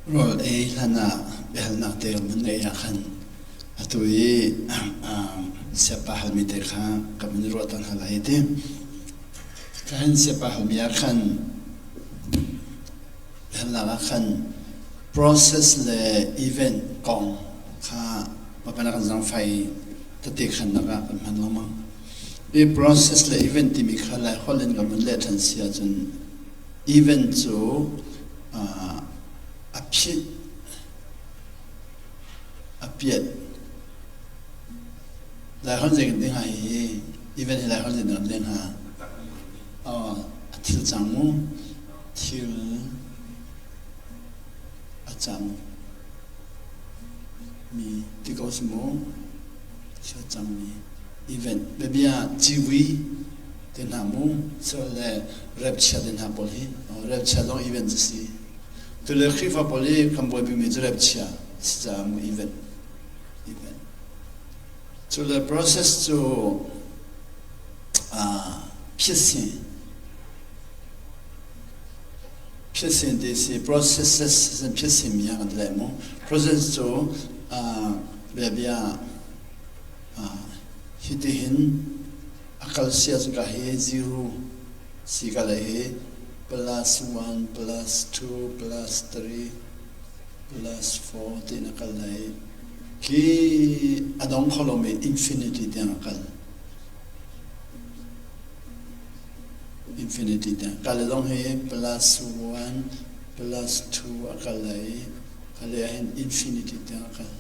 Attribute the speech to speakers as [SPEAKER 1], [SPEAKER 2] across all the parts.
[SPEAKER 1] Rawl ei hlan ah biahalnak te kan vun ngeih ah khan atu i siapa halmi te kha kan vun i ruah tawn hna lai ti. Kahin siapa halmi ah khan biahalnak ah khan process le event kong kha mapana kan zangfai tete khannak ah kan hman lengmang. I process le event timi kha Lai holh in kan vun leh ṭhan si ahcun Event cu a phit, a piat. Laiholh zei kan ti hnga hi event hi Laiholh zei kan ti hnga? A thil cang mu. Thil a cang mi ti ko si mu. Thil a cang mi event. Biabia civui te hna mu sual le repchia te hna pawl hi repchia zong event a si tule Khrihfa pawl hi kan buaipimi cu repchia si caah mu event event cu le process cu phisin phisin ti si processes phisin mi kan ti lai mu process cu bia hitihin A kal sia cu ka hi zero si ka le hi plus one plus two plus three plus four tiin a kal lai. Khi a dong kho lomi infinity tiang a kal. Infinity tiang. Kal le zong hi plus one plus two a kal lai. Kal le ahhin infinity tiang a kal.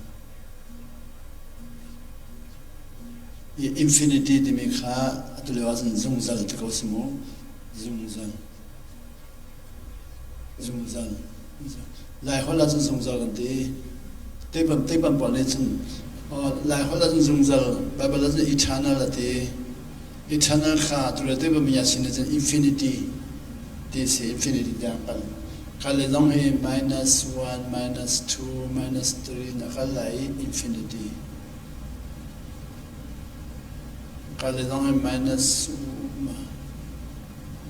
[SPEAKER 1] Infinity timi kha atu lio ahcun zungzal ti ko si mu. Zungzal. Zungzal. Laiholh ahcun zungzal kan ti. Teipan teipan pawl nih cun Laiholh ahcun zungzal, Bible ahcun eternal a ti. Eternal kha atu lio teipan mi sin ahcun infinity ti si infinity tiang kal. Kal le zong hi minus one, minus two, minus three na kal lai i infinity. Kale zong hi minus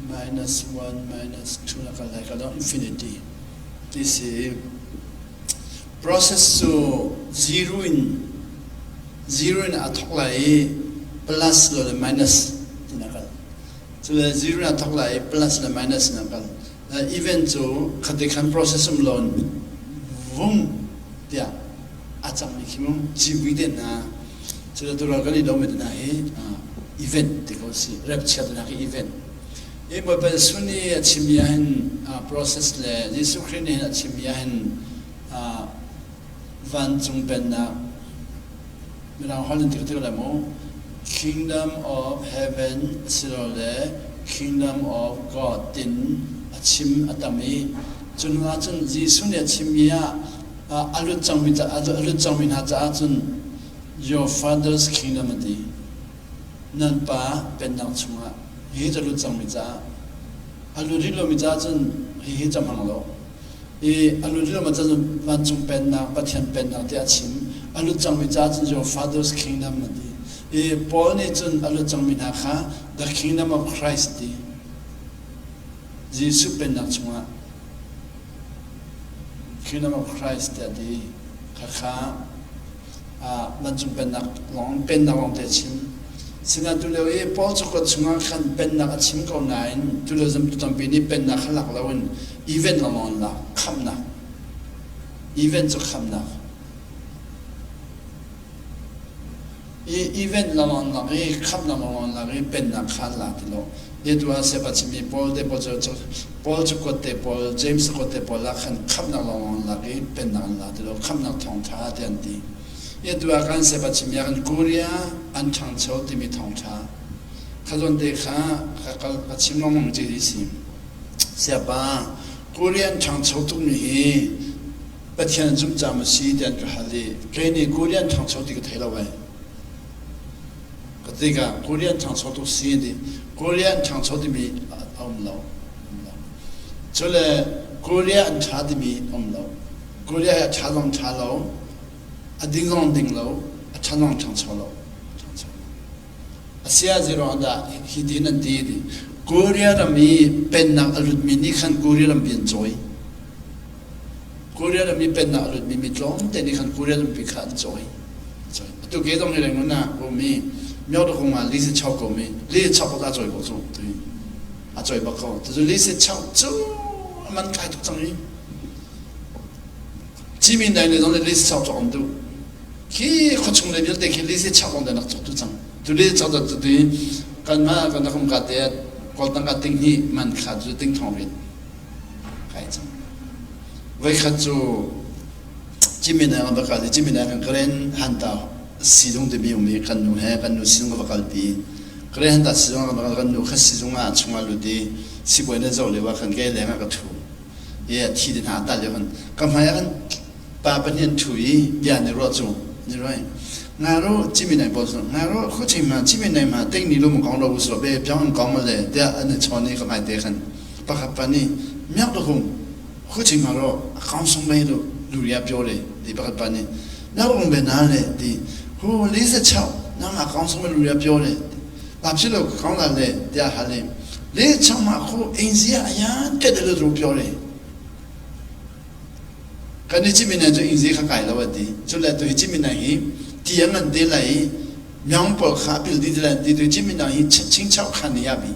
[SPEAKER 1] minus 1 minus 2 na kal lai ka dong infinity ti si process cu zero in zero in a thok lai i plus lo le minus ti na kal cu le zero in a thok lai i plus le minus na kal event cu khati khan process um lon vung tiah a cangmi khi mu civui te hna cu tural kan i domi te hna hi event ti ko si rep chiat hna khi event i Baibal sun i a chimmi ah hin process le Jesuh Khrih nih hin a chimmi ah hin vancung pennak mirang holh in ti ka ti lai mu kingdom of heaven asilole kingdom of God tin a chim a tam i cu hnu ah cun Jesuh nih a chimmi ah a lut cangmi a lut cangmi hna caah cun your father's kingdom a ti nan pa pennak chungah hihi cu a lut cangmi caah a lut rih lomi caah cun hihi cu a hmang lo i a lut rih lomi caah cun vancung pennak Pathian pennak tiah a chim a lut cangmi caah cun your father's kingdom a ti i Paul nih cun a lut cangmi hna kha the kingdom of Christ ti Jesuh pennak chungah Kingdom of Christ tiah ti khakha vancung pennak lawng pennak lawng te a chim. Sinain tulio i Paul cakuat chungah khan pennak a chim ko nain tulio zamtu tampi nih pennak kha lak loin event lawng an lak khamhnak event cu khamhnak I event lawng lak i khamhnak lawng lak i pennak kha an la ti lo. Hi tu ah siapa chimmi Paul te pawl cu Paul cu kuat te pawl James kuat te pawl ah khan khamhnak lawng lak i pennak an la ti lo. Khamhnak thawngṭha ti an ti. Hi tu ah kan siapa chimmi ah khan Korea an ṭhangcho timi thawngṭha kha zawn te kha ka kal ka chim lengmang ci hi si. Siapa Korea an ṭhangcho tukmi hi Pathian an zumh caah maw si ti an ka hal i kei nih Korean ṭhangcho ti ka thei lo ai. Ka tikah Korean ṭhangcho tuk si an ti. Korean ṭhangcho timi a um lo. Cule Korea an ṭha timi a um lo. Korea hi a ṭha zong ṭha lo, a ding zong ding lo, a ṭhan zong ṭhangcho lo. Asia zeiruang dah hi tin an ti ti. Korea ram i pennak a lutmi nih khan Korea rampi an cawi. Korea ram i pennak a lutmi mi tlawmte nih khan Korea rampi kha an cawi. Atu ke zong hi Rangoon ah um i Myodagung ah li si chau ko mi li chau ko a cawi ko cu a cawi bak ko. Cucu li si chau cu a man kai tuk cang i Cimi nai le zong le li si chau cawk an duh. Khi khuachung le vialte khi li si chau lawng te nak cawk tu cang. Tu li chau cu tu kanmah kan rak um ka te kawl tangka ting hnih man kha cu ting thong rit kai cang. Voikhat cu Cimi nai kan va kal i Cimi nai kan Karen Hanta sizung timi um i kan nu he kan nu sizung ka va kalpi. Karen Hanta sizung ah kan va kal kan nu kha sizung ah chungah lut i sibawi na zoh lio ah khan kei leng ah ka ṭhu. I a thi te hna a tal lio khan ka hmai ah khan pa pahnih an ṭhu i bia an i ruah cu an i ruah nga ro cimi nai pawl cu nga ro khu chim ma cimi nai ma ting ni lu mu kong lo u be pyong an kong ma le tiah an i chawn i ka hmai te khan pakhat pa nih miak do hung khu chim ma ro a kong sung mei lu lu ria pyo le ti pakhat pa nih na ung be na le ti hu li se chau na ma kong sung mei lu ria pyo le pa phi lo kong la le tiah ha le le chau ma khu eng zia ayan ke de lu pyo le Kan i cimine cu ingzi kha kai lo a ti. Cule tu hi cimine hi ti a ngan te lai i miang pawl kha a pil dih te lai ti tu cimine hi chingchau khan ni abi.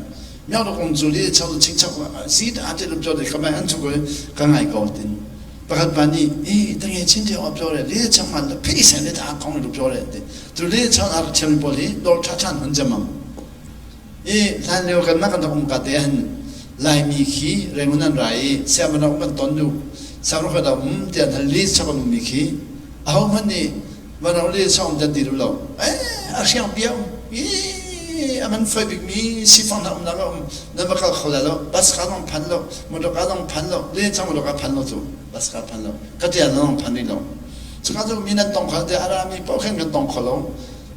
[SPEAKER 1] Miang ro kong cu li chau chingchau si ta te lup te khamai an chu ko ka ngai ko tin. Pakhat pa nih e tange chin te op le li chang man le phi sen le ta kong lup le ti. Tu li chang ar thiam pawl hi dol tha than hun jamam. I hlanlio kanmah kan rak um ka te ahhin Laimi khi Rangoon an ra i sianginn rak um kan ton duh. Sianginn rak um tiah an hal list chak an ummi khi ahohmanh nih van rak list chak um tiah an ti duh lo. Eh, a hriang piau. I a man foi bikmi sifang hna umnak a um. Nan va kal kho lai lo. Bus ka zong phan lo. Motor ka zong phan lo. Le chang motor ka phan lo cu. Bus ka phan lo. Ka tial zong phan rih lo. Cuka cu mi nan tong kho te a rami paoh khin kan tong kho lo.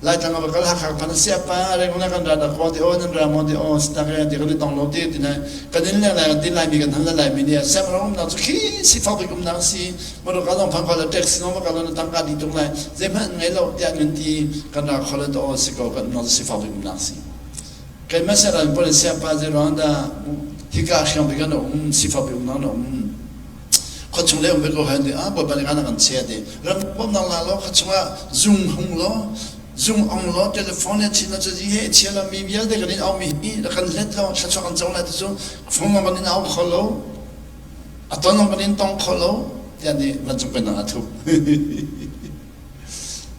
[SPEAKER 1] Laitlang ah va kal Hakha phan sia pa Rangoon ah kan ra dak ko ti aw nan ra maw ti aw sitak e ti kan i tong lo ti ti na kan in leng lai kan ti Laimi kan hal Laimi nih siangro umnak cu khi sifak bik umnak si motor ka zong phan kho la taxi zong va kal na tangka di tuk lai zeihmanh ngei lo tiah nan ti kan ra kho le to aw si ko kan umnak cu sifak bik umnak si keimah siaran pawl sia pa zei ruang dah hika hriang bik an um sifak bik umnak na um khuachung le um ve ko han ti ah bawipa nih kan chia ti ram bawmnak la lo khuachung ah zung hung lo zung ong lo telephone le chin cu ji he chia lo mi vialte kan in au mi hi kan let lo thluachuah kan co lai ti cu phone kan in au kho lo a ton kan in tong kho lo tiah nih vancung pennak a thup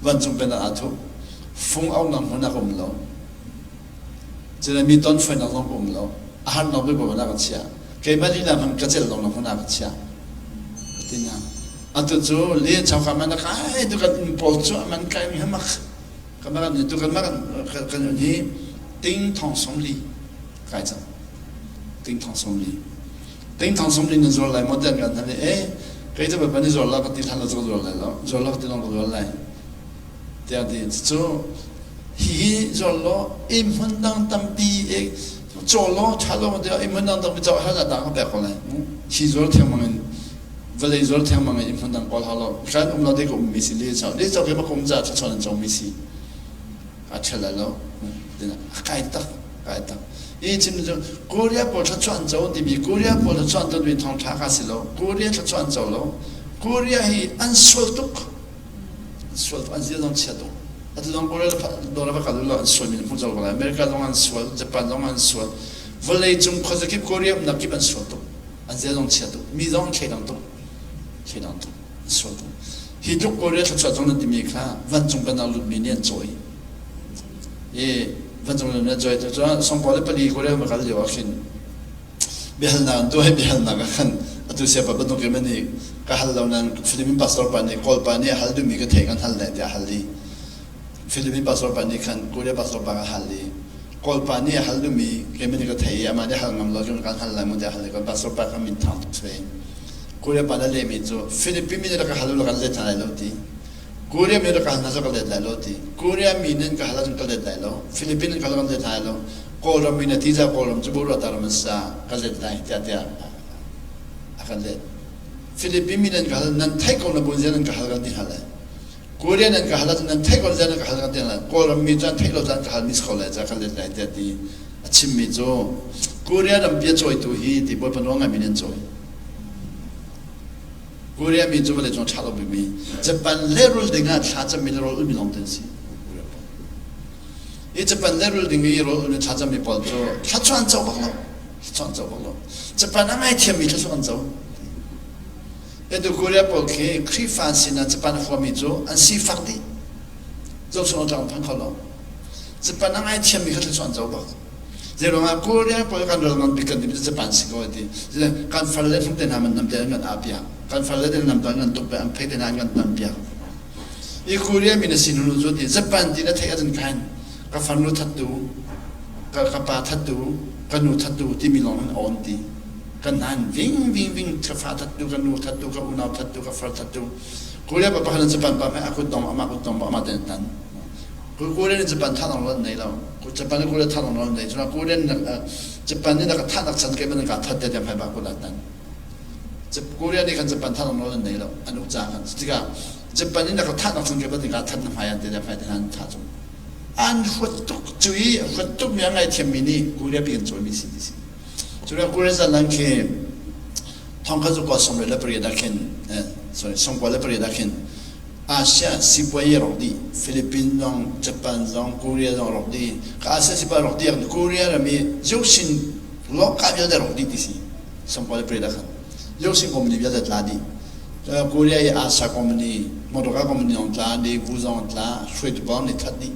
[SPEAKER 1] vancung pennak a thup fung au nak hmun a um lo Cun mi ton fawinak zong ka um lo. A harnak bik bawipa ka chiah. Keimah lila hmanh ka celh lo hmun ah ka chiah. Ka ti na. Atu cu le chauka man a kai tu kan inn pawl cu a man kai mi hamak. Kan kan tu kan kan kan hi ting thong som li kai cang. Ting thong som li. Ting thong som li na zuar lai maw tian kan hal i e kei cu bawipa ni zuar la ka ti hlan lo cu ka zuar lai lo. Zuar la ka ti long ka zuar lai. Tiah ti cu hihi zuar law inn hmun dang tampi e caw law ṭha law tiah inn hmun dang tampi caw hal ah ka pek ko lai hi zuar thengmang in vawlei zuar thengmang in inn hmun dang kawl hau lo kan um lo te ka ummi si le caw le caw ke ma ka um ca ṭha an cawngmi si a ṭhel lai lo a kai tak kai tak i chim cu Korea pawl thluachuah an co timi Korea pawl thluachuah an tonmi thawngṭha ka si lo Korea thluachuah an co lo Korea hi an sual tuk sual an zia zong chia tuk atu zong Korea dawr va kal lo an sual mi hmu ko lai America zong an sual Japan zong an sual vawlei cung khuazakip Korea umnak kip an sual tuk an zia zong chia tuk mi zong an thleidang tuk thleidang tuk an sual tuk hi tluk Korea thluachuah zong nan timi kha vancung kan lut mi nih an cawi i vancung nan cawi tu cun songpaw le pali Korea va kal lio ah khin biahalnak an tuah i biahalnak ah khan atu siapa bantuk in nih ka hal lo nain Philippine pastor pa nih Kawl pa nih a hal duhmi ka theih kan hal lai tiah a hal i Philippine pastor pa nih khan Korea pastor pa ka hal i Kawl pa nih a hal duhmi keimah nih ka theih i amah nih hal ngam lo cun kan hal lai mu tiah a hal i kan pastor pa kha min thang tuk ve Korea pa na lehmi cu Philippine mi nih rak ka hal u law kan let hna lai lo ti Korea mi rak ka hal hna cu ka let lai lo ti Korea mi nih ka hal ahcun ka let lai lo Philippine in ka hal kan let lai lo Kawlram mi na ti ca Kawlram cu Burata ram an sa ka let lai tiah tiah a kan let Philippine mi nan ka hal nan theih ko na bun zia nan ka hal kan ti hal lai Korea nan ka hal ahcun nan theih ko zia nan ka hal kan ti hal lai Kawlram mi cu an theih lo caan ka hal mis ko lai ca ka let lai tiah ti a chimmi cu Korea ram bia cawitu hi ti Bawipa nawl ngai mi nan cawi. Korea mi cu vawlei cung ṭha lo bikmi Japan lehrul ding ah thla cammi le rawl ulmi lawng te an si. I Japan lehrul ding i rawl ulmi thla cammi pawl cu thluachuah an co bak lo. Thluachuah an co bak lo. Japan a ngaithiammi thluachuah an co. Atu Korea pawl khi Khrihfa an sinah Japan a huami cu an sifak dih. Zohchunh awk tlak an phan kho lo. Japan a ngaithiammi kha thluachuah an co bak. Zeiruangah Korea pawl kan ral ngan bik kan timi cu Japan si ko ti. Kan far le hnuk te hna man nam te an kan aa piak. Kan far le te nam an kan tuk pe an phei te hna an kan tam piak. I Korea mi na sin hnu cu ti Japan ti na theih ahcun khan ka farnu thattu, ka, ka pa thattu, ka nu thattu timi lawng in awn ti. Kan nan ving ving ving ka fa thattu, ka nu thattu, ka unau thattu, ka far thattu. Korea pa pakhat in Japan pa hmai a kut dong amah kut dong amah te tan. Korean in Japan thah lo an nei lo. Japan in Korea thah lo an nei. Cun Korean Japan nih na ka thah nak chan ke man ka that te hmai ba kut tan. Korea nih khan Japan thah lo an nei lo. An uk ca khan. Tikah Japan nih na ka thah nak chan ke man ka that na hmai an te hmai te han tha cu. An huat tuk cu i huat tuk mi a ngai thiam mi nih Korea pi kan cawi mi si ti si. Cun Korea zalan khi thongkhat zu kwa som le pariat ah khin sorry 98 ah khin Asia sipuai rawk dih Philippines zong Japan zong Korea zong rawk dih ka Asia sipuai rawk dih Korea ram i Yoshin lawka vialte rawk dih ti si 98 ah khan Yoshin company vialte tla dih Korea i Asia company motorka company zong tla Daewoo zong tla hruaitu bang nih that dih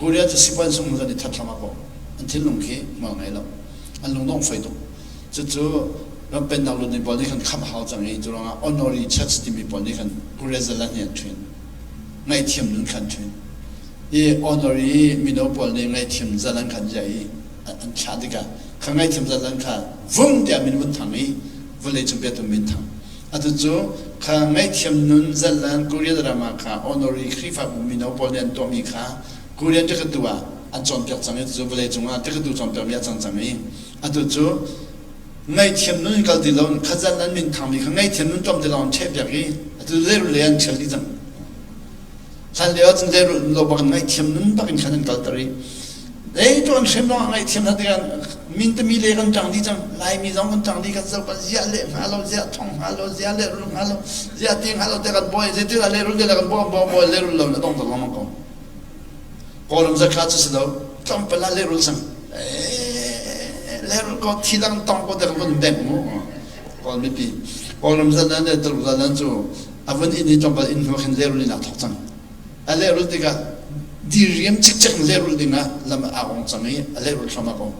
[SPEAKER 1] Korea cu sipuai sung zong nih that thlam ko an thinlung khi hmual ngei lo an lungdong fai tuk Cucu ram pennak lut pawl nih khan khamh hau cang i cu ruangah honorary church timi pawl nih khan Korea zalan hi an ṭhin. Ngaihthiam nun khan ṭhin. I honorary mino pawl nih ngaihthiam zalan khan ziah i an thlah tikah kha ngaihthiam zalan kha vung tiah min vun thang i vawlei cung biatu min thang. Atu cu kha ngaihthiam nun zalan Korea drama kha honorary Khrihfabu mino pawl nih an tuahmi kha Korean tikatu ah an cawnpiak cang i cucu vawlei cungah tikatu cawnpiakmi a cang cang i Atu cu ngaihthiam nun in kal ti lo khazan an min thangmi kha ngaihthiam nun tlawm te lawng an ṭhehpiak i atu leirul lei an ṭhial dih cang. Hlan lio ahcun leirul lo bak in ngaihthiam nun bak in khan an kalter i ei tu an hrem lawng ngaihthiam hna tikah min tami le kan ṭang dih cang Laimi zong kan ṭang dih kan zoh kan ziah leh hnga lo ziah thong hnga lo ziah lehrul hnga lo ziah ti hnga lo te kan bawi zeitil ah lehrul te kan bawi bawi bawi lehrul lo na dong tak lengmang ko. Kawlram zakha cu si lo tlawmpal ah lehrul cang lehrul ko thi dang tong ko dek vun beng mu Kawl mipi Kawlram zalan le Tuluk zalan cu a vun inn i tlawmpal inn hnu khin lehrul in aa thawk cang a lehrul tikah diriam cikcek in lehrul ding ah lam aa ong cang i a lehrul thluahmah ko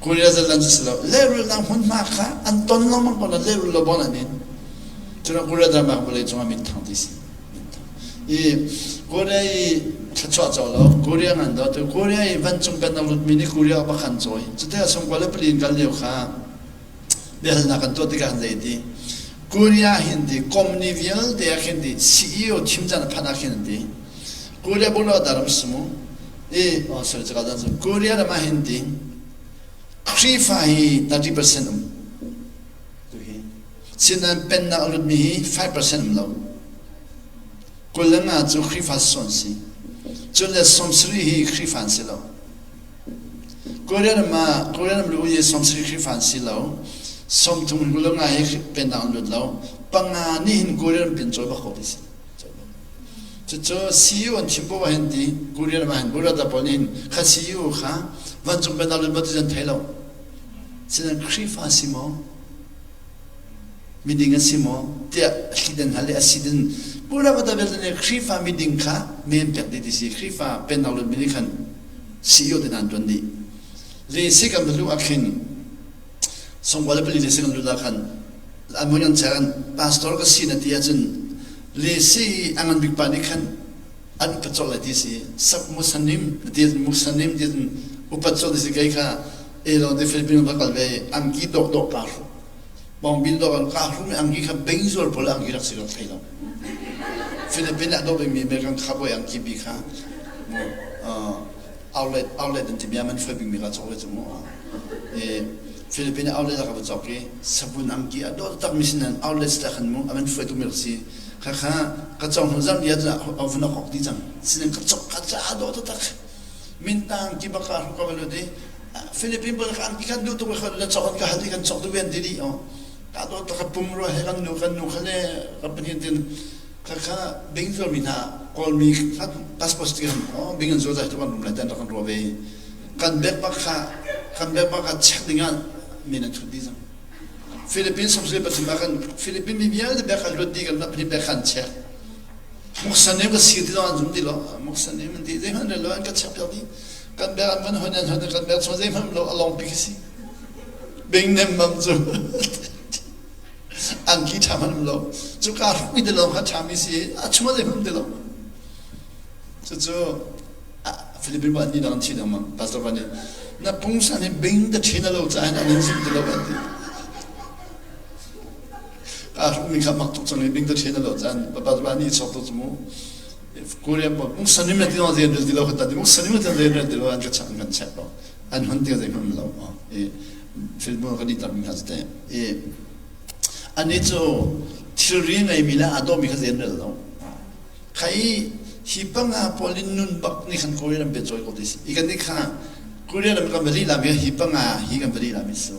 [SPEAKER 1] Korea zalan cu si lo lehrul nang hmunhma kha an ton lengmang ko na lehrul lo bon an in cun Korea dama vawlei cungah min thang ti si I Korea i thluachuah caw lo, Korea ngan do tu Korea i vancung pennak lutmi nih Korea ah bak an cawi. Cute a sungkua le pali in kal lio kha biahalnak kan tuah tikah zei ti Korea hin ti company vialte ah khin ti CEO thim caan a phanh ah khin an ti Korea bolo daram sumu i oh sorry cakal dan Korea ram ah hin ti Khrihfa hi 30% um tu hi Sinain pennak a lutmi hi 5% um lo. 25 cu Khrihfa sawn si. Cun le 70 hi Khrihfa an si lo. Korean ram ah Korean ram lu hi 70 Khrihfa an si lo. 30 25 hi pennak an lut lo. Panga nih hin Korean ram pen cawi bak ko ti si. Cucu CEO an thim poah hin ti Korean ram ah hin Burada pawl nih hin kha CEO kha vancung pennak lut ba ti an thei lo. Sinain Khrihfa si maw? Miding a si maw? tiah a thli den hal i a si din Pura vata vialte nih Khrihfa miding kha men pek dih ti si. Khrihfa pennak lutmi nih khan CEO te hna an tuan dih. Le si kan va luh ah khin songkua le pali le si kan lut ah khan an mun an check an pastor ka si na ti ahcun le si a ngan bik pa nih khan an upat colh lai ti si sak musanim ti musanim ti upat colh ti si kei kha elo te Philippines va kal ve angki dawh dawh ka hru bawngbil dawh kan ka hru mi angki kha bengzual pawl angki rak si rak thei lo Philippines ah dawh bikmi American cowboy angki bi kha mu outlet outlet an ti bia man foi bikmi ka cawk le cu mu e Philippines outlet ah ka va cawk i sabun angki a dawh tak mi sinan outlet ta khan mu aman foi tuk mi rak si kha kha ka cawng hnu zam dia a vun a kok di cang sinan ka cawk ka ca dawh taktak mintang ki baka ru ka va lut i Philippine pawl kha an ki kan duh tuk i na cawk an ka hal i kan cawk duh ve an ti dih. Ka dawt ka pum rua he kan nu kan nu kha le ka pahnih tin kha kha bing zuarmi hna Kawlmi kha passport ti kan oh bing an zuar zai tu kan rum lai tan kan ruah ve. Kan bek bak kha kan bek bak kha check ding ah min an thut dih cang. Philippines 73 ah kan Philippines mi vialte bek kha luat dih kan pahnih bek kha an check. Muksan ka si ti zong an zum ti lo. Muksan an ti zeihmanh rel lo an ka check piak dih. Kan bek an van hon an hon kan bek chung zeihmanh lo a lawng pi khi si. Bing nem mam cu angki ṭha hmanh um lo. Cuka hrukmi ti lo kha ṭhami si a chung ah zeihmanh um ti lo. Cucu Philippine pa ni dang thi lengmang pastor pa nih na pungsan hi bing ta ṭhin a lo caah an in zum ti lo an ti. Aa hrukmi kha mak tuk cang i bing ta ṭhin a lo caan pastor pa nih chok tuk cu mu. Korea pa mungsan nim na ti lo zein rel ti lo kha ta ti mungsan nim na ti zein rel ti lo an ka chak an kan check lo. An hun ti zeihmanh um lo. I film kan i tam mi hna cu te. I ani cu thilri ngeimi le aa dawmi kha zein rel lo. Kha i hi panga pawl in nun bak nih khan Korea ram pe cawi ko ti si. I kan nih kha Korea ram kan va lila mi hi panga hi kan va lila mi su.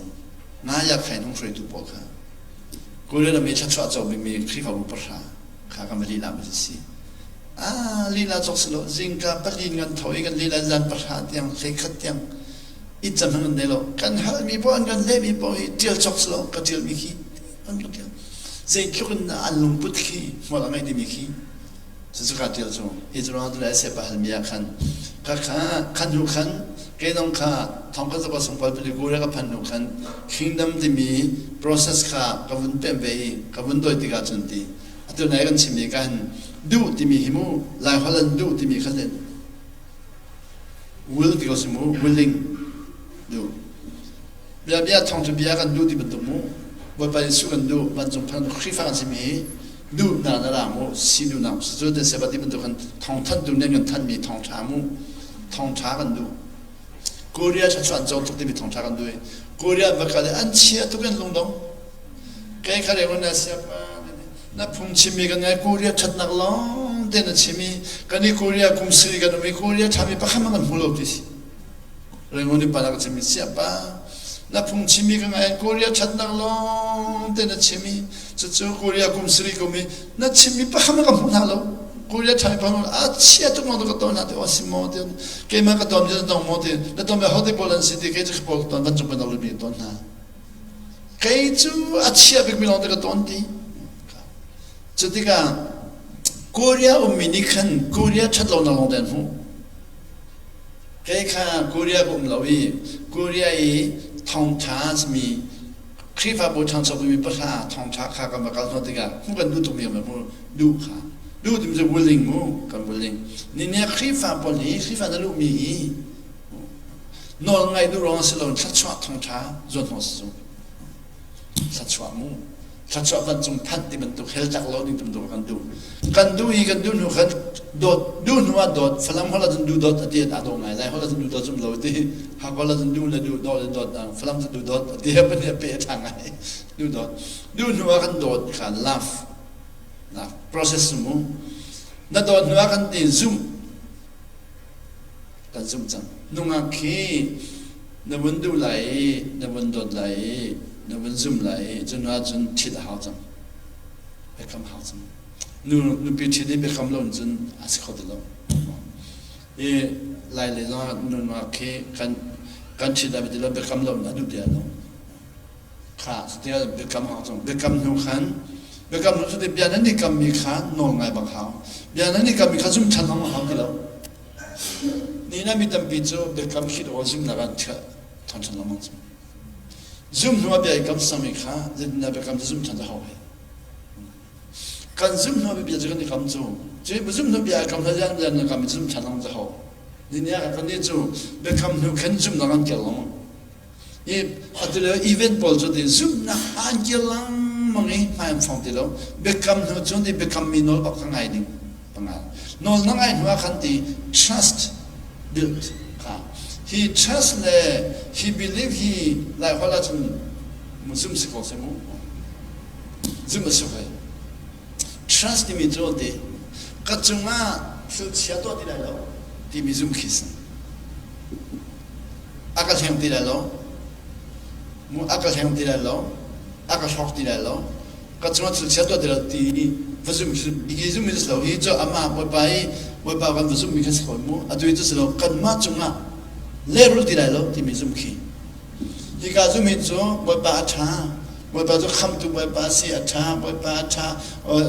[SPEAKER 1] Nga ya khain hung hruaitu pawl kha Korea ram i thluachuah co bikmi Khrihfabu pahra kha kan va lila mi si. Ah lila cawk si lo zingka palin kan tho i kan lila zan pahra tiang hlei khat tiang it cam han kan nei lo. Kan halmi poh an kan lehmi poh hi ṭial cawk si lo ka ṭialmi khi an ka ṭial. Zeitluk in an lungput khi hmual a ngei timi khi cucu kaa ṭial cu hi cu ruang le sepa halmi ah khan kha kha khan hnu khan kei zong kha thong ka zakwa sung pal pali kure ka phan hnu khan kingdom timi process kha ka vun pem ve i ka vun doi tikah cun ti atu nai kan chimmi kan duh timi hi mu lai holh an duh timi kha will ti ko si mu willing duh Bia bia thawng cu bia kan duh ti bantuk mu. Bawipa Jesuh kan duh, vancung phan Khrihfa kan simi hi duhnak na ra mu, si duhnak cu te seba ti bantuk kan thawng thantu nih kan thanmi thawngṭha mu, thawngṭha kan duh. Korea thluachuah an co tuk timi thawngṭha kan duh i Korea va kal i an chia tuk in lungdong. Kei kha reng na siapa na phung chimmi kan ngai Korea ṭhatnak lawng te na chim i kan i Korea kum siri kan um i Korea ṭhami pakhat hmanh kan hmu lo ti si. Rangoon i pa na ka chimmi siapa na phung chimmi ka ngai Korea ṭhatnak lawng te na chim i cucu Korea kum sari kum i na chimmi pakhat ka hmu hna lo Korea ṭhami pakhat a chia tuk lawng te ka ton hna ti aw si maw ti keimah ka ton na tong maw ti na ton be hote pawl an si ti kei cu pawl ka ton vancung bantuk lumi ka ton hna kei cu a chia bikmi lawng te ka ton ti cu tikah Korea ummi nih khan Korea ṭhat lonak lawng te an hmuh Kei kha Korea ka um lo i Korea i thawngṭha simi Khrihfabu ṭhangcho mi pahra thawngṭha kha kan va kal hnawh tikah hmuh kan duh tukmi kan hmu duh kha duh timi cu willing mu kan willing ni nih Khrihfa pawl hi Khrihfa na luhmi hi nawl ngaih duh ruang si lo thluachuah thawngṭha zuan hnawh si cu thluachuah mu thluachuah vancung phanh ti bantuk hell tlak lo ding bantuk kan duh kan duh i kan duh hnu khan dawt duh hnu ah dawt falam holh ahcun duh dawt ati a daw ngai lai holh ahcun duh dawt zum lo ti hakol ahcun duh le duh dawt le dawt falam cu duh dawt ati he pan pe a tha ngai duh dawt duh hnu ah kan dawt kha love love process mu na dawt hnu ah kan ti zumh Kan zumh cang. Nungak khi na vun duh lai i na vun dawt lai i na vun zum lai i cu hnu ahcun ṭhit a hau cang. Biakam hau cang. Nu nupi ṭhit i biakam lo cun a si kho ti lo. I lai lei zongah nungak khi kan kan ṭhit lai ti lo biakam lo in a duh ti lo. Kha tiah biakam hau cang. Biakam hnu khan biakam hnu cu bia nan i kammi kha nawl ngai bak hau. Bia nan i kammi kha zum ṭhan zong a hau ti lo. Nihin ah mi tampi cu biakam hlit awk zumhnak ah an thiah ṭhan lengmang cang. Zum hnu ah bia i kam sami kha zeitindah biakam cu zum ṭhan a hau ve. Kan zum hnu ah bia cu kan i kam cu. Cu zum hnu bia i kam hlan bia na kam i zum ṭhan lengmang cu hau. Nihin ah kan nih cu biakam hnu khan zumhnak an kel lengmang. I atu lio event pawl cu ti zumhnak an kir lengmang i hmai an fong ti lo. Biakam hnu cun ti biakam mi nawl bak ka ngai ding panga. Nawl na ngai hnu ah khan ti trust build kha. Hi trust le hi belief hi lai holh ahcun zum si ko seh mu. Zum a si hoi. Trust timi cu ti ka cungah thil chia tuah ti lai lo timi zum khi si. A ka hleng ti lai lo. A ka hleng ti lai lo. A ka hrawk ti lai lo. Ka cungah thil chia tuah ti lo ti va zum hi zum mi si lo. Hi cu amah Bawipa i Bawipa kan va zum mi kha si ko mu. Atu hi cu si lo. Kanmah cungah lehrulh ti lai lo timi zum khi. Hika zum hi cu Bawipa a ṭha. Bawipa cu khamtu Bawipa a si, a ṭha, Bawipa a ṭha.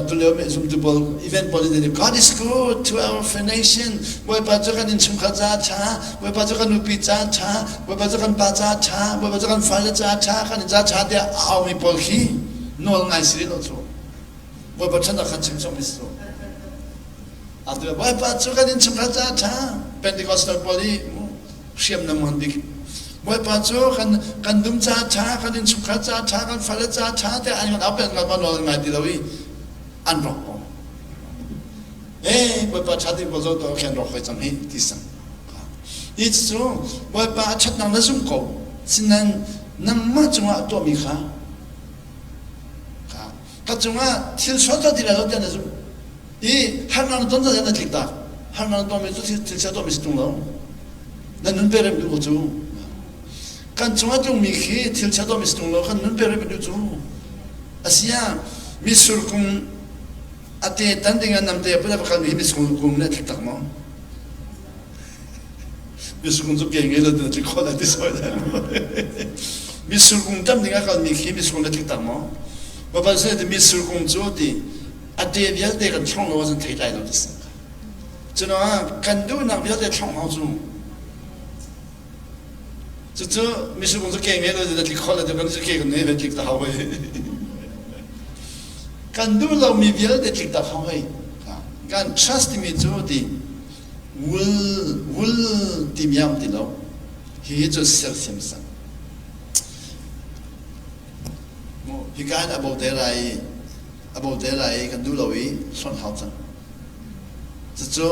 [SPEAKER 1] Tulio mi zumtu pawl event pawl in God is good to our nation. Bawipa cu kan innchungkhar ca a ṭha. Bawipa cu kan nupi ca a ṭha. Bawipa cu kan pa ca a ṭha. Bawipa cu kan fale ca a ṭha. Kan inn ca a ṭha tiah a aumi pawl khi nawl ngai si rih lo cu. Bawipa ṭhatnak khan chim chom si cu. Atu Bawipa cu kan innchungkhar ca a ṭha. Pentecostal pawl i hriamnam ngan bik. Bawipa cu kan kan dum ca ṭha, kan innchungkhar ca ṭha, kan fale ca ṭha tiah an kan au peng kan nawl ngai ti lo i an rawk ko. Eh, Bawipa ṭha ti ko zo to khen rawk hoi cang hi ti sang. Hi cu Bawipa a ṭhatnak na zum ko. Sinan nangmah cungah a tuahmi kha kha ka cungah thil sual tuah ti lai lo tiah na zumh. I harnak na ton caan na tlik tak. Harnak na tonmi cu thil chia tuahmi si tung lo. Na nun pe rem duh ko cu. Kan cungah tlungmi khi thil chia tuahmi si tung lo. Kan nun pe rem duh cu. Asia misur kung a te tan ding ah namte a put a kalmi hi misur kung nih a tlik tak maw? Misur kung cu ke ngei lo na tlik khawh lai ti sawi lai. Misur kung tam ding ah kalmi khi misur kung na tlik tak maw? Bapak sin misur kung cu ti a te vialte kan thlong lo ahcun thei tlai lo ti si. Cunaah kan duhnak vialte thlong hau cu. Cucu misur kung cu ke ngei lo na tlik khawh le kan cu ke kan ngei ve tlik ta hau hoi. Kan duh lomi vialte tlik ta hau hoi. Kan trust timi cu ti wul wul ti miam ti lo. Hi cu sersiam sang. Hika hin a bo te lai a bo te lai i kan duh lo i hlonh hau cang. Cucu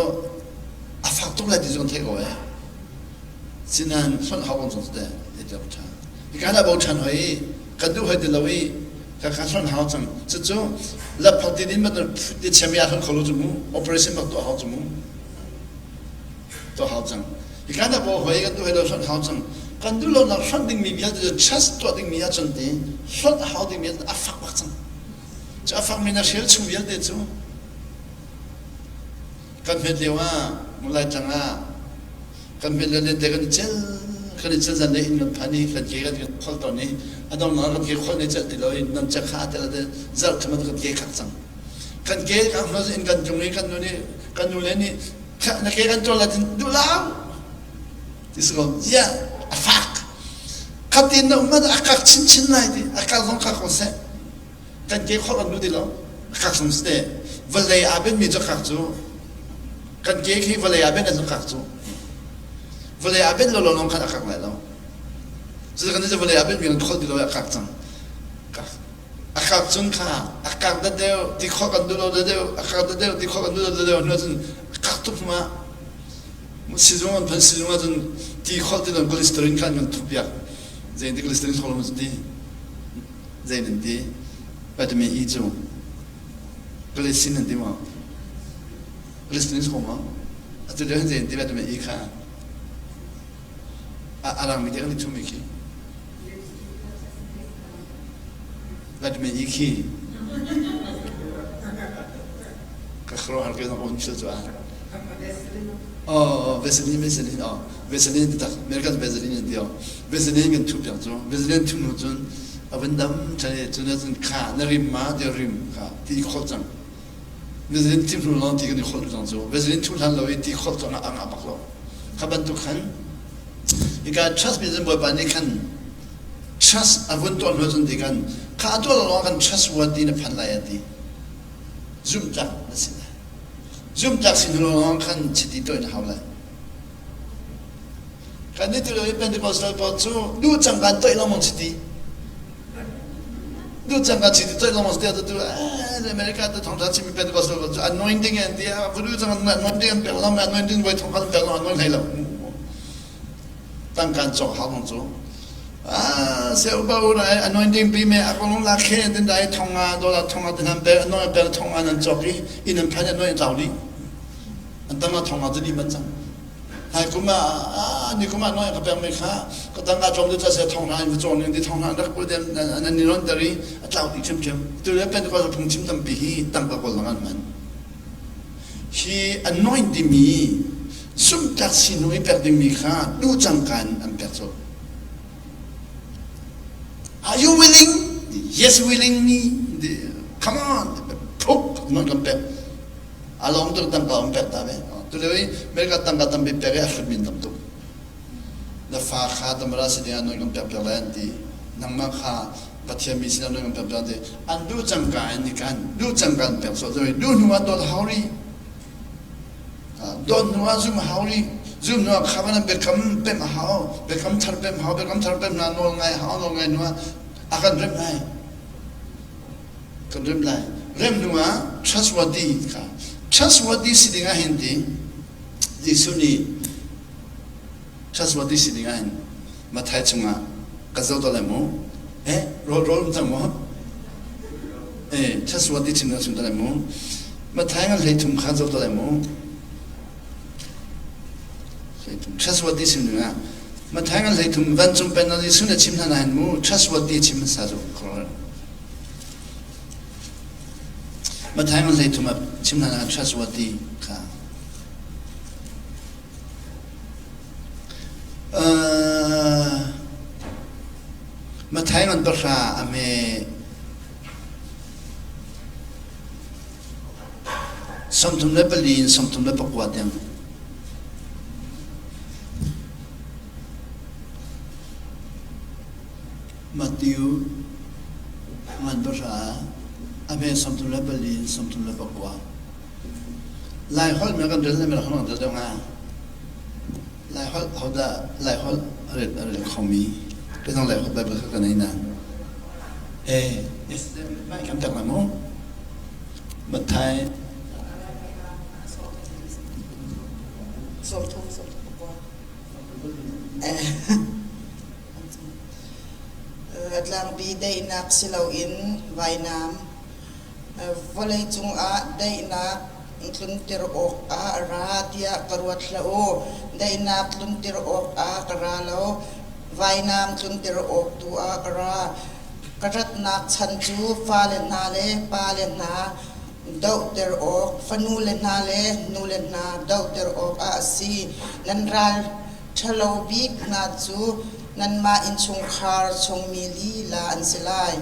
[SPEAKER 1] a fak tuk lai ti cu kan theih ko ee. Sinain hlonh hau kong cu teh ti ṭha. Hika hin a bo ṭhan hoi i kan duh hoi ti lo i ka ka hlonh hau cang. Cucu lapphak ti din bantuk ti chiami a hlonh kho lo cu mu. Operation bak tuah hau cu mu. Tuah hau cang. Hika hin a bo hoi kan duh hoi lo hlonh hau cang. Kan duh lonak hlonh dingmi vialte cu test tuah dingmi ahcun ti hlonh a hau dingmi a fak bak cang. Cu a fakmi na hrial chung vialte cu kan hmet lio ah Laitlang ah kan hmet le lente kan i cel kan i cel zan le inn kan phan i kan ke kan khol tawn i a dongnak kan ke khol ne celh ti lo i nan cek kha tel te zarh thum kan ke khak cang kan ke kan hlo in kan tlung i kan nu nih kan nu le nih na ke kan ṭol ahcun duh lo ti si ko ziah a fak khatin na um a kak chinchin lai ti a kal zong kak ko seh kan ke khor an duh ti lo kak sung si te vawlei aa benmi cu kak cu kan ke khi vawlei aa ben an kak cu vawlei aa ben lo lo lawng khan a kak lai lo cu kan cu vawlei aa benmi kan khol ti lo a kak cang a kak cun kha a kak da deuh ti khor kan duh lo da deuh a kak da deuh ti khor kan duh lo da deuh hnu cun a kak tuk hnu ah sizung an phan sizung ah cun ti khol ti lo glycerin khan kan thup piak zei ti glycerin khol lo ti Zei nan ti? Vitamin E cu glycine nan ti maw? Glycine si ko maw? Atu lio hin zei nan ti vitamin E kha? A a rangmi te kan i thumi khi. Vitamin E khi. Ka khuaruahhar ke zong on thil cu a. Oh, Vaseline, Vaseline, oh, Vaseline ti tak, American Vaseline an ti oh. Vaseline kan thuh piak cu, Vaseline thuh hnu cun a vun dam ṭhan i cun cun kha na rim ma ti rim kha ti khawlh cang. Vaseline thim hnu lawng ti kan i khawlh cang cu. Vaseline thuh hlan lo i ti khawlh cu a ngah bak lo. Kha bantuk khan hika trust mi Bawipa nih khan trust a vun tuah hnu cun ti kan kha a tuah lo lawng kan trust worthy na phan lai a ti. Zumhtlak na si lai. Zumhtlak si hnu lawng khan chiti tuah na hau lai. Kan nih tulio i Pentecostal pawl cu duh cang kan toih lengmang chiti. Duh cang kan chiti toih lengmang chiti tu eh America tu thongtha chimi Pentecostal pawl cu anointing an ti a vudu cang anointing an pek lengmang anointing voi thong kan pek lengmang anointing hlei lo. Tangkan cawk hau mang cu. Ah se upa u rai anointing pi me akolong la khe tin dai thonga dollar thonga tin han pe anointing pe thonga nan cawk i in an phan anointing tlau li. An tanga thonga cu di man cang. Hai kum ah ni kum ah noi ka pek mi kha ka tangka tlawm deuh ca se thong hra in va cawn ning ti thong hra rak pul den nan ni ron ter i a tlau dih ṭhiamṭhiam. Tu le Pentecost phungchim tampi hi tangka kawl lang an hman. Hi anoint timi zumhtlak sinu i pek dingmi kha duh cangka in an pek colh. Are you willing? Yes, willing me. Come on. Phuk non kan pek. A lawm tuk tangka um pek ta ve. Tu lio i America tangka tampi pek i a hrut min tam tuk. Na fa kha tamara si ding ah non kan pek piak lai an ti. Nangmah kha Pathian mi sinah non kan pek piak an ti. An duh cangka in ni kan duh cangka an pek so. Duh hnu ah dawt hau rih. Dawt hnu ah zum a hau rih. Zum hnu ah kha nan biakam pemh a hau. Biakam thar pemh hau. Biakam thar pemh hna nawl ngai hau. Nawl ngai hnu ah a kan remh lai. Kan remh lai. Remh hnu ah trustworthy kha. Trustworthy si ding ah hin ti Jesuh nih trustworthy si ding ah hin Matthai chungah ka zoh to lai mu. Eh, rawl rawl um cang maw? Eh, trustworthy chim na chim to lai mu. Matthai ngan hlei thum kha zoh to lai mu. Trustworthy chim ding ah Matthai ngan hlei thum vancung pen Jesuh na chim hna na hin mu trustworthy chim hmasa zo khor. Matthai ngan hlei thum ah chim hna na trustworthy kha. Matthai ngan pahra a hme 34 in 34 tiang. Matthew ngan pahra a hme 34 in 34. Laiholh me kan rel le kan rel deuh hnga. Laiholh hodah Laiholh a rel a rel khomi Pinang Laiholh Bible kha kan ei na. Eh, yes, mai kan tak na mu. Matthai
[SPEAKER 2] 30 34. Tlangpi daihnak si loin vainam Vawleicung ah daihnak tlunter awkah a ra tiah ka ruat hlah u. Daihnak tlunter awkah ka ra lo, vainam tlunter awk tu ah ka ra. Ka ratnak chan cu fale hna le pale hna dohter awk, fanule hna le nule hna dohter awkah a si. Nan ral ṭhalo bik hna cu nanmah innchungkhar chungmi lila an si lai.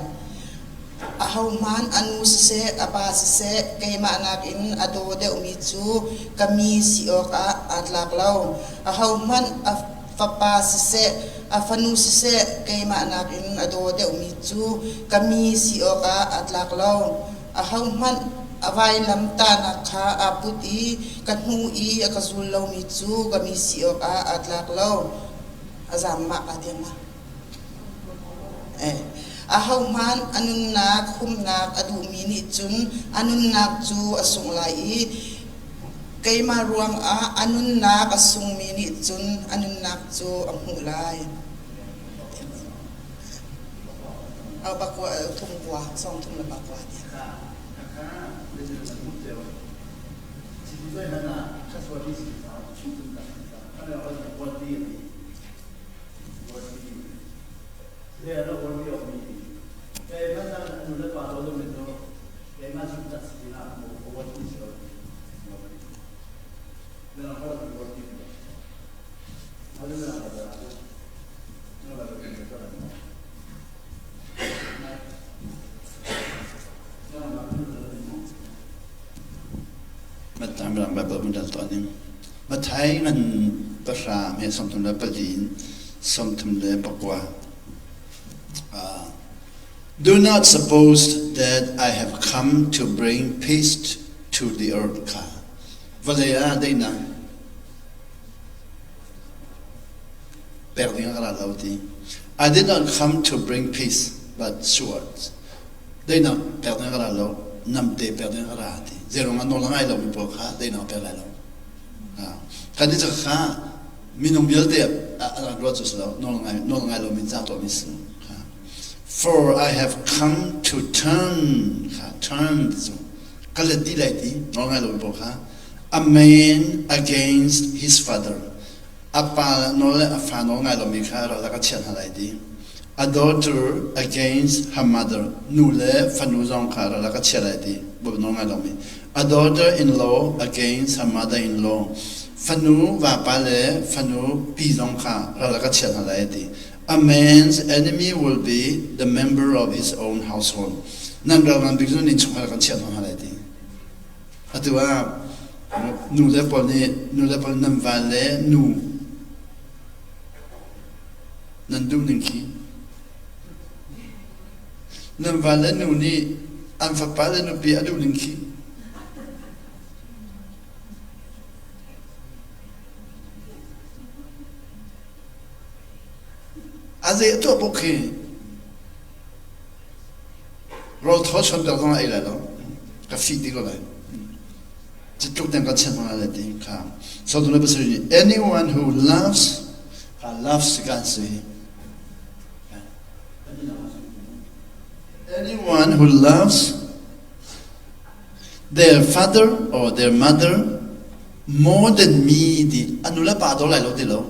[SPEAKER 2] Ahohmanh a nu siseh, a pa siseh, keimah nakin a daw deuhmi cu ka mi si awkah aa tlak lo. Ahohmanh a fapa siseh, a fanu siseh, keimah nakin a daw deuhmi cu ka mi si awkah aa tlak lo. Ahohmanh a vailam tahnak kha aa put i ka hnu i a ka zul lomi cu ka mi si awkah aa tlak lo. A zaam mah kaa tiang ma? Ahohmanh a nunnak humnak a duhmi nih cun a nunnak cu a sungh lai i keimah ruangah a nunnak a sungmi nih cun a nunnak cu a hmuh lai. Pakua thum kua sawm thum le pakua tiah.
[SPEAKER 1] Matthai ngan pahra me 34 in 34. Do not suppose that I have come to bring peace to the earth kha vawlei ah daihnak pek ding ah ka ra lo ti. I did not come to bring peace but swords. Daihnak pek ding ah ka ra lo, namte pek ding ah ka ra ti. Zeiruang ah nawl a ngai lomi pawl kha daihnak pek lai lo. Kan i kha minung vialte a rak ruat cu si lo, nawl ngai lomi ca tuahmi si. For I have come to turn kha turn ti cu ka let dih lai ti nawl ngai lomi pawl kha a man against his father. A pa nawl le a fa nawl ngai lomi kha ral ah ka chiah hna lai ti. A daughter against her mother, nu le fanu zong kha ral ah ka chiah lai ti. Bawipa nawl ngai lomi. A daughter-in-law against her mother-in-law, fanu vapa le fanu pi zong kha ral ah ka chiah hna lai ti. A man's enemy will be the member of his own household. Nan ral ngan bik cu nan innchungkhar kan chiah hna lai ti. Atu ah nu le pawl nih nu le pawl nan val le nu nan duh ning khi nan val le nu nih an fapa le nupi a duh ning khi a zei a tuah buk khi Rawl thaw chon piak zong ei lai lo. Ka fih ti ko lai. Citluk tiang kan chiat hna lai ti kha. So tu le pasal nih anyone who loves kha loves kan si. Anyone who loves their father or their mother more than me ti anu le pa daw lai lo ti lo.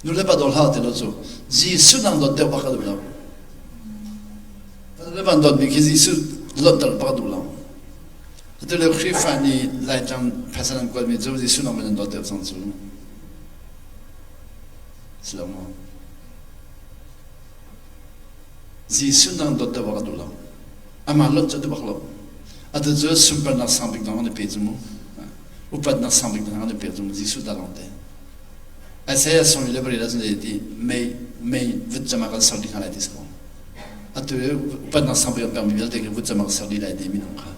[SPEAKER 1] Nu le pa daw hlah ti lo cu Jesuh nang dawt deuh bak ka duh lo. Nu le pa dawtmi khi Jesuh lonhter bak ka duh lo. Atu le Khrihfa nih Laitlang phaisa nan kuatmi cu Jesuh nang nan dawt deuh cang cu. Si lo maw? Jesuh nang dawt deuh bak ka duh lo. Amah lonh cu a duh bak lo. Atu cu sunparnak sang bik dang an i pe cu mu. Upatnak sang bik dang an i pe cu mu Jesuh ta lawng te. Isaiah sawmi le pariat ah cun ti mei mei vutcam ah kan ser dih hna lai ti si ko. Atu i upatnak sang bik an pekmi vialte khi vutcam ah ka ser dih lai ti minung kha.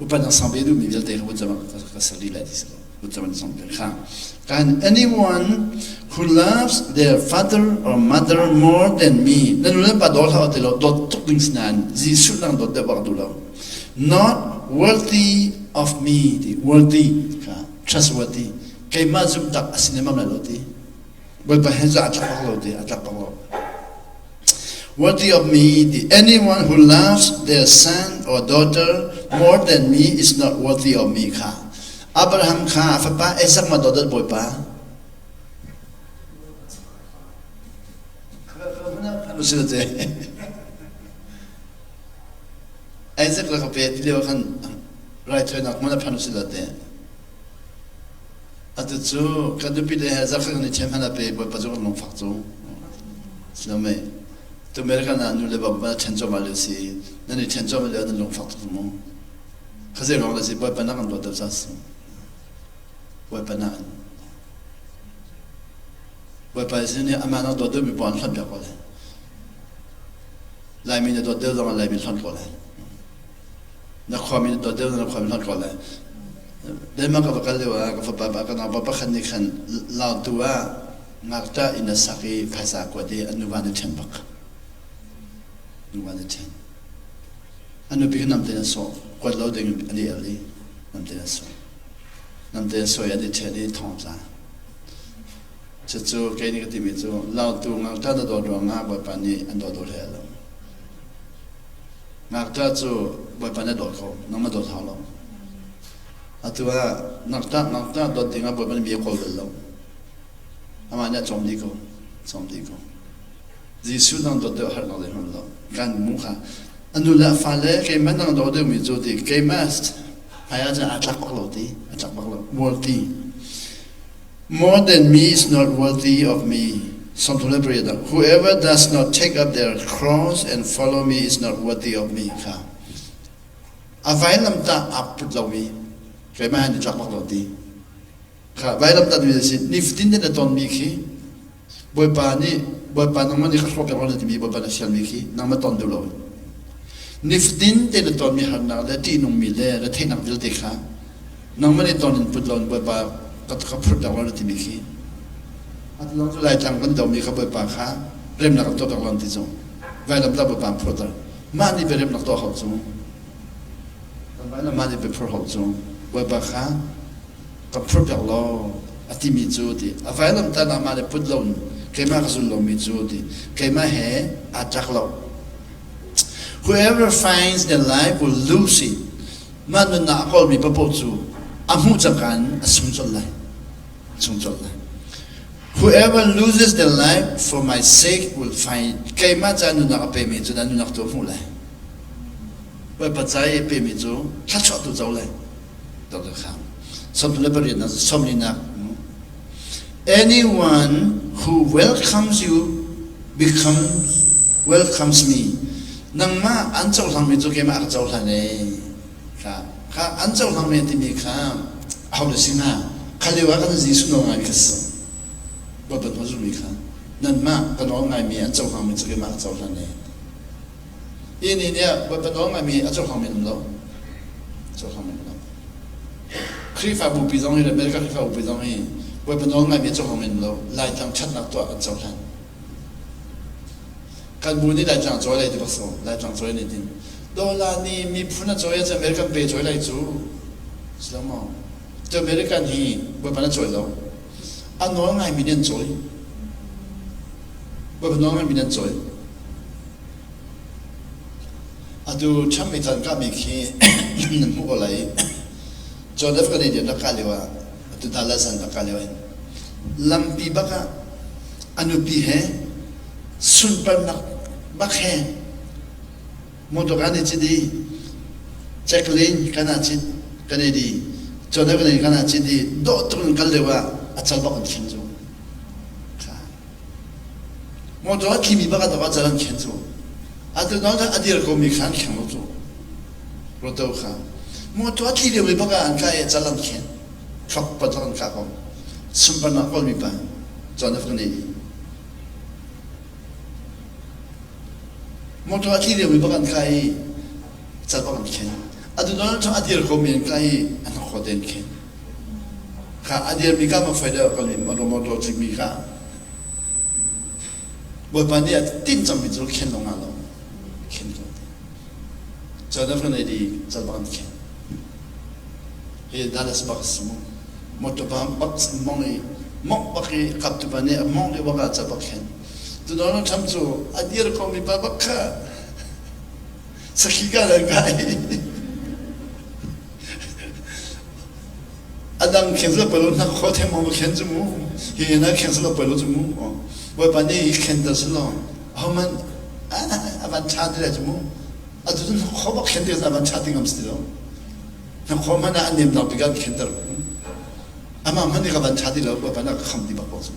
[SPEAKER 1] Upatnak sang bik a duhmi vialte kha vutcam ah ka ser dih lai ti si ko. Vutcam an sang bik kha. Kan anyone who loves their father or mother more than me na nu le pa daw hlah ti lo dawt tuk ding si nain Jesuh nang dawt deuh bak duh lo. Not worthy of me ti worthy kha trustworthy keimah zumhtak a si nemam lai lo ti Bawipa he cu a tlak bak lo ti a tlak bak lo worthy of me ti anyone who loves their son or daughter more than me is not worthy of me kha Abraham kha a fapa Isaac ma dawt Bawipa Isaac la ka pe ti lio khan raithawinak hmun a phan si lo te Atu cu kan nupi le he zarh kan i ṭhen hmanh ah pe Bawipa cu kan lungfak cu. Si lo mei? Tu American ah nu le va va ṭhen cuahmah lio si. Nan i ṭhen cuahmah lio nan lungfak tuk mu. Kha zei ruang le si Bawipa nak an dawt deuh ca si. Bawipa nak an Bawipa sin nih amah nak dawt deuh mi paoh an hlonh piak ko lai. Laimi na dawt deuh zong ah Laimi hlonh ko lai. Na khuami na dawt deuh na khuami hlonh ko lai. Denmark ka va kal lio ah ka fapa pa ka naupa pakhat nih khan Lautu ah ngakṭah inn a sak i phaisa a kuat i an nuva an i ṭhen bak. Nuva an i ṭhen. An nupi kha namte in a sawh. Kuat lo ding an i el i namte in a sawh. Namte in a sawh i an i ṭhen i thong tla. Cucu kei nih ka timi cu Lautu ngakṭah na dawt ruangah Bawipa nih an dawt hlei lo. Ngakṭah cu Bawipa nih a dawt ko, nangmah dawt hau lo. Atu ah ngakṭah ngakṭah dawt dingah Bawipa nih mi a kawl bal lo. Amah nih a cawm dih ko, cawm dih ko. Jesuh nang dawt deuh harnak le hman lo. Kan mu kha a nu le a fale keimah nang daw deuhmi cu ti keimah hmai ah cun aa tlak bak lo ti, a tlak bak lo. Worthy. More than me is not worthy of me. Whoever does not take up their cross and follow me is not worthy of me kha. A vailamtah aa put lomi keimah han i tlak bak lo ti. Kha vailamtah mi si nifatin te na tonmi khi Bawipa nih Bawipa nangmah nih ka hrawk piak lo na timi Bawipa na fialmi khi nangmah ton duh lo. Nifatin te na tonmi harnak le ṭihnungmi le retheihnak vialte kha nangmah nih ton in put lo in Bawipa ka ka phurh piak lo na timi khi atu lawng cu Laitlang kan domi kha Bawipa kha remnak kan tuah piak lo ti cu vailam tah Bawipa an phurter mah nih biaremnak tuah hau cu vailam mah nih biaphur hau cu Bawipa kha ka phurh piak law a timi cu ti a vailam tan ah mah le put lo keimah ka zul lomi cu ti keimah he aa tlak lo whoever finds their life will lose it mah nunnak a kawlmi papoh cu a hmuh cangka in a sung colh lai sung colh lai. Whoever loses their life for my sake will find it. Keimah ca nunnak a pemi cu na nunnak tu a hmuh lai. Bawipa ca i a pemi cu thluachuah tu co lai. Dr. Khang. 38 sawmlinak. Anyone who welcomes you becomes welcomes me. Nangmah an cohlangmi cu keimah a ka cohlan ee. Kha kha an cohlangmi timi kha aho dah si hnga? Kha lio ah kan Jesuh nawl ngaimi kha si. Bawipa nawl zulmi kha nanmah ka nawl ngaimi an cohlangmi cu keimah a ka cohlan ee. Hi ni nih Bawipa nawl ngaimi a cohlangmi an um lo. Cohlangmi an um lo. Khrihfabu pi zong hi le America Khrihfabu pi zong hi Bawipa nawl ngaimi a cohlangmi an um lo. Laitlang ṭhatnak tuah an cohlan. Kan bu nih Laitlang cawi lai ti bak so Laitlang cawi nih tin Dollar nih miphun a cawi ahcun American pe cawi lai cu si lo maw? Tu American hi Bawipa na cawi lo. A nawl ngaimi nih an cawi. Bawipa nawl ngaimi nih an cawi. Atu Trump mi can kahmi khi nan hmuh ko lai. John F. Kennedy rak kah lio ah atu Dallas an rak kah lio in lampi bak ah a nupi he sunparnak bak he motor kan i cit i Jacqueline kan ah cit Kennedy John F. Kennedy kan ah cit i dawh tuk in kal lio ah a cal bak an khen cu. Motor a thlimi bak a cal an khen cu. Atu nawn a dir komi kha an kheng lo cu. Roto kha. Motor a tli liomi bak ah an kai i cal an khen. Truck pat an kah ko. Sunparnak kawlmi pa John F. Kennedy. Motor a tli liomi bak an kai i cal bak an khen. Atu nawn a dir komi an kai i an hnakhaw te an khen. Kha a dirmi ka ma fai deuh kan in motor cikmi kha Bawipa nih a tinh cangmi cu khen lo ngah lo khen ko John F. Kennedy cal bak an khen hi Dallas bak si mu motor bang bak mong i mong bak i kap tu pa nih a mong lio bak ah cal bak khen tu Donald Trump cu a dir ko mi pa bak kha sakhi ka lan kai A dang khen sila poi lo hna kho theng ma khen cu mu hi na khen sila poi lo cu mu Bawipa nih hi khen ter si lo ahoman a van tha ti lai cu mu atu cun kho bak khen ti a van tha ti ngam si lo na kho hmanh ah a nem dang bik an khen ter amah hmanh nih ka van tha ti lo Bawipa nih a ka kham ti bak ko cu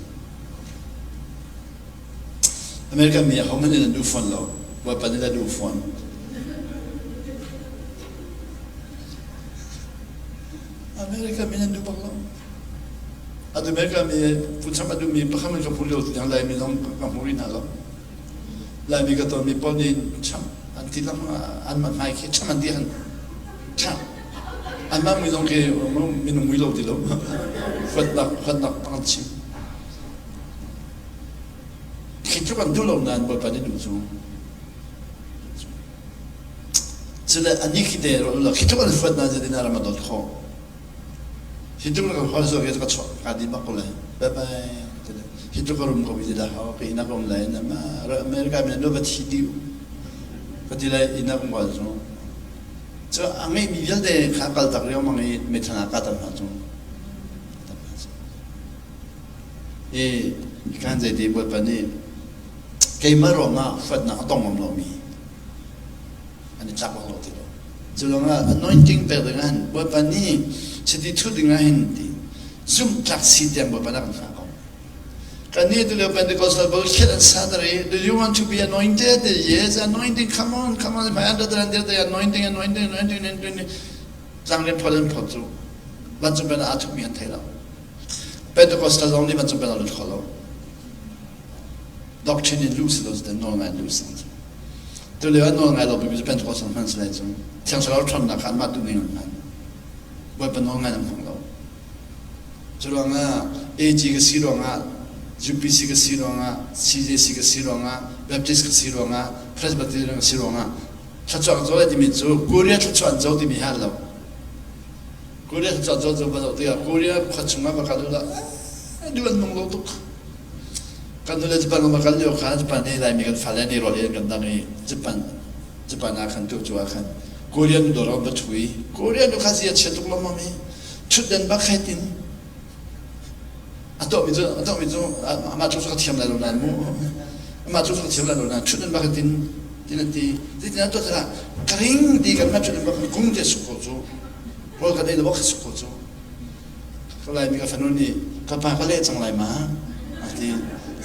[SPEAKER 1] American mi ahohmanh nih an duh fawn lo. Bawipa nih a duh fawn. America mi an duh bak lo. Atu America mi Pu Trump a duhmi pakhat man ka hmu lio tiang Laimi zong ka hmu rih hna lo. Laimi ka tonmi pawl nih Trump an ti lang anmah hmai khi Trump an ti han Trump anmah mui zong khi minung mui lo ti lo. Huatnak huatnak an chim. Khi tluk an duh lo nain Bawipa nih duh cu. Cule anih khi te ro khi tluk an fuat nain zeitin ram a dawt khawh. Hi tluk ka hol zo ka chuah ka di bak ko lai. Bye bye. Hi tluk ka rum ko bi dah hau ka ina ka um lai na ma America mi nu va thi di. Ka ti lai ina ka ngol cu. Cu a ngeih mi vialte kha kal tak riangmang i mithana ka tam hna cu. I kan zeiti Bawipa nih keimah ruangah huatnak a tong ngam lomi an i tlak bak lo ti lo. Cu ruangah anointing pek ding ah hin Bawipa nih chiti thuh ding ah hin ti zumhtlak si tiang Bawipa nih a kan hngah ko. Kan nih tu lio Pentecostal bullshit an sa tar i do you want to be anointed? Yes, anointing, come on, come on. Hmai an rat an dir anointing, anointing, anointing, anointing. Tlang rian phawt an phawt cu vancung pen ah aa thupmi an thei lo. Pentecostal zong nih vancung pen ah lut kho lo. Doctrine in luh si lo cu nawl ngai luh sang cu. Tu lio ah nawl ngai lo bimi cu Pentecostal hman si lai cu. Thiang Thlarau ṭhawnnak kha anmah duhning an hman. Bawipa nawl ngai an hmang lo. Cu ruangah AG ka si ruangah UPC ka si ruangah CJC ka si ruangah Baptist ka si ruangah Presbyterian ka si ruangah thluachuah ka co lai timi cu Korea thluachuah an co timi hi an lo. Korea thluachuah co cu va zoh tikah Korea khua chungah va kal u duh an nung lo tuk. Kan nule Japan va kal lio kha Japan hi Laimi kan fale nih rawl ei an kan dang i Japan Japan ah khan tu cu ah khan Korean nu dawr va ṭhu i Korean nu kha zia chia tuk lawmmam i ṭhutden bak hai tin. A tuahmi cu a tuahmi cu amah cu ka thiam lai lo nain mu. Amah cu ka thiam lai lo nain ṭhut in bak tin tin an ti. Ti tin a tuah tikah ka ring ti kan mah ṭhut in bak kung te suk ko cu. Rawl kan ei lo bak suk ko cu. Ka Laimi ka fanu nih ka pa ka leh cang lai ma a ti.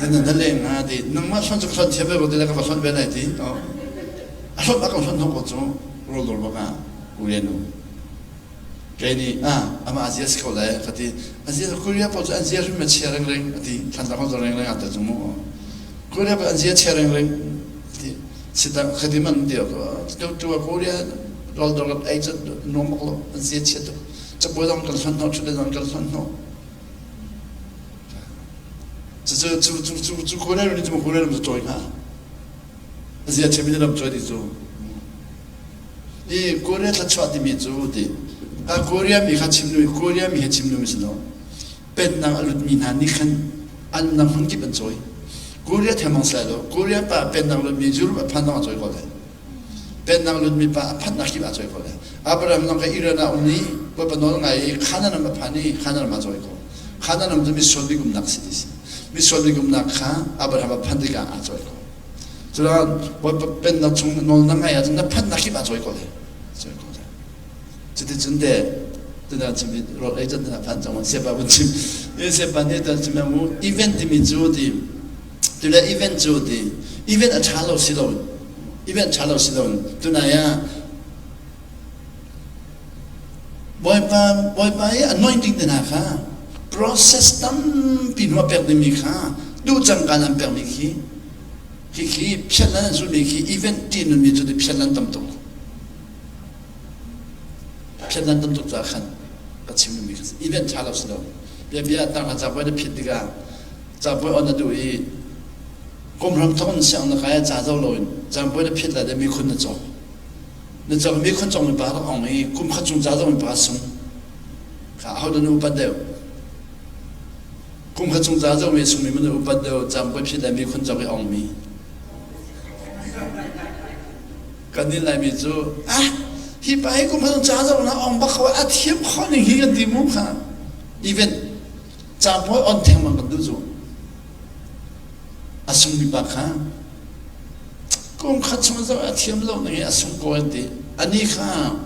[SPEAKER 1] Nan na leng nga ti. Nangmah hlonh cu ka hlonh thiam ve ko ti le ka va hlonh ve lai ti. A hlonh a kan hlonh hnawh ko cu rawl dawr bak ah u le nu. Kei nih ah amah a zia si ko lai ka ti. A zia Korea pawl cu an zia hrim a chia rengreng a ti. Thantlang pawl cu rengreng aa tel cu mu. Korea pawl an zia chia rengreng a ti. Sita ka ti man ti tu tu Korea rawl dawr ei cu nuam bak lo an zia chia tuk. Cabuai zong kan hlonh hnawh, ṭhutdan zong kan hlonh hnawh. Cu cu cu cu cu Korea ram cu Korea ram cu cawi hnga. A zia chiami ram cawi ti cu. I Korea thluachuah timi cu ti a Korea mi kha chim nu Korea mi he chim nu si lo pennak a lutmi hna nih khan an nang hmun kip an cawi Korea themang sai lo Korea pa pennak lutmi Europe a phan zong a cawi ko lai pennak lutmi pa a phannak kip a cawi ko lai Abraham zong kha Iran ah um i Bawipa nawl ngai i Canaan ram a phan i Canaan ram a cawi ko Canaan ram cu misual bik umnak si ti si misual bik umnak kha Abraham a phan tikah a cawi ko Cucaah Bawipa pennak chung nawl na ngaih ahcun na phannak kip ah cawi ko le. Cawi ko le. Cuticun te tuna chim rawl ei can tuna phan cang siapa vun chim. E siapa nih tan chim mu event timi cu ti tule event cu ti event a ṭha lo si lo event ṭha lo si lo tunai ah Bawipa Bawipa i anointing te hna kha process tampi hnu a pek dingmi kha duh cangka an pekmi khi Hikhi phiat an zulmi khi event ṭihnunmi cu ti phiat an tam tuk. Phiat an tam tuk caah khan ka chim duhmi kha event ṭha lo si lo. Biabia tang cabuai na phiat tikah cabuai on na duh i kum hram thawk in siang na kai ah ca zo loin cabuai na phiat lai le mikhun na cawk. Na cawk mikhun cawkmi pa rak ong i kum khat chung ca zomi pa sung. Kha aho dah na upat deuh? Kum khat chung ca zohmi sungmi man upat deuh cangpui phit le mikhun cawk i ongmi. Kan nih Laimi cu ah hi pa hi kum khat chung ca zoh na ong bak kho a thiam kho ning hi kan ti mu kha. Even cangpui on theng bang kan duh cu. A sungmi pa kha kum khat chung zoh a thiam lo ning hi a sung ko an ti. Ani kha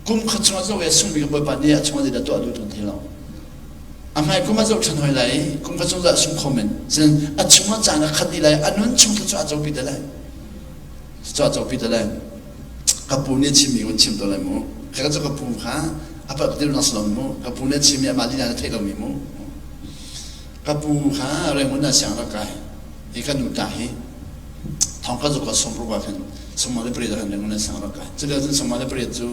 [SPEAKER 1] kum khat chung a zoh i a sungmi kha Bawipa nih a chung ah zeidah tuah duh ṭun ti lo. A hmai kum a zoh ṭhan hoi lai i kum khat chung a sung kho men. Cun a chung ah caan a khat dih lai a nun chung cu a copi te lai. Cu a copi te lai. Ka pu nih a chimmi kun chim to lai mu. Ka cu ka pu kha a palh ti nak si mu. Ka pu nih a chimmi amah lila na theih lomi mu. Ka pu kha Rangoon ah siang rak kai. Hi kan nu ta hi thong ka zuk ka sawm ruk ah khan sawmma le pariat ah khan Rangoon ah siang rak kai. Cu lio cun sawmma le pariat cu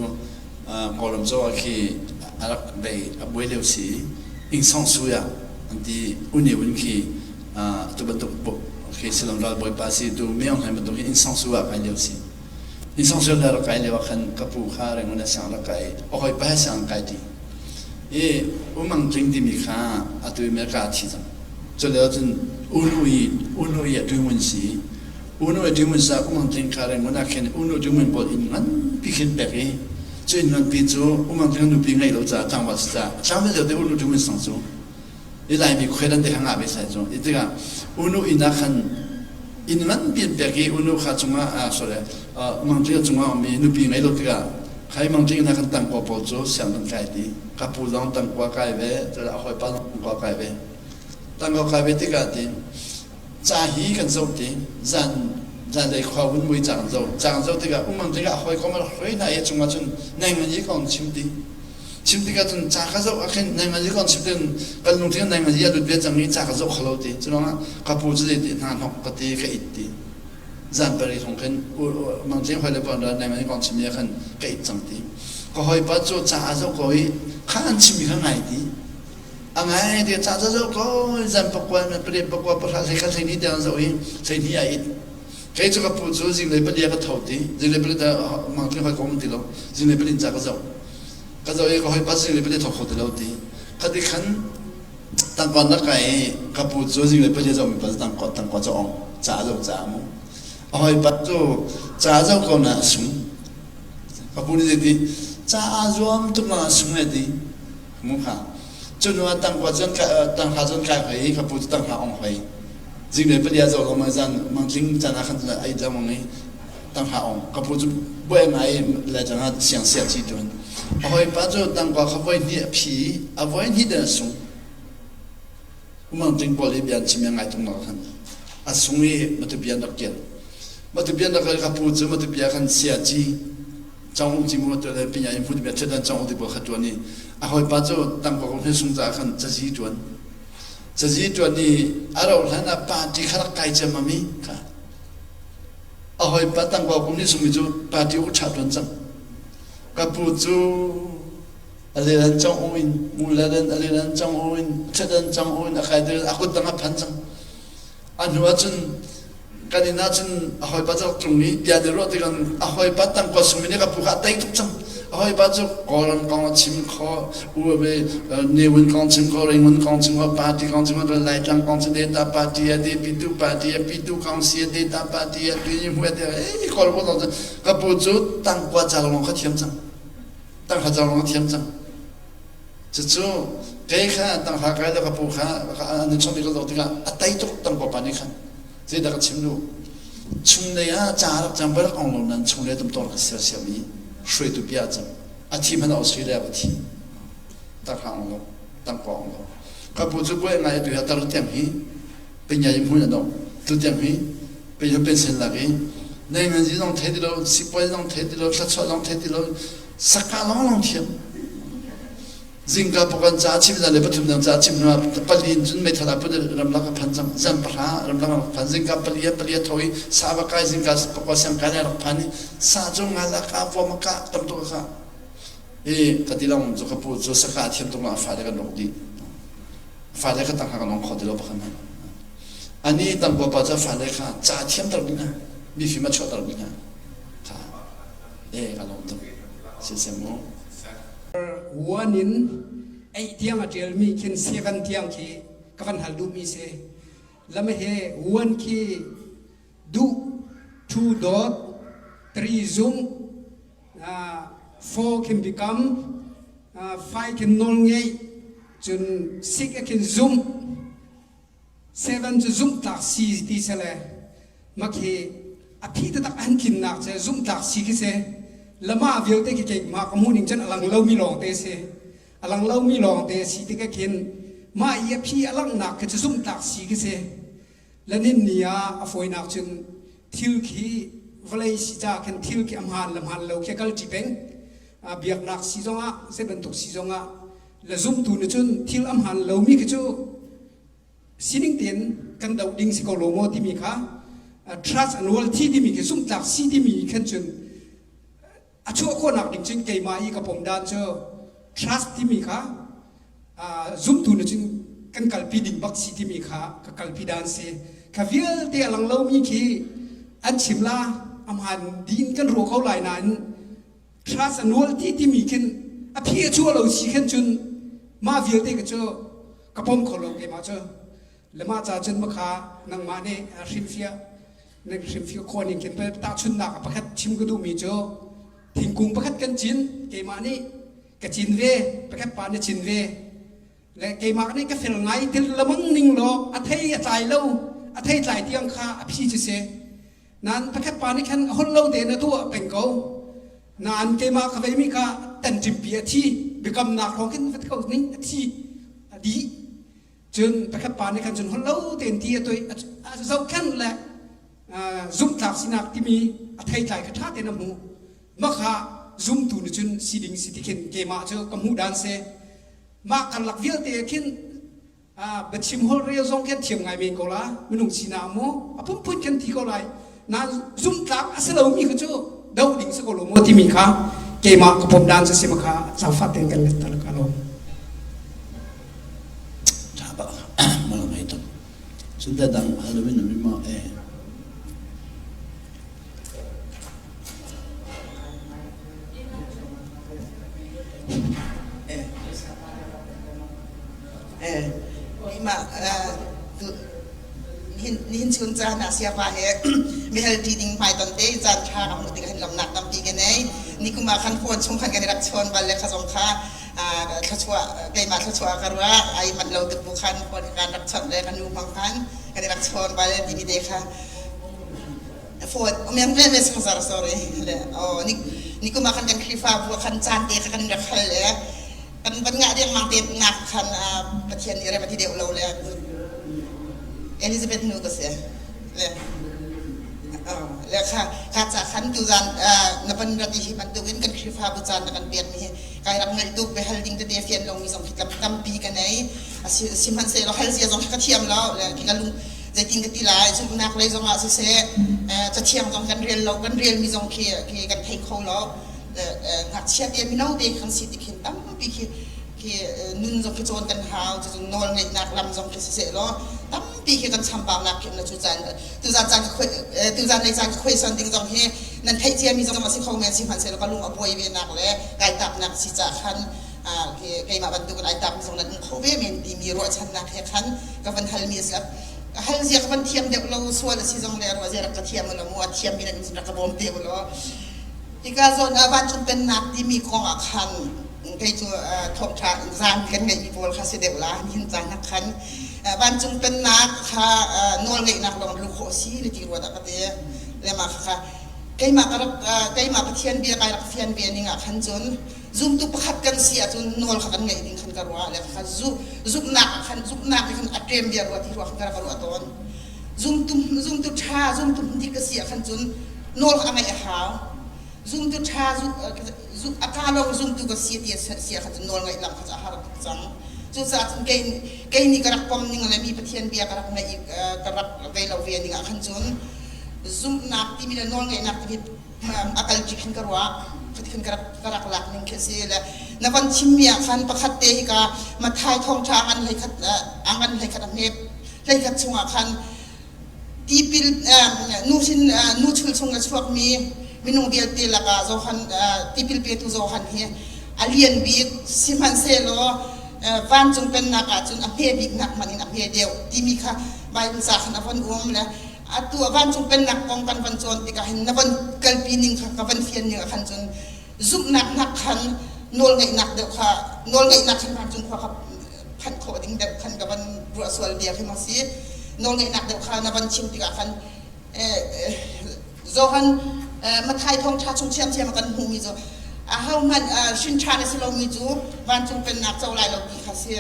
[SPEAKER 1] Kawlram caw ah khi a rak bei a buai lio si ing song sui ah an ti un i un khi tu bantuk khi Silom ral bawipa si tu Myeong Hlaing bantuk hi inn song su ah kai lio si inn song su le rak kai lio ah khan ka pu kha Rangoon ah siang rak kai a hawipa he siang kai ti i umang tling timi kha atu America a thi cang cu lio cun unu i unu i a tuimun si Unu e timun sa umang tling kha Rangoon ah khin unu timun pawl inn nganpi khin pek i cu inn nganpi cu umang tling nupi ngei lo caah tlangval si caah tlangval lio te unu timun sang cu i Laimi khuai dan te kha ngah ve sai cu i tikah unu inn ah khan inn nganpi an pek i unu kha cungah ah sorry umang tling cungah ummi nupi ngei lo tikah khai mang tling inn ah khan tangkua pawl cu siang kan kai ti ka pu zong tangkua kai ve a hawipa zong tangkua kai ve tangkua kai ve tikah ti Ca hi kan zoh ti zan zanlei khua vun mui ca kan zoh ca kan zoh tikah umang tikah hawikom a rak hruai hna i a cungah cun nai yi kong chim ti chim tikah cun ca ka zoh ah khin nai yi kong chim tin kan lungthin nai yi a lut ve cang i ca ka zoh kholo ti cu ka pu cu zei ti hna hnok ka ti ka it ti zan pari thong khin mang tling hoi le pon ra nai yi kong chim ya khan ka it cang ti ka hawipa cu ca a zoh ko i kha an chim mi kha ngai ti A ngai ti ca ca zoh ko zan pakua na pariat pakua pahra hlei khat hleihnih tiang zoh i hleihnih ah it. Kei cu ka pu cu zinglei pali ah ka tho ti zinglei pali ta mang tling hoi ka um ti lo zinglei pali in ca ka zoh. Ka zoh i ka hawipa zinglei pali tho kho ti lo ti. Khati khan tangkon na kai i ka pu cu zinglei pali zoh mi pa cu tangkua tangkua cu ong ca zoh ca mu. A hawipa cu ca zoh ko na a sung. Ka pu nih ti ca aa zuam tuk na sung e ti. Mu kha. Cu hnu ah tangkua cun tanghra cun kai hoi i ka pu cu tanghra ong hoi. Zinglei pali ah zoh lo zan mangtling caan ah khan ai lengmang i tanghra ong. Ka pu cu buai ngai i le cang ah siang sia ci tuan. A hawipa cu tangkua kha voi hnih a phi i a voi hnih den a sung. Umang tling pawl i bia an chim i a ngai tung lo khan a sung i Matupi an rak kial. Matupi an rak kal ka pu cu Matupi ah khan sia ci cong um ci mu tu le pinya in hmun bia ṭhet cong um ti pawl kha ṭuan i a hawipa cu tangka kong he sung caah khan cazi ṭuan. Cazi ṭuan i a rauh hlan ah party kha rak kai ciammam i kha a hawipa tangka kum nih sungmi cu party uk ṭha ṭuan cang. Ka pu cu a lelan cang u in mu lelan a lelan cang u in ṭhedan cang u in a kai a kut dang a phan cang. A hnu ahcun kan inn ahcun a hawipa cu rak tlung i bia nih ruah tikah a hawipa tangka sungmi nih ka pu kha a tei tuk cang. A hawipa cu Kawlram kong a chim kho, Newin kong chim kho, Rangoon kong chim kho, party kong chim kho, Laitlang kong chim data party a Pitu party a Pitu kong si a data party a tu hmu a eh Kawlram kong ka pu cu tangkua ca lawng kha thiam cang. Tangka ca lawng a thiam cang. Cucu kei kha tangka kai le ka pu kha an i chawnh i ka zoh tikah a tei tuk tangka pa nih khan zeidah ka chim duh chunglei ah ca rak cang rak ong lo nan chunglei tumtor ka sersiam i hruaitu bia cang a thi hmanh Australia va thi tangka ong lo tangka ong lo ka pu cu buai ngai tu hi tar tiang hi pinya i hmun a dong tu tiang hi pe pension lak i nei ngan zi zong thei ti lo sipuai zong thei ti lo thlachuah zong thei ti lo Saka lawnglawng thiam. Zingka pukan ca chim zan le pathum dang ca chim hnu pali in cun meithal ah put ramlak a phan cang. Zan pahra ramlak a rak phan. Zingka pali ah pali a tho i sa va kai zingka pakua siang kai rak phan i sa cu ngal a ka vuam a ka tam tuk a ka. I ka ti lang cu ka pu cu saka a thiam tuk a fale kan rok dih. Fale ka tang kan ong kho ti lo pakhat hmanh. Ani tam pa cu fale kha ca thiam ter ding hna. Mifim a chuah ter ding hna. Kha Eh, ka lawm tuk. Siseh mu.
[SPEAKER 3] One in eight tiang a ṭialmi khin seven tiang khi ka van hal duhmi si. Lama he one khi duh, two dot, three zumh, four khin biakam, five khin nawl ngeih, cun six a khin zumh, Seven cu zumhtlak si ti si le makhi a phi taktak an tlinnak cu zumhtlak si khi si. Lama vialte khi keimah ka hmuh ning cun a lang lomi lawngte si. A lang lomi lawngte si tikah khin mah i a phi a langhnak khi cu zumhtlak si khi si. Lanin ni ah a fawinak cun thil khi vawlei si ca khin thil khi a hmaan le hmaan lo khi a kal ṭi peng. Biaknak si zongah zei bantuk si zongah le zumtu nih cun thil a hmaan lomi khi cu sining tein kan doh ding si ko lo maw timi kha trust and loyalty timi khi zumhtlak si timi khan cun a chuah khawhnak ding cun keimah i ka pom dan cu trust timi kha zumtu nih cun kan kalpi ding bak si timi kha ka kalpi dan si kha vialte a lang lomi khi an chim la a hmaan din kan ruah ko lai nain Trust a nawl ti timi khin a phi a chuah lo si khin cun mah vialte ka cu ka pom kho lo keimah cu le mah ca cun makha nangmah nih hrimhfiah na hrimhfiah khawh ning khin tahchunhnak a pakhat chim ka duhmi cu thingkung pakhat kan cin keimah nih ka cin ve pakhat pa nih cin ve le keimah nih ka fel ngai til lamang ning law a thei a tlai lo a thei tlai tiang kha a phi cu si Nain pakhat pa nih khan a holh lo tein a tuah peng ko. Nain keimah ka veimi kha tanṭimpi a thi. Biakamnak hrawng khin va ti ko ning a thi a dih. Cun pakhat pa nih khan cun holh lo tein ti a tuih a zohkhenh le zumhtlak sinak timi a theitlai kha ṭha tein a hmuh. Mah kha zumtu nih cun si ding si ti khin keimah cu ka hmuh dan si. Mah karlak vialte khin biachim holh rel zong kan thiam ngai men ko la minung sinak mu a phunphun kan ti ko lai nain zumhtlak a si lomi kha cu do ding si ko lo maw timi kha keimah ka pom dan cu si ma kha zaangfah tein kan let ka lawm
[SPEAKER 1] Tha ba mal ngai tuk cun dang Halloween mi ma e
[SPEAKER 2] Nihin chun caan ah siapa he mihal ṭi ding hmaiton te caan ṭha ka hmuh tikah hin lawmhnak tampi ka nei. Nikum ah khan phone chung khan kan i rak chawn bal le kha zong kha. Thluachuah keimah thluachuah ka ruah ai manh lo tuk bu khan phone kan rak chawnh le ka nu hmang khan kan i rak chawn bal timi te kha phone umem ve ve sangzar sorry le oh ni ni kuma khan kan Khrihfabu khan caan te kha kan rak hal le kan van ngah dengmang te nak khan Pathian nih rem a ti deuh lo le Elizabeth nu ka si le le kha kha ca khan tuzan na van rat i hi bantukin kan Khrihfabu caan na kan pekmi hi kai rak ngaih tuk biahal ding tete fian lomi zong hi tampi ka nei. Sihmanhsehlaw hal zia zong hi ka thiam lo le ka lung zeitin ka ti lai zumhnak lei zong ah siseh cathiang zong kan rel lo kan relmi zong khi khi kan thei kho lo ngakchia te mino te kan si ti khin tampi khi khi nun zong khi cawn kan hau cucun nawl ngeihnak lam zong khi siseh law tampi khi kan chambaunak khi na cu caan tuzan caan tuzan lei caan ka khuaisan ding zong hi nan theih ciami zong a si kho men sihmanhsehlaw ka lung a buai ve nak le kai tapnak si ca khan keimah bantukin ai tap zong nan um kho ve men timi ruahchannak he khan ka van halmi a si hal zia ka van thiam deuh lo sual a si zong le ruah zia rak ka thiam lo mu a thiam mi nan rak ka bawm te law hika zawn ah vancung pennak timi kong ah khan kei cu thawngṭha zan kan ngeihmi pawl kha si deuh la nihin caan ah khan vancung pennak kha nawlngeihnak lawng luh khawh si na ti ruat ah ka ti le mah kha keimah ka rak keimah Pathian bia kai rak fian ve ning ah khan cun zumtu pakhat kan si ahcun nawl kha kan ngeih ding khan ka ruah le kha zumhnak khan zumhnak khan a ṭem bia ruah ti ruah khan ka rak ruah tawn zumtu zumtu ṭha zumtu dik ka si ah khan cun nawl kha a ngeih a hau zumtu ṭha a ka lawng zumtu ka si ti si ah khan cun nawl ngaih lam kha cu a har tuk cang. Cucaah cun kei kei nih ka rak pom ning le mi Pathian bia ka rak ngaih ka rak vei lo ve ning ah khan cun zumhnak timi le nawl ngeihnak timi a kalpi khin ka ruah khin ka rak ka rak lak ning khi si le na von chimmi ah khan pakhat te hi ka Mathai thawngṭha a ngan hleikhat a ngan hleikhat a hme hleikhat chungah khan Tipil nuhrin nu chul chung a chuakmi minung vialte lakah Johan tipil petu Johan hi a lian bik sihmanhsehlaw vancung pennak ahcun a hme bik nak hmanh in a hme deuh timi kha Bible ca khan a von um le atu ah vancung pennak kong kan von cawn tikah hin na von kalpi ning kha ka von fian ning ah khan cun zumhnak nak khan nawlngeihnak deuh kha nawlngeihnak khan vancung khua kha phanh khawh ding deuh khan ka van ruah sual bia khi maw si nawlngeihnak deuh kha na van chim tikah khan Johan Mathai thawngṭha chung thiamthiam a kan hmuhmi cu ahohmanh hrin ṭhan a si lomi cu vancung pennak co lai lo ti kha si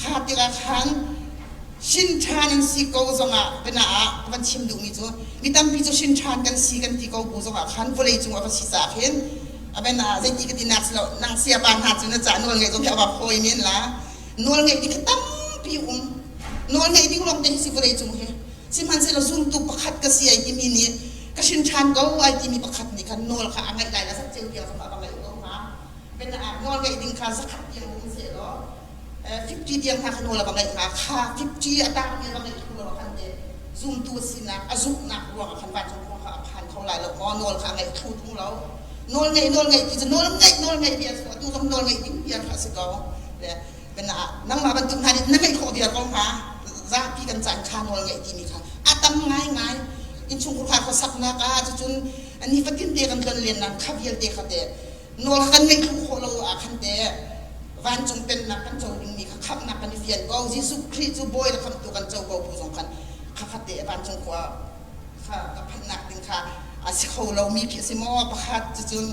[SPEAKER 2] kha tikah khan hrin ṭhan an si ko zongah bana ah ka van chim duhmi cu mi tampi cu hrin ṭhan kan si kan ti ko bu zongah khan vawlei cung a va si caah khin a ben ah zeiti ka tinak si lo nang siapa hna cu na ca nawl ngeih zong khi a va phawi men la nawl ngeih ding khi tampi um nawl ngeih ding lawng te hi si vawlei cung hi sihmanhsehlaw zumtu pakhat ka si ai timi nih ka hrin ṭhan ko ai timi pakhat nih khan nawl kha a ngeih lai la zatceu tiang zong a va ngeih ko hnga ben ah nawl ngeih ding kha zakhat tiang um sehlaw 50 tiang hna kha nawl a va ngeih hnga kha 50 a tangmi a va ngeih thlu lo khan te zumtu a sinak a zumhnak ruangah khan vancung khua kha a phan kho lai lo maw nawl kha a ngeih thlu tung lo nawl ngeih nawl ngeih ti cu nawl ngeih nawl ngeih bia cu atu zong nawl ngeih ding bia kha a si ko le nangmah bantuk hna nih na ngeih khawh viar ko hnga zapi kan caan kha nawl ngeih timi kha a tam ngaingai innchungkhar khuasaknak ah cucun nifatin te kan tlon len kha vialte kha te nawl kan ngeih thlu khawh lo ah khan te vancung pennak kan co dingmi kha khamhnak kan i fian ko Jesuh Khrih cu bawi le khamhtu kan co ko bu zong khan kha kha te vancung khua kha ka phanhnak ding kha a si kho lomi khi a si maw pakhat cucun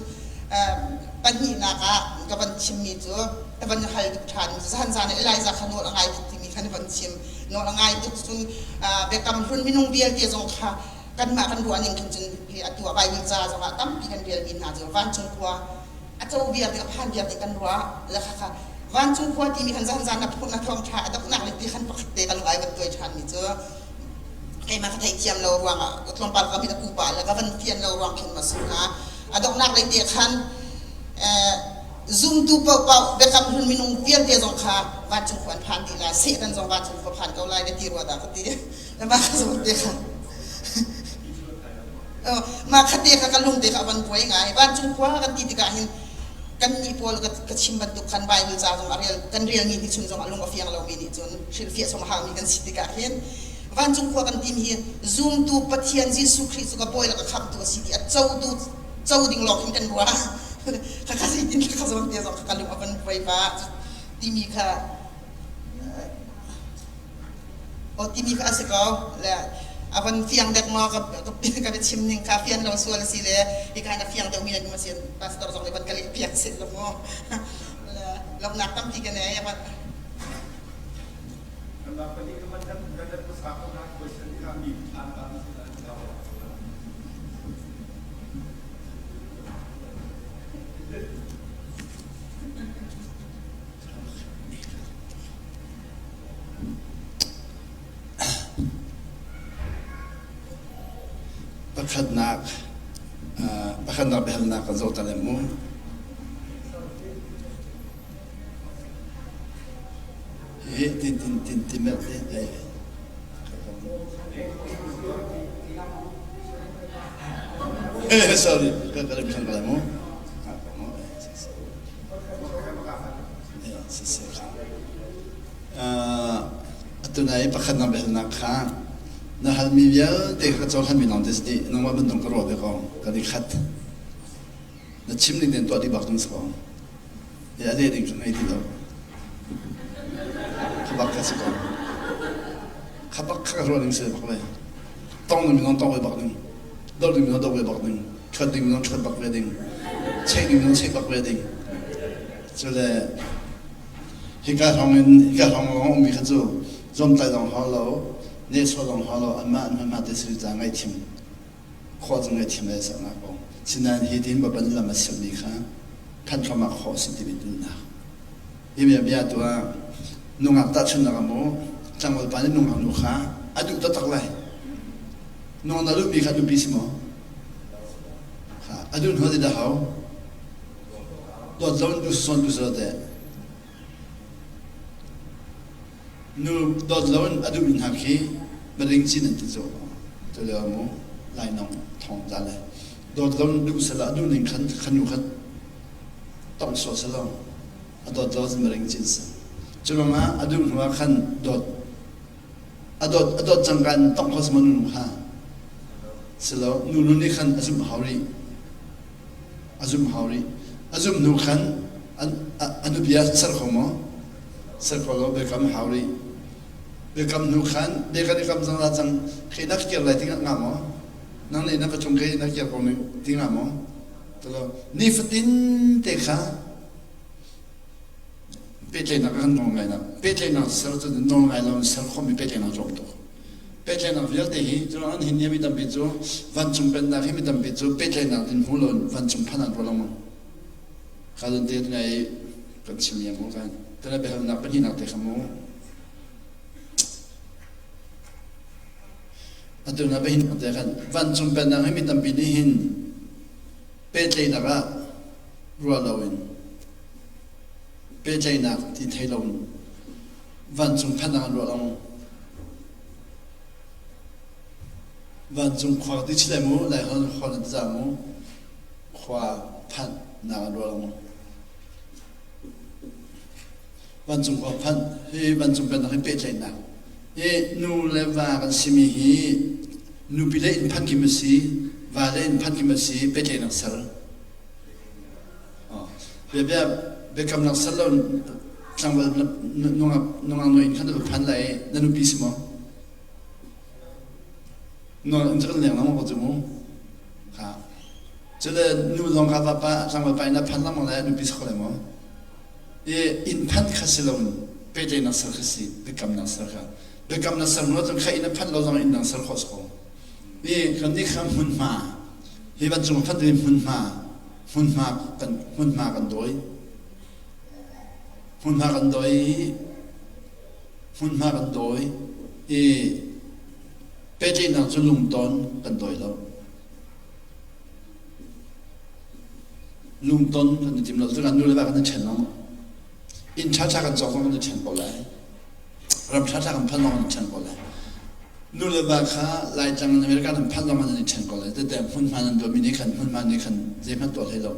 [SPEAKER 2] pahnihnak ah ka van chimmi cu ka van hal tuk ṭhan zan zan Elijah kha nawl a ngai tuk timi kha na van chim nawl a ngai tuk cun biakam hlun minung vialte zong kha kanmah kan ruah ning khin cun hi atu ah Bible ca zongah tampi kan relmi hna cu vancung khua a co viar ding a phan viar ding kan ruah le kha kha vancung khua timi khan zan zan na phun na thawngṭha a donghnak le ti khan pakhat te ka lung ai van tuai ṭhanmi cu keimah ka theihthiam lo ruangah tlawmpal ka mit a pupa le ka van fian lo ruang khin ma si hnga a donghnak lei te khan zumtu paohpaoh biakam hlun minung vialte zong kha vancung khua an phan dih lai Satan zong vancung khua phan ko lai na ti rua dah ka ti mah kha zong te kha mah kha te kha ka lung te kha a van buai ngai vancung khua kan ti tikah hin kannih pawl ka chim bantuk khan Bible ca zong a rel kan relmi hi chung zong a lung a fiang lomi nih cun hrilhfiah chung a haumi kan si tikah hin vancung khua kan timi hi zumtu Pathian Jesuh Khrih cu ka bawi le ka khamhtu a si ti a cotu co ding lawng hin kan ruah. Kha kha zeitin kha zawn te zong ka lung a van buai ba timi kha o timi kha a si ko le a van fiang dek maw ka ka chim ning kha fian lo sual a si le hi ka na fiang deuh mi nan um si pastor zong nih van ka leh piak si lo mu lawmnak tampi ka nei a van
[SPEAKER 1] Pakhatnak pakhatnak biahalnak kan zoh ta le mu. Hi tin tin tin tin mel te eh sorry ka ka rim sang ka mu. Atu nai pakhat na biahalnak kha na halmi vialte kha ka cohlanmi lawng te si dih. Nangmah bantuk ka ruah ve ko. Kan i khat. Na chim ning tein tuah dih bak ding si ko. A leh ding cu ngei ti lo. Kha bak kha si ko. Kha bak kha ka ruah ning si bak ve. Tong ding minung tong ve bak ding. Doh ding minung doh ve bak ding. Ṭhuat ding minung ṭhuat bak ve ding. Cheih ding minung cheih bak ve ding. Cule hika hrawng in hika hrawng lawng ummi kha cu zawmtai zong hau lo, nehsawh zong hau lo, anmah an hmanhma te si ca ngaihthiam khawh cu ngaihthiam le saknak kong. Sinain hi tin baban lam a siammi kha phan thluahmah khawh a si timi nunnak. Hi bia bia tu ah nungak tahchunhnak ah mu tlangval pa nih nungak nu kha a duh taktak lai. Nungak na duhmi kha nupi si maw? Kha a duh hnu dah hau? Dawt lo in duh sawn duh sawt teh. Nu dawt lo in a duhmi hna khi maring cin an ti cu. Cu lio mu lainawng thong za le dawt lo in duh sala duh ning khan khan nu kha tong sawh selo a dawt lo cun maring cin sa. Cu ruangah a duh hnu ah khan dawt a dawt a dawt cangka in tong kho sama nu nu kha silo nu nu nih khan a zumh hau rih. A zumh hau rih. A zumh hnu khan a nupi ah ser kho maw? Ser kho lo biakam hau rih. Biakam hnu khan bia kan i kam cang la cang khi na kir lai ti nga maw? Nang nih na va cung khi na kir ko ti nga maw? Talo nifatin te kha pehtlaihnak kan nawl ngai nak pehtlaihnak ser cu nawl ngai lo ser khomi pehtlaihnak tlawm tuk. Pehtlaihnak vialte hi cu an hin mi tampi cu vancung pennak hi mi tampi cu pehtlaihnak din hmu lo vancung phan an ruah lengmang. Ka zon te ngai kan chim ya mu kan tana biahalnak pahnihnak te kha mu. Atu na pahin te khan vancung pennak hi mi tampi nih hin pehtlaihnak ah ruah loin pehtlaihnak ti thei lo vancung phan ah an ruah lengmang. Vancung khua ti chile mu lai hon khua na za mu khua phan na kan ruah lengmang. Vancung khua phan hi vancung pennak hi pehtlaihnak hi nu le va kan simi hi nupi le inn phan kim a si va le inn phan kim a si pehtlaihnak ser bia bia biakamnak ser lo tlangval nungak nungak nu inn khan na phan lai na nupi si maw No in cu kan leng lengmang ko cu mu. Kha. Cule nu zong kha vapa tlangval pa in a phan lengmang lai nupi si kho lai maw? I inn phanh kha si lo in pehtlaihnak ser kha si biakamnak ser kha. Biakamnak ser hnu cun kha inn a phanh lo zong inn dang ser khawh si ko. I kan nih kha hmunhma hi vancung phanh ding hmunhma hmunhma kan hmunhma kan dawi. Hmunhma kan dawi hmunhma kan dawi i Pehtlaihnak cu lungton kan dawi lo. Lungton kan i tim lo. Cuka nu le va kan i ṭhen lo. Inn ṭhaṭha kan cawk zong kan i ṭhen ko lai. Ram ṭhaṭha kan phanh zong kan i ṭhen ko lai. Nu le va kha Laitlang in America an phanh zong an i ṭhen ko lai. Tete hmunhma nan tuahmi nih khan hmunhma nih khan zeihmanh tuah hlei lo.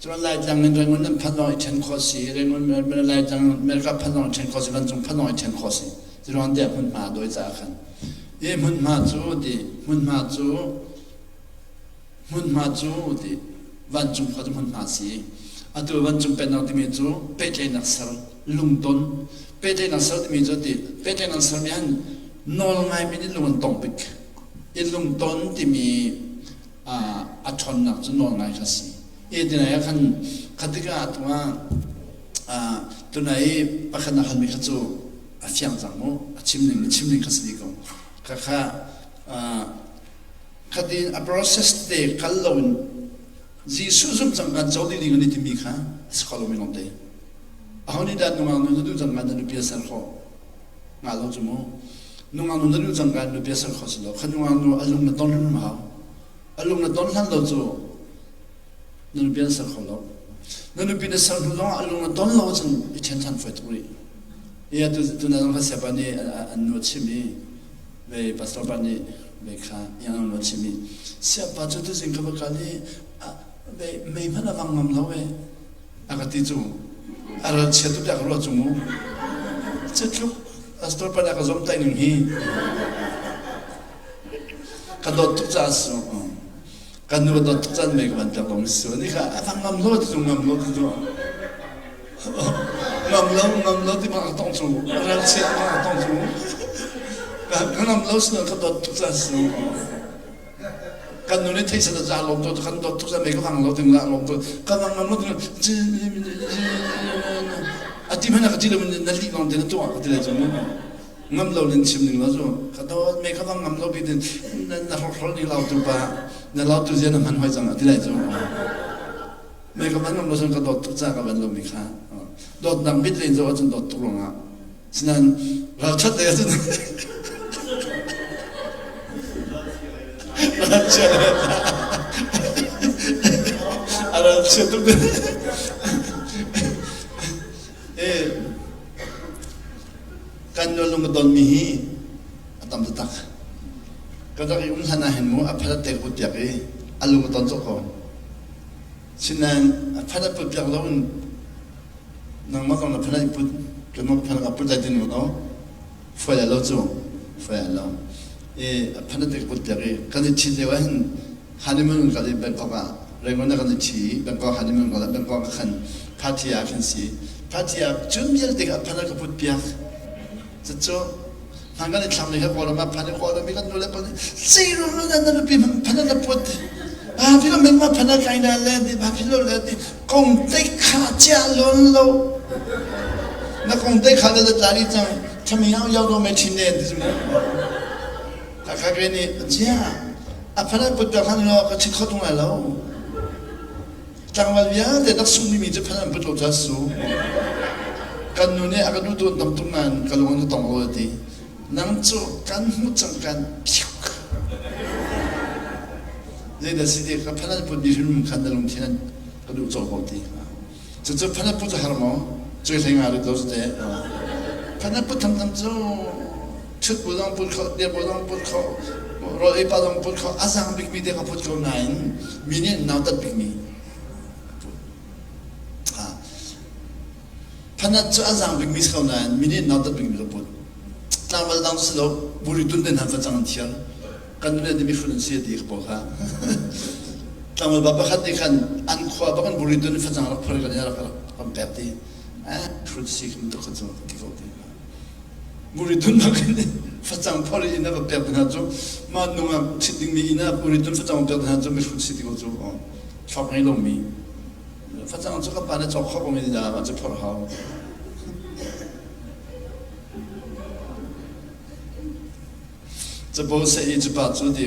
[SPEAKER 1] Cun Laitlang in Rangoon an phanh zong i ṭhen khawh si. Rangoon Laitlang America phanh zong i ṭhen khawh si. Vancung phanh zong i ṭhen khawh si. Curuang tiah hmunhma a dawi caah khan hi hmunhma cu ti hmunhma cu hmunhma cu ti. Vancung khua cu hmunhma a si. Atu vancung pennak timi cu pehtlaihnak ser, lungton. Pehtlaihnak ser timi cu ti pehtlaihnak sermi han nawl ngaimi nih lung an tong bik. I lungton timi a ṭhawnnak cu nawl ngai kha si. I tinai ah khan khatika atu ah tunai i pakhat na halmi kha cu a fiang cang mu. A chim ning na chim ning kha si dih ko. Khakha khatin a process te kal loin Jesuh zumh cang kan co ding ding an i timi kha a si kho lomi lawngte. Aho nih dah nungak nu na duh cang kan na nupi a ser khawh? Ngah lo cu mu. Nungak nu na duh cang kan nupi a ser khawh si lo. Kha nungak nu a lung na ton hrim hau. A lung na ton hlan lo cu na nupi an ser kho lo. Na nupi na ser hnu zongah a lung na ton lo cun i ṭhen ṭhan fawi tuk rih. Ia tu tu na zong kha siapa nih an nu a chim i ve pastor pa nih ve kha iang an chim i siapa cu tuzing ka va kal i ve mei hmanh a vang ngam lo e a ka ti cu a ral chia tuk ka ruah cu mu cutluk pastor pa nih a ka zom tai ning hi ka dawt tuk caah su kan nu dawt tuk caan mei ka van tlak lo su ni kha a vang ngam lo ti cu ngam lo ti cu ngam lo ngam lo ti bang tong cu ral chia bang tong cu ka ngam lo sin ka dawt tuk caan su kan nu nih thei sa za lom to kan dawt tuk caan mei ka vang lo ding la lom to ka vang ngam lo ding a ti hmanh ka ti lo na li long te na tuah ka ti le cu ngam lo nin chim ning lo cu ka dawt me ka vang ngam lo bi din na hrokhrol ni lau tu pa na lau tu zia na hman hoi cang a ti lai cu me ka van ngam lo cun ka dawt tuk ca ka van lo mi kha dawtnak mit len zo ahcun dawt tuk ruangah sinan ralṭhat lei ahcun ralchia lei a ralchia tuk e Kan nu lung a donmi hi a tam taktak. Kan rak i um hlan ah hin mu a phat a tek put piak i a lung a ton cawk ko. Sinain a phat a put piak lo in nangmah zong na phat i put kanmah ka phat ka put lai tin no foi lo cu foi lo. I a phat a tek put piak i kan i ṭhit lio ah hin honeymoon kal i Bangkok ah Rangoon ah kan i ṭhi i Bangkok honeymoon kal ah Bangkok ah khan party ah khin si party ah cun vialte kha phan ka put piak cucu hman kan i thlam ni kha Kawlram ah phan i Kawlram i kan nu le pa nih zei ruang na na nupi phan na put ah phi lo ma phan kai na le ti ma phi lo le ti kong te kha chia lon lo na kong te kha le tla ni cang thami yao yao do me thin ne ti mu Hakha ke nih ziah a phan put piak hlan law ka chit kho tung lai lo. Tlangval vialte rak sungmi mi cu phan an put lo ca su. Kan nu nih a ka duh tu tam tuk nain ka lung an ka tong lo ti. Nang cu kan hmuh cang kan phiuk. Zeidah si ti ka phan an put mi hrim khan na lungthin an ka duh cawk ko ti. Cucu phanat put cu har maw? Cui hlei nga lut lo cu teh. Phanat put thamtham cu ṭhut bu zong put kho, dir bu zong put kho, rawl ei pa zong put kho, a zaang bikmi te kha put ko nain mi nih an nautat bikmi a put. Phanat cu a zaang bikmi si ko nain mi nih an nautat bikmi ka put. Tlangval dang cu si lo, buri tun te hna facang an thial. Kan nu le nih mihrut an si ti ka paw kha. Tlangval pa pakhat nih khan an khua bak an buri tun facang rak phor kan rak kan pek ti. Eh, hrut si kham tuk cu ti ko ti. Buri tun bak in facang phor in a va pek hna cu ma nungak chit ding mi inn ah buri tun facang pek hna cu mihrut si ti ko cu. Thok ngei lomi. Facang cu ka pa nih cawk kho ko mi dah ma cu phor hau. Capo seh i cupa cu ti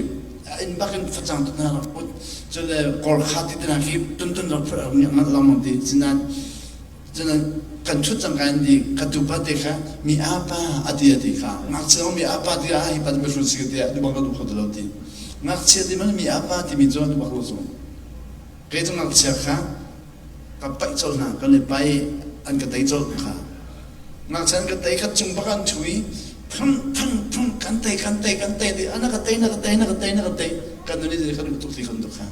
[SPEAKER 1] inn bak in facang tu hna rak put cu le kawr kha ti te hna khi tuntun rak phut rak ngat lengmang ti cunan cunan kan ṭhut cang ka in di ka tupa te kha mi apa ati ati kha ngakchia mi apa ti ah hi pa mi hrut si ka ti ah bang ka duh kho ti lo ti ngakchia ti man mi apa ti mi cu an bak lo cu kei cu ngakchia kha ka paih colh hna kan i pai an ka tei colh kha ngakchia an ka tei kha cung bak an ṭhu i phung phung phung kan tei kan tei kan tei ti ana ka tei na ka tei na ka tei na ka tei kan nun i kan tuk ti kan tuk kha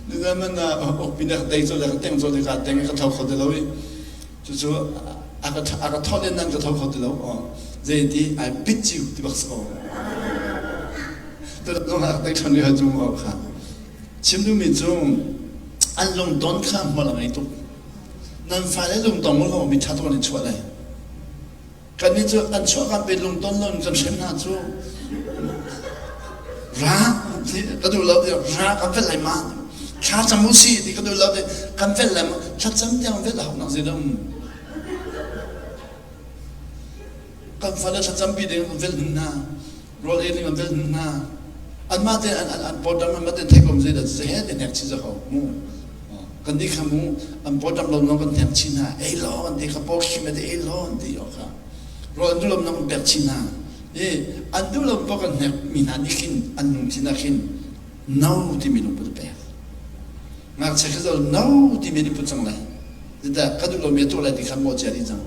[SPEAKER 1] Nizaman na okpi na ka tei colh le ka teng colh le ka teng ka tho kho ti lo i cucu a ka a ka thawh len nan ka tho kho ti lo zei ti I beat you ti bak si ko. Tuluk te ṭhan ri cu mu kha. Chim duhmi cu an lungton kha hmual a ngei tuk. Nan fale lungtong lo mi ṭha tuk an i chuah lai. Kannih cu an chuah kan pe lungton lo in kan hrem hna cu. Ra ti ka duh lo ti ra kan velh lai ma. Thla cam u si ti ka duh lo ti kan velh lai ma. Thla cam tiang velh hau nak zei dah um. Kan fale thlacampi ding an velh hna. Rawl ei ding an velh hna. Anmah te an an pawṭam anmah te theih kom zei dah he te hnek chi za ho mu. Kan di kha mu an pawṭam lo no kan hnek chi hna. Ei lo an ti kha paw khim te ei lo an ti o kha. Rawl an duh lo no kan pek chi hna. I an duh lo paw kan hnek mi hna nih khin an lungthin ah khin no timi lungput a pek. Ngakchia khi zo no timi an i put cang lai. Zeicahtiah ka duh lomi a tuah lai ti kha mawhcia dih cang.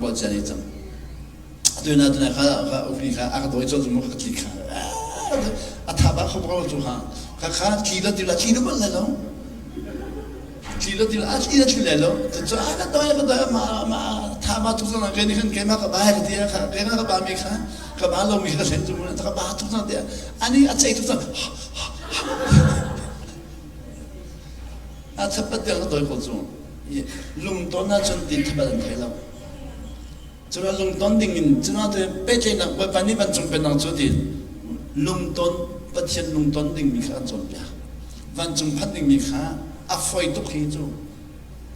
[SPEAKER 1] Mawhcia dih cang. Atu na tuna kha ka upni kha a ka dawi cawt mu ka tli kha. A tha ba kho ko tu ha. Kha kha tli lo ti la tli lo bal lai lo. Tli lo ti la a tli la tli lai lo. Cu a ka dawi ka dawi ma ma tha ba tu zong ke ni khan keimah ka ba ka ti kha keimah ka ba mi kha ka ba lo mi kha thlen cu mu ka ba tu zong ti ani a cei tu zong A thapat tiang ka dawi ko cu. Lungton ahcun ti thapat an thei lo. Cuna lungton ding in cuna te pehtlaihnak Bawipa nih vancung pennak cu ti lungton Pathian lungton ding mi kha an cawnpiak. Vancung phanh ding mi kha a foi tuk hi cu.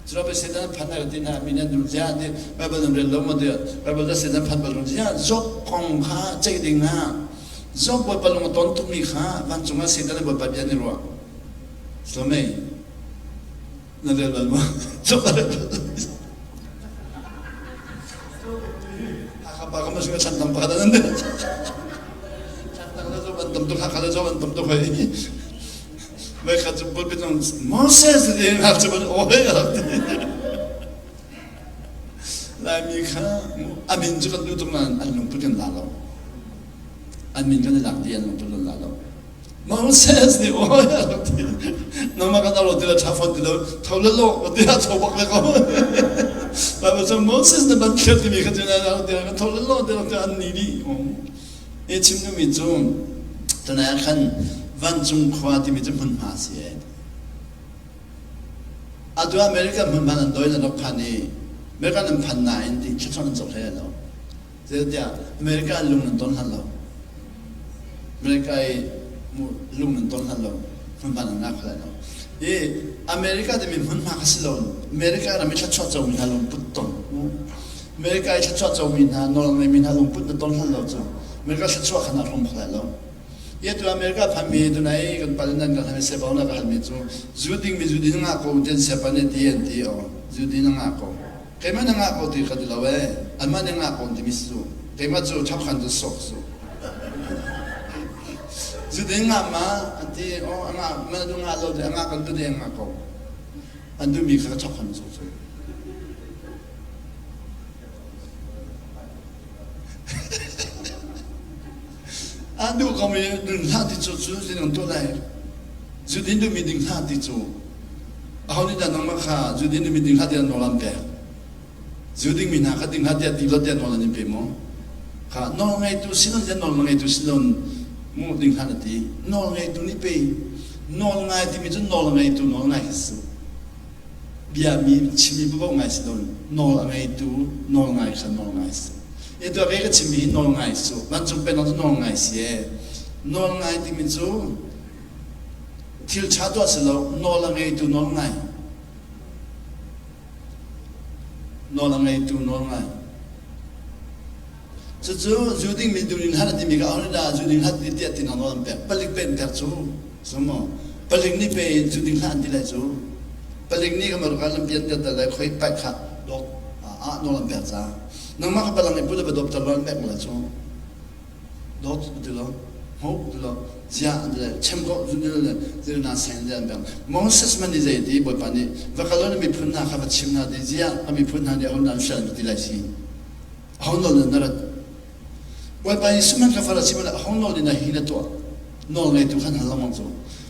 [SPEAKER 1] Cuna pe Satan phan ai ti na mi nan dul zia ti Bible nan rel lo ma ti Bible da Satan phan bal zia Job kong kha ceih ding ah Job Bawipa lung a ton tukmi kha vancung ah Satan le Bawipa bia an i ruah. Slomei, na rel bal maw? Job a rel bal. Hakha pa ka masing chan tam pakhat an Chan tang le Job an tam tuk Hakha le Job an tam tuk hoi. Mai khat cu pulpit nong Moses ti ngak cu ban oi Laimi kha a min cu kan duh tuk nain an lungput kan la lo. An min kan i lak dih an lungput kan la lo. Moses nih oi a rak ti. Nangmah kan aro ti la ṭha fawn ti lo. Tho le lo ka ti a tho bak le ko. Bible cu Moses na ban thliat timi kha cu na rak ti ka tho le lo ti rak ti an ni dih. E chim duhmi cu tunai ah khan vancung khua timi cu hmunhma a si e. Atu America hmunhma nan doi nan rak phan i America nan phan nain ti thluachuah nan co hlei lo. Zeicahtiah America lung nan ton hlan lo. America i lung nan ton hlan lo. Hmunhma nan ngah kho lai lo. I America timi hmunhma kha si lo. America ram i thluachuah comi hna lungput ton. America i thluachuah comi hna, nawl ngeimi hna lungput na ton hlan lo cu America thluachuah kha na hrawm kho lai lo. I atu America phanmi tunai kan pal nan kan halmi sepa na ka halmi cu zu dingmi zu din ngah ko ten sepa nih ti an ti o zu din ngah ko. Keimah na ngah ko ti ka ti lo ee. Anmah nih ngah ko timi si cu. Keimah cu ṭhapkhan cu sok su. Zuding ngah ma an ti oh a ngah mana du ngah lo ti a ngah kan tu deng ngah ko. An duhmi kha ka ṭhapkhan sok cu. An duh ko mi dun hlah ti cu cu zin an tuah lai. Zudin duhmi ding hlah ti cu Aho nih dah nangmah kha zu ding mi ding hlah tiah nawl an pek? Zu dingmi hna kha ding hlah tiah ti lo tiah nawl an in pe maw? Kha nawl ngeitu sinon tiah nawl ngeitu sinon mu ding hlah na ti. Nawl ngeitu nih pe. Nawl ngai timi cu nawl ngeitu nawl ngai khi si. Bia mi chimmi paoh ngai si lo. Nawl a ngeitu nawl ngai kha nawl ngai si. I tuah ke ka chimmi hi nawl ngai su. Vancung pennak cu nawl ngai si e. Nawl ngai timi cu Thil ṭha tuah si lo, nawl a ngeitu nawl ngai. Nawl a ngeitu nawl ngai. Cucu zu dingmi dunin hlat a timi ka aho dah zu ding hlat ti tiah ti nawl an pek. Palik pe an pek cu. Sumo. Palik nih pe zu ding hlah an ti lai cu. Palik nih ka motor lampi an tiat lai khoi paik kha dawt ah nawl an pek ca. Nangmah ka palang i pu le ba dawp tar an pek la cu. Dawt ti lo, hmuh ti lo, ziah an ti le chem ko zun ti le zir na seng ti an bang. Moses man nih zei ti Bawipa nih va kal law na miphun hna kha va chim hna ti ziah a miphun hna nih aho an fial ti lai si. Aho nawl in na rat. Bawipa Jesuh man kha fara chim le aho nawl in na hi na tuah. Nawl ngeitu khan hal lengmang cu.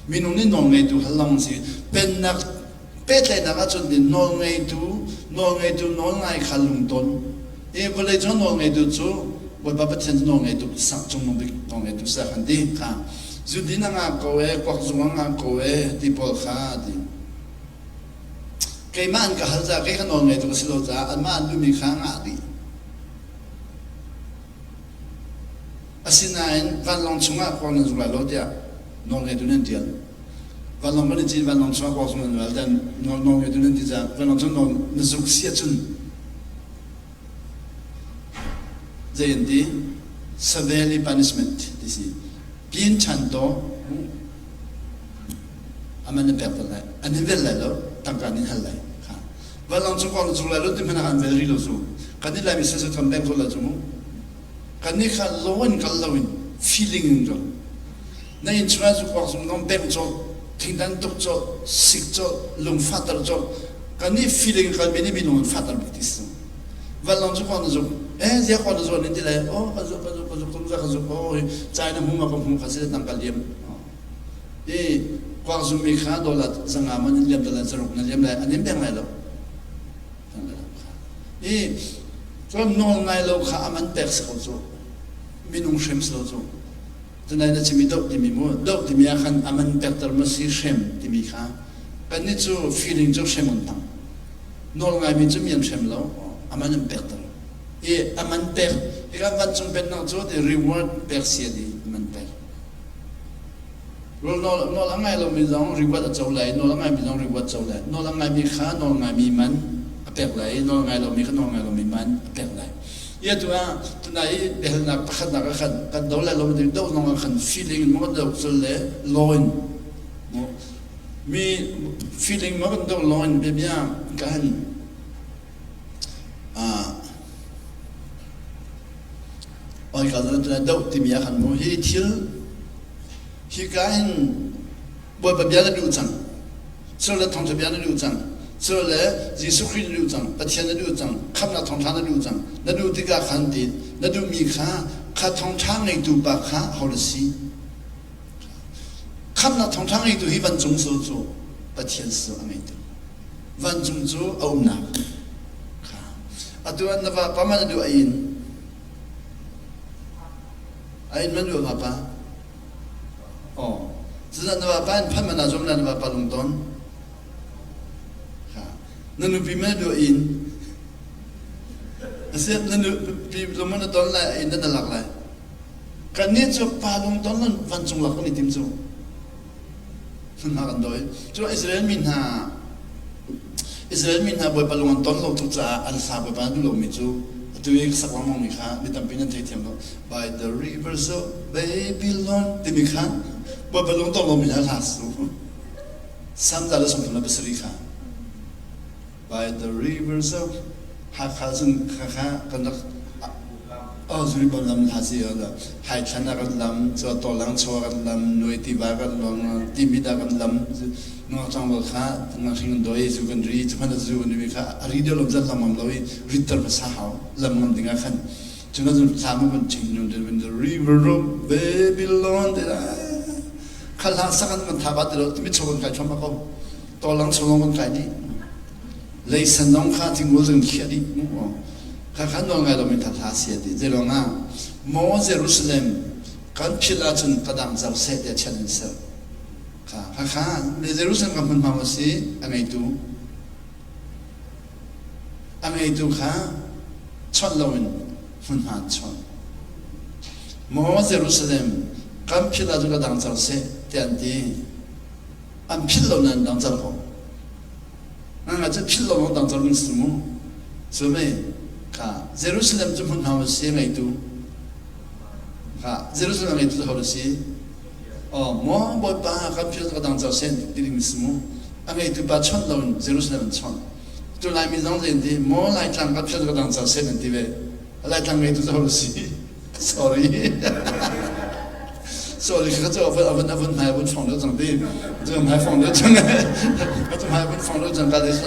[SPEAKER 1] Minung nih nawl ngeitu hal lengmang si. Pennak pehtlaihnak ahcun din nawlngeitu nawlngeitu nawl ngai kha lungton i vawlei cung nawlngeitu cu. Bawipa Pathian cu nawl ngei tuk sang cungnung bik nawl ngei tuk sa kan ti kha zudin a ngah ko e kuak zung a ngah ko e ti pawl kha ti keimah an ka hal ca kei ka nawl ngei tuk a si lo caah anmah an duhmi kha ngah dih. Asinain vanlawng chungah kuang nan zung lai lo tiah nawlngeitu nih an ṭial. Vanlawng kan i cin vanlawng chungah kuang zung nan lai tiah nawlngeitu nih an ti caah vanlawng chung nawl na zuk si ahcun zei an ti? Severely punishment ti si. Pin ṭhan taw aman an pek tawn lai. An in vel lai lo, tangka an in hal lai. Vanlawng chung kuang na zuk lai lo ti hmanh ah an vel rih lo cu. Kan nih Laimi siseh kan beng ko lai cu mu. Kannih kha law in kal loin feeling in kal. Na inn chungah zu kuak zung dong bengh cawlh, thingdan tuk cawlh, sik cawlh, lung fahter cawlh. Kannih feeling in kalmi nih minung an fahter bik ti si. Vanlawng cu kuak na zuk. Eh, zia kuak na zuan in ti lai. Oh, ka zuk, ka zuk, ka zuk, ka zuk, ka zuk. Oh, cai na hmu ma ka hmu kha si tang ka liam. I kuak zummi kha dollar zanga man in liam dollar zaruk na liam lai. An in beng lai lo. I cun nawl ngai lo kha a man pek si ko cu. Minung hrem si lo cu. Tunai na chimi doh timi mu doh timi ah khan a man pekter ma si hrem timi kha kannih cu feeling cu hrem an hmang. Nawl ngaimi cu mi an hrem lo a man an pekter. I a man pek hika vancung pennak cu ti reward pek si a di a man pek. Nawl nawl a ngai lomi zong reward a co lai, nawl a ngaimi zong reward co lai. Nawl a ngaimi kha nawl ngaimi man a pek lai i nawl ngai lomi kha nawl ngai lomi man a pek lai. I atu ah tunai i biahalnak pakhatnak ah khan kan do lai lo ding do zong ah khan feeling in maw do cul le law in mi feeling maw kan do law in bia ka han oi ka doh timi ah khan mu hi thil hika hin Bawipa bia na duh cang cul le thawngṭha bia na duh cang cul le Jesuh Khrih na duh cang Pathian na duh cang khamhnak thawngṭha na duh cang na duh tikah khan ti na duhmi kha kha thawngṭha ngeitu pa kha ho na si khamhnak thawngṭha ngeitu hi vancung cu cu Pathian cu a ngeitu vancung cu a umnak kha atu an na vapa man a duh a inn A inn man duh vapa. Oh. Cucaah na vapa in phan man ah zum na vapa lungton. Ha. Na nupi man duh inn. Asiat na nupi lung man na ton lai inn na lak lai. Kannih cu pa lungton lan vancung lak kan i tim cu. Hna kan dawi. Cu Israel mi hna Israel mi hna Bawipa lung an ton lo tuk caah an hla Bawipa an duh lomi cu atu i sak lengmang mi kha mi tampi nan theithiam lo. By the rivers of Babylon timi kha Bawipa lung ton lomi hna hla su. Salm za le 37 kha by the rivers of Hakha cun kha kan rak Oh, zuri bom lam hla si la hai thlan ah kan lam cho tolang cho kan lam nuai tiva kan long timit ah kan lam nungak tlangval kha nga hring doi zu kan ri chu phan zu kan ri kha a ri deuh lom zan lam ngam lo i ritter hmasa hau lam ngam ding ah khan cun cun thla mu kan ching nun when the river of Babylon te la kha hla sakan kan tha ba te lo timi cho kan kai thom ko tolang cho long kan kai di leisan zong kha thingul zong khiah dih mu kha kha nawl ngai lomi tha hla si ti zeiruang ah maw Jerusalem kan philh ahcun ka dang zau seh tiah chan in ser kha kha kha Jerusalem ka hmun hma si a ngeitu a ngeitu kha chawnh loin hmunhma an chawnh maw Jerusalem kan philh ahcun ka dang car seh tiah an ti an philh lo nain dang car ko Nga cu philh lo lawng dang car ding si mu. Cu mei kha Jerusalem cu hmun hau si ngeitu. Kha Jerusalem ngeitu cu ho si? Oh, maw Bawipa kan philh ka dang car sen ti ding si mu. A ngeitu pa chawnh lo in Jerusalem an chawnh. Tu Laimi zong zei an ti? Maw Laitlang kan philh ka dang car sen an ti ve. Laitlang ngeitu cu ho si? Sorry. Sorry ka cu avun avun avun hmai avun fong deuh cang ti. Cu hmai fong deuh cang. Ka cu hmai avun fong deuh cang ka de sa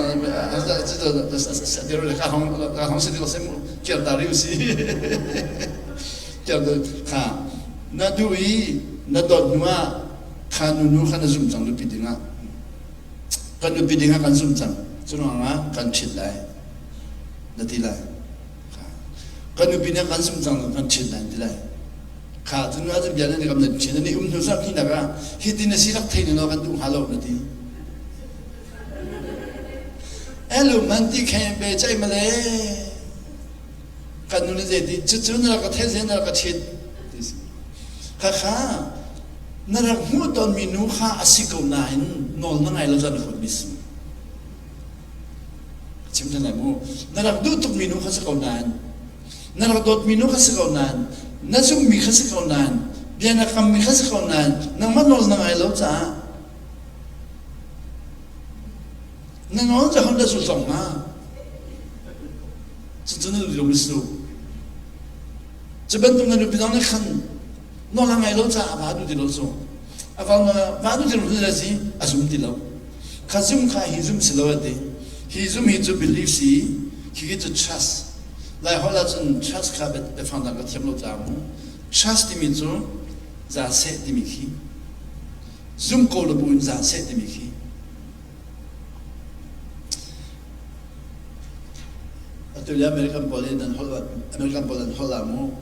[SPEAKER 1] ka hong ka hong si ding mu kiar ta riu si. Kiar de kha na du i na dot hnu ah kha nu nu kha na zum cang nupi ding ah kan nupi ding ah kan zum cang cu ruang ah kan ṭhit lai na ti lai. Kan nupi nih kan sum cang kan ṭhin lai ti lai. Kha cun ah cun bia nan kam nan ṭhin nan i um hnu zarh hnih ah hitin a si rak thei na kan duh hnga lo na ti. Elu man ti khen be chai male. Kan nu nih zeiti cucu na rak ka theih zei na rak ka ṭhit ti si. Khakha na rak hmuh tawnmi nu kha a si ko nain nawl na ngai lo zan na mi si. Chim ṭhan lai mu. Na rak duh tukmi nu kha si ko nain na rak dawtmi nu kha si ko nain na zummi kha si ko nain bia na kammi kha si ko nain nangmah nawl na ngai lo caah na nawl cu hon dah sul tong hnga cucu na lung su cu bantuk na nupi dang nih khan nawl a ngai lo caah a va duh ti lo cu a va va duh ti lo le si a zum ti lo kha zum kha hi zum si lo a ti hi zum hi cu belief si hi hi cu trust lai holh ahcun trust kha biafang dang ka thiam lo caah mu trust timi cu za seh timi khi zum ko le bu in za seh timi khi Atu le American pawl in an holh American pawl an holh ah mu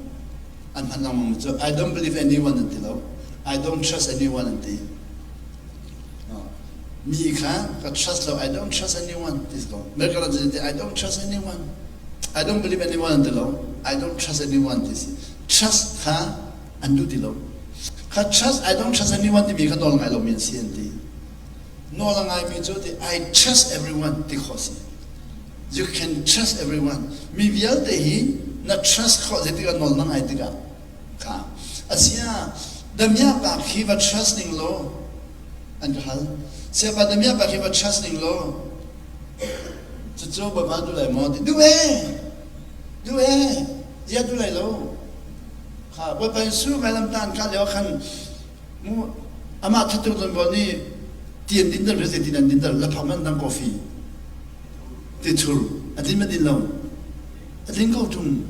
[SPEAKER 1] an hman lengmang mi cu I don't believe anyone an ti lo I don't trust anyone an ti mi kha ka trust lo I don't trust anyone ti ko American an ti I don't trust anyone I don't believe anyone an ti lo I don't trust anyone ti si trust kha an duh ti lo kha trust I don't trust anyone timi kha nawl ngai lomi an si an ti Nawl a ngaimi cu ti I trust everyone ti khawh si. You can trust everyone. Mi vialte hi na trust khawh zeitik ah nawl na ngai tikah kha asia damiah pa khi va trust ning law an ka hal. Sia pa damiah pa khi va trust ning law cucu baba du lai maw ti du e du e zia du lai lo kha bawipa Jesuh vailam tan ka lio khan Mu amah thattu don bawl nih ti an din dal zei tin an din dal la phak man dang coffee ti thur a din ma din lo a din ko tung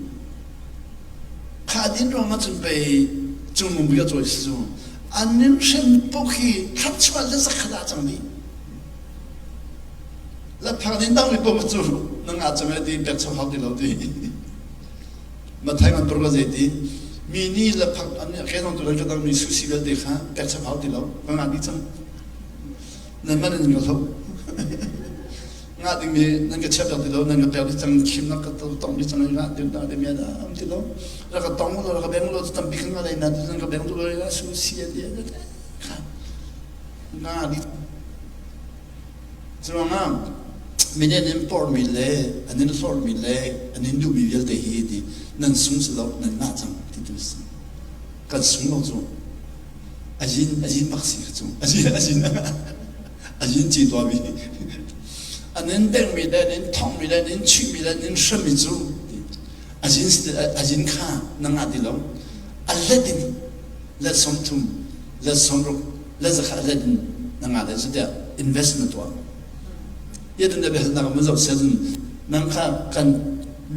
[SPEAKER 1] kha din ruang ah cun pei cung mum bia cawi si cu an nin hrem pok hi thlat chuah le zakhat ah cang dih la phak din dang mi pok cu na nga chang ti pek chok hau ti lo ti Mathai man tur ka zei ti mi nih le phak an ke zong tu ka dang mi susi vialte kha pek chap hau ti lo ka ngah dih cang nan man in ka hlo ngah ding mi nan ka chiap ti lo nan ka pek dih cang khim nak ka tong dih cang ngah ding da mi da am ti lo ra ka tong lo ra ka beng lo tampi kan nga lai na nan ka beng lo la susi ti kha ngah dih Curuangah mi nih an in porhmi le an in hlorhmi le an in duhmi vialte hi ti nan sung si lo nan ngah cang ti tu si. Kan sung lo cu a zin bak si cu a zin a zin a zin ci tuahmi an in bengmi le an in thonghmi le an in chuihmi le an in hremmi cu a zin a zin kha na ngah ti lo a let in let 30 let 60 le zakhat let in na ngah le cu tiah invest na tuah yatun da behal nak mun zoh sel nang kha kan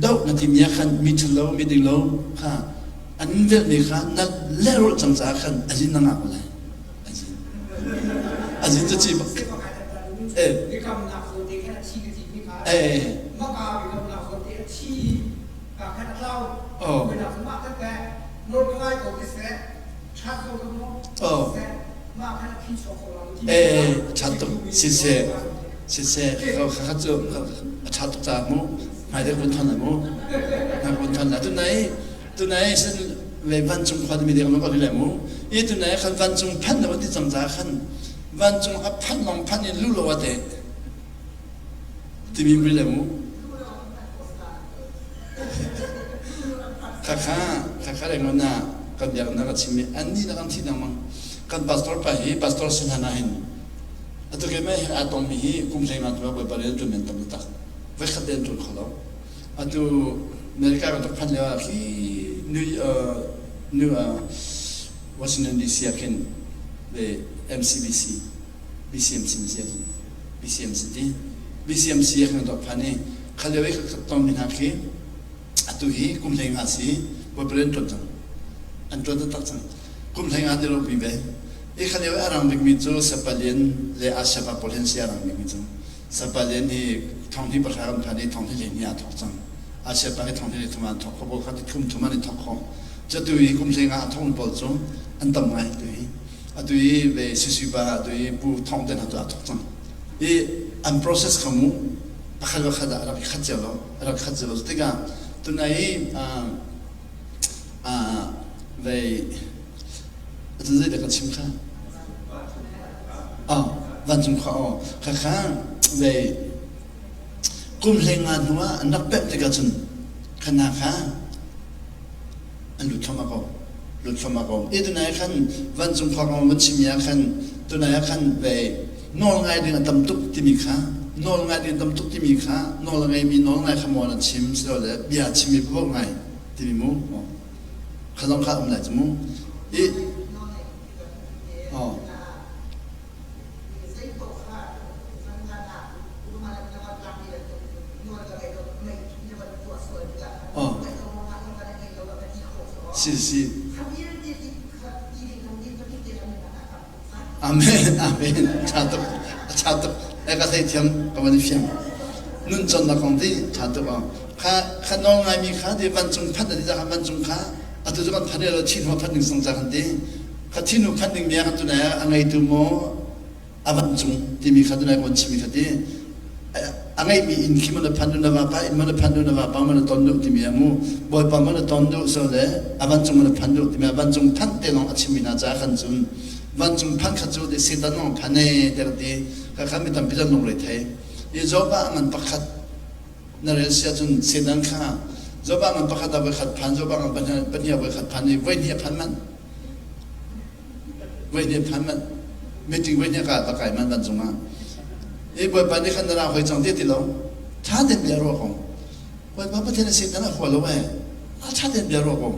[SPEAKER 1] doh na ti mi khan mi thalo mi ding lo kha an vel mi kha na lerul cang ca khan azin na ngah ko lai azin azin cu chi bak eh eh oh Eh, a ṭha tuk. Siseh, siseh, kha cu a ṭha tuk caah mu. Hmailei kun thon mu. Hmai kun thon la. Tunai, tunai sin ve vancung khua timi deng ko le mu. I tunai khan vancung phan na ti cang ca khan vancung a phan long phan in lu lo ate. Timi mri le mu. Khakha, khakha le ngona kan biaknak a chimmi annih na kan thi lengmang. Kan pastor pa hi pastor sin hna hin atu ke mai aa tongmi hi kum hlei nga tu ah Bawipa rian ṭuan men tam tak. Voikhat te an ṭuan kho lo. Atu America kan rak phanh lio ah khi New New Washington DC ah khin le MCBC BCMC na si BCMC ti BCMC ah khin rak phan i kha lio i ka tongmi hna khi atu hi kum 15 si Bawipa rian ṭuan cang an ṭuan taktak cang kum 15 ti ropi ve i kha lio i a rang bikmi cu Sapalian le Ashafa pawl hin si a rang bikmi cu Sapalian hi thong hnih pahra kan phan i thong hnih hlei hnih ah thawk cang. Asia pa hi thong hi thum an thok kho bo kha ti thum thum an i thok kho. Cu tu hi kum hlei nga a thong pawl cu an tam ngai tu hi. Atu hi ve sisi pa atu hi pu thong te hna cu a thok cang. I an process kha mu pakhat pakhat ah a rak i khat cio lo, a rak khat cio lo. Tikah tunai i vei atu zeidah ka chim kha? Oh, vancung khua aw. Khakha vei kum hlei nga hnu ah an rak pemh tikah cun khana kha an lut thluahmah ko. Lut thluahmah ko. I tunai khan vancung khua kong van chimmi ah khan tunai ah khan vei nawl ngai ding a tam tuk timi kha nawl ngai ding a tam tuk timi kha nawl a ngeimi nawl ngai kha maw na chim silole bia chimmi paoh ngai timi mu kha zong kha um lai cu mu i oh oh si si Amen amen ṭha tuk a ṭha tuk e ka theithiam ka van i fiang nun cawnnak kong ti ṭha tuk aw kha kha nawl ngaimi kha ti vancung phanh ti kha vancung kha atu cu kan phanh lo thi hnu phanh ding sung ca kan ti kha thi hnu phanh ding mi kan tunai a ngeitu maw a vancung timi kha tunai kan chimmi kha ti a ngeihmi inn khi man a phan na vapa inn man a phan na vapa man a ton duh timi a mu bawipa man a ton duh so le a vancung man a phan duh timi a vancung phanh te lawng a chimmi hna caah khan cun vancung phanh kha cu Satan lawng phan e te ti kha kha mi tampi zan lungre thei i Job ah ngan pakhat na rel sia cun Satan kha Job ah ngan pakhat a voi khat phan Job ah ngan pahnih a voi khat phan i voi hnih a phan man Voi hnih phan manh meeting voi hnih ka va kai man vancung ah. I Bawipa nih khan na ra hoi cang ti ti lo. Ṭha tein bia ruah ko. Bawipa Pathian a Satan a hua lo eh. A ṭha tein bia ruah ko.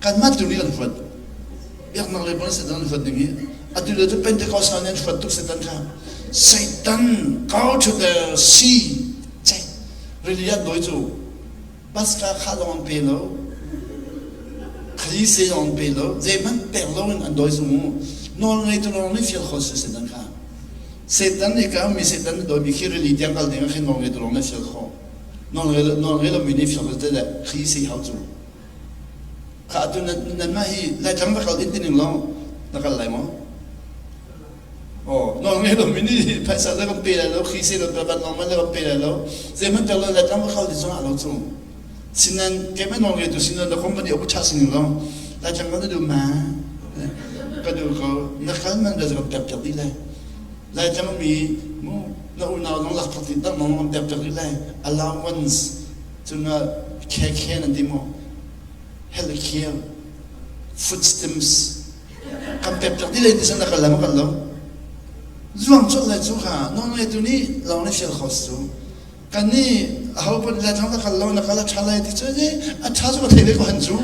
[SPEAKER 1] Kanmah tu nih kan huat. Biaknak lei pawl Satan an huat ning hi. Atu le cu Pentecostal nih an huat tuk Satan kha. Satan go to the sea. Cek. Rili an dawi cu. Paska kha lawng an pe lo. Khalise lawng an pe lo. Zeihmanh pek lo in an dawi zung u. Nawl ngeitu lawng nih fial kho si Satan kha. Satan nih ka mi Satan na dawimi khi rili tiang kal ding ah khin nawl ngeitu lawng nih fial kho. Nawl ngei lomi nih fial kho te le khalise hau cu. Kha atu nanmah hi Laitlang va kal din tining law na kal lai maw? Oh, nawl ngei lomi nih phaisa le kan pe lai lo, khi se lo van lawng man le kan pe lai lo. Zeihmanh pek lo Laitlang va khal ti zong ah lo cu. Sinan keimah nawl ngeitu sinan na company a ṭha sining lo. Laitlang kan duh ma? Ka duh ko. Na kal man le kan pek piak dih lai. Laitlang mi mu na unau zong lak thak dang nong kan pek piak dih lai. Allowance cun khe khe nan ti maw? Health care, food stamps kan pek piak dih lai ti san na kal lai ma kal lo zuang colh lai cu kha nawl ngeitu nih lawng nih fial kho si cu kan nih aho pon lai thang na kal lo na kal a ṭha lai ti cu a ṭha cu ka thei ve ko han cu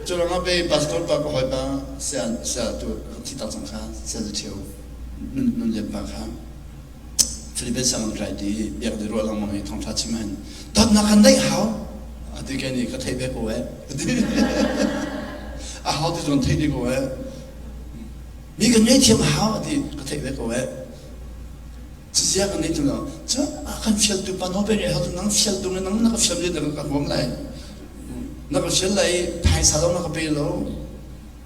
[SPEAKER 1] cu rangah pe pastor pa ka hawi pa sia sia tu thi tak cang kha sia zu ṭhio nun nun lian pa kha Philippines sang an kai ti biak di ruah lengmang i thawngṭha chim hin dawtnak kan neih hau a ti ke nih ka theih ve ko eh a hau ti cun theih di ko eh mi kan ngei thiam hau a ti ka theih ve ko eh cizia kan nei tu lo cu a kan fial tu pa no pe ngai hau tu nang fial tu nang na ka fial le na ka huam lai na ka fial lai phaisa lo na ka pe lo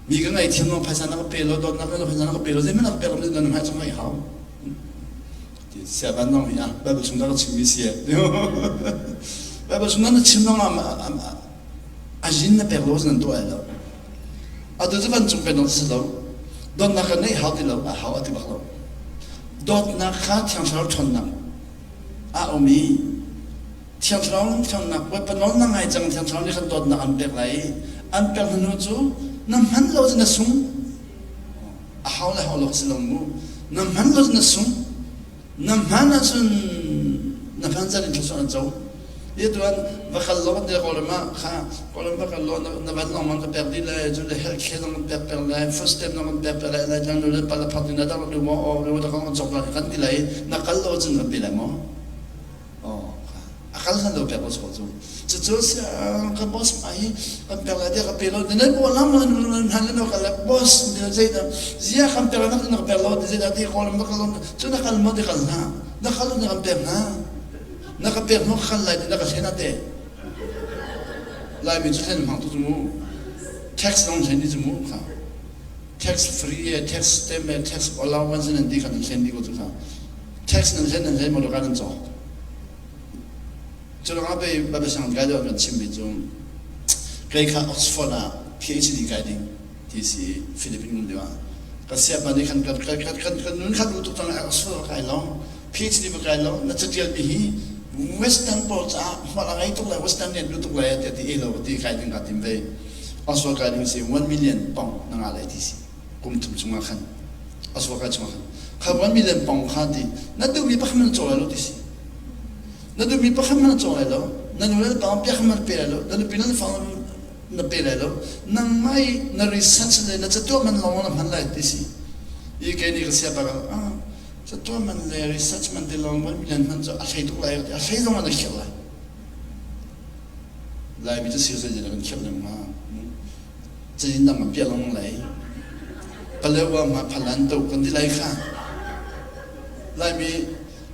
[SPEAKER 1] Mi ka ngaihthiam lo phaisa na ka pe lo dawtnak na phaisa na ka pe lo zeihmanh na ka pek lo na hmai cung ngaih hau. Ti sia van nong hi ah Bible chung na ka chimmi si Bible chung na chim nong a yin na pek lo nan tuah lo. Atu cu van cung pe nong si lo. Dawtnak ka neih hau ti lo a hau a ti bak lo. Dawtnak kha thiang thlarau ṭhawnnak a um i Thiang Thlarau thiangnak Bawipa nawl na ngai cang Thiang Thlarau nih khan dawtnak an pek lai i an pek hnu cu na hman lo cu na sung a hau le hau lo si lo mu na hman lo cu na sung na hman ahcun na hman zat in thluachuah an co i tuan va kal lo kan ti kawlram ah kha kawlram va kal lo na van lawng man ka pek dih lai cu le health care zong kan pek pek lai first step zong kan pek pek lai lai tlang nu le pa le phak ding na dak lu maw o lu da kan cok lai kan ti lai na kal lo cun kan ti lai maw A kal hlan lo pek lo cu. Cucu ka boss pa hi kan pek lai tiah ka pe lo. Nan bo lam nan nan han le kal le boss ne zei dah zia kan pek na na pek lo ti zei dah ti kawl na kal cu na kal mo ti kal na na kal na kan pek na. Na ka pek hnu ka kal lai ti na ka hlen ah teh. Laimi cu hlen hmang tu cu mu. Tax zong hlen dih cu mu kha. Tax free e, tax stamp e, tax allowance nan ti kha nan hlen dih ko cu kha. Tax nan hlen nan hlen maw ka nan cawk. Cu ruangah pei Bible sang kai deuh kan chimmi cu kei kha Oxford ah PhD kai ding ti si Philippine um lio ah ka siapa nih khan kan kan kan kan nun kha duh tuk cang Oxford kai lo PhD va kai lo na catial mi hi Western pawl caah hmual a ngei tuk lai Western nih an duh tuk lai tiah ti e lo ti kai ding ka tim ve Oxford kai ding si 1 million pong na ngah lai ti si kum thum chungah khan Oxford kai chungah khan kha 1 million pong kha ti na duhmi pakhat man caw lai lo ti si na duhmi pakhat man caw lai lo na nu le na pa piak man pe lai lo na nupi na fa na pe lai lo nangmah i na research le na catuah man lawng na hman lai ti si i kei nih ka sia bak ah catuah man le research man te lawng 1 million hman cu a hlei tuk lai a hlei zong ah na khirh lai Laimi cu sir zei kan khirh leng ma cazin dang a piah lengmang lai Palewa ma phalan to kan ti lai kha Laimi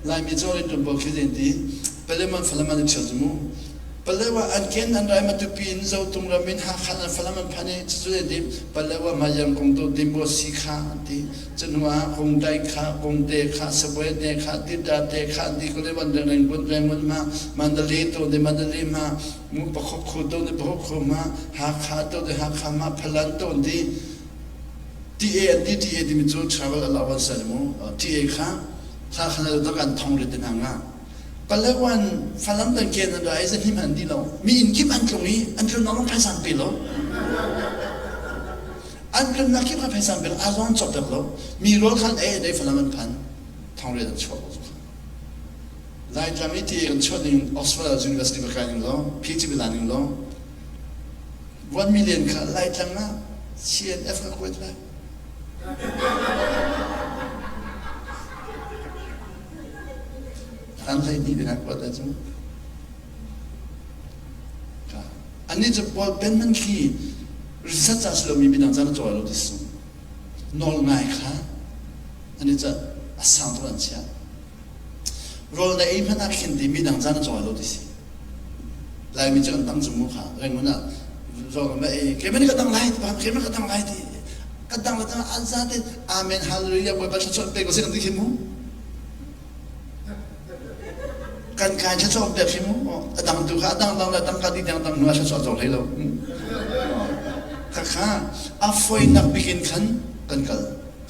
[SPEAKER 1] Laimi cu rin ṭun pawl khi zei ti Paleman Falam an i ṭhial cu mu Palewa an ken an rai Matupi in Zotung ram in Hakha an Falam an phan i cucu zei ti Palewa ma Yangkung to Dimbo si kha an ti cu ah Kungdai kha Kungte kha Sabuai te kha Tita te kha an ti Kulewan reng reng reng ma Mandalay to de Mandalay ma mu pakhok khu to de pakhok khu ma Hakha to de Hakha ma Phalan to an ti TA an ti TA timi cu travel allowance a mu TA kha thla khan le kan thong rit hna nga Palewan Falam tan ken an rai zahnim an di lo mi inn kip an tlung i an tlun long phaisa an pe lo an tlun nak kip kha phaisa an pe lo a zong chop pek lo mi rawl khan ei dei Falam an phan thong riat an chuak lo Laitlang i TA kan chuah ning Oxford University va kai ning lo PhD la ning lo 1 million kha Laitlang ah CNF ka kuat lai. An hlei hnih ding ah kuat lai cu. Annih cu Paul Penman khi research ah si lomi midang caan a cawi lo ti si. Nawl ngai kha ani cu a sang tuk an chiah. Rawl na ei hmanh ah khin ti midang caan a cawi lo ti si. Laimi cu kan tang cu mu kha Rangoon ah rawl ma ei keimah nih ka dang lai keimah ka dang lai ti ka dang le dang an za te amen hallelujah Bawipa thluachuah pe ko seh kan ti khi mu kan kai thluachuah pek khi mu a dang tu kha a dang dang le dang ka di dang dang hnu ah thluachuah zong hlei lo kha kha a foinak bikin khan kan kal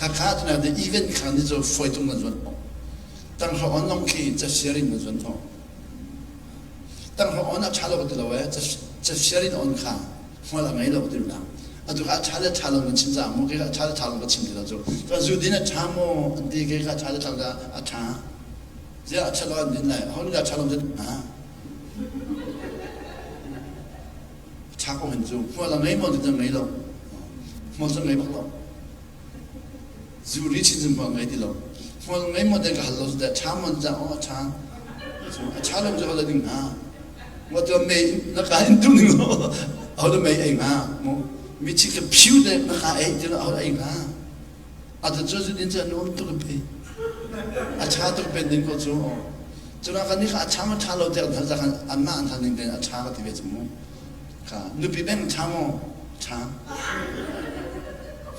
[SPEAKER 1] kha kha tuna de event kha ni cu foi tung kan zuan tang hro on long khi ca sharing kan zuan thong Tanghra on a ṭha lo ka ti lo ee. Cafsiar in on kha hmual a ngei lo ka ti lo. Atu kha a ṭha le ṭha lo kan chim caah maw kei kha a ṭha le ṭha lo ka chim ti lo cu. Cun zu din a ṭha maw an ti kei kha a ṭha le ṭha lo a ṭha. Ziah a ṭha lo an din lai. Aho nih dah ṭha lo an din hnga? A ṭha ko hen cu. Hmual a ngei maw ti ngei lo. Hmual cu ngei bak lo. Zu ri chin zum ngei ti lo. Hmual ngei maw te ka hal lo cu teh ṭha maw cah aw a ṭha. A ṭha lo cu hal ding hnga. Maw tu mei na ka in tu ning lo. Aho da mei ei hnga. Mu mi chi ka phiu te na ka ei ti lo aho ei hnga. A tu cu zu din cu nuam tuk pe. A ṭha tuk pen ding ko cu. Cuna kan ni kha a ṭha maw ṭha lo te kan hal cah khan anmah an hal ning tein a ṭha ka ti ve cu mu. Kha nupi beng ṭha maw? Ṭha.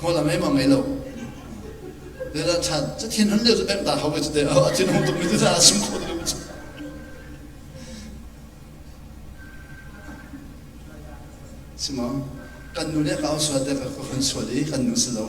[SPEAKER 1] Hmual a ngei maw ngei lo? Zeidah ṭha? Cu thin hun lio cu beng ta hau ve cu te. A thin hung tuk mi cu a sum kho ti cu. Si maw? Kan nu le ka au sual te ka hun sual i kan nu si lo.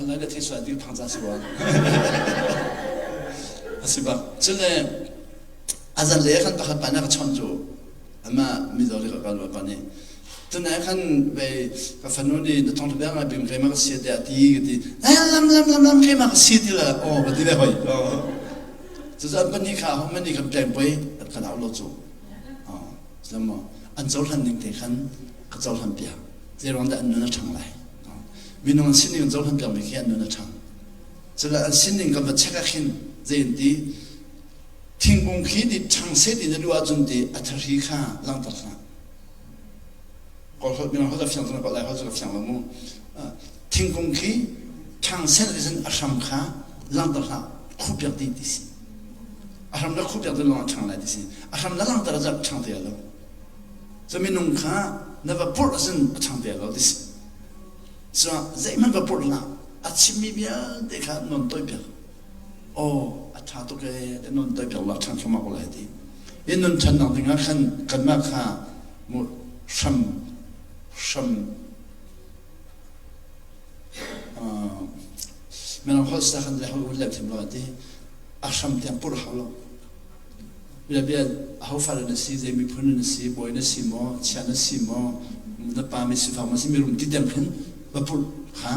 [SPEAKER 1] lai le thei sual ti phang ca si rua. A si bak. Cule a zan le khan pakhat pa nih a ka chawnh cu amah Mizo le ka kal pa nih tunai khan vei ka fanu nih na thong bia ngai bim keimah ka si tiah ti ka ti lam lam lam lam keimah ka si ti la aw ka ti le hoi cucu an pahnih kha ho mani kan peng poi an kan au lo cu zamo an cohlan ning te khan ka cohlan piak zeiruang dah an nun a ṭhang lai minung an sining an cohlan piak mi khi an nun a ṭhang cula an sining kan va check ah khin zei an ti thingkung khi ti ṭhang seh ti na duh ahcun ti a thahri kha langhter hlah kawl holh minung holh a fiang cun lai holh cu ka fiang lo mu thingkung khi ṭhang seh ti cun a hram kha langhter hlah khuhpiak dih ti si a hram na khuhpiak dih lawng a ṭhang lai ti si a hram na langhter ah cun ṭhang te lo cu minung kha na va purh ahcun a ṭhang te lo ti si so zeihmanh va purh hlah a chimmi vialte kha non toi piak aw a ṭha tuk ee te non toi piak la ṭhan thluahmah ko lai ti i nun ṭhannak ding ah khan kanmah kha mu hram hram mirang holh sa khan le holh un lem thim lo ti a hram tiang purh hau lo bia bia aho fale na si zei miphun na si bawi na si maw chia na si maw na pa mi sifak ma si mirum ti tiang khin va purh kha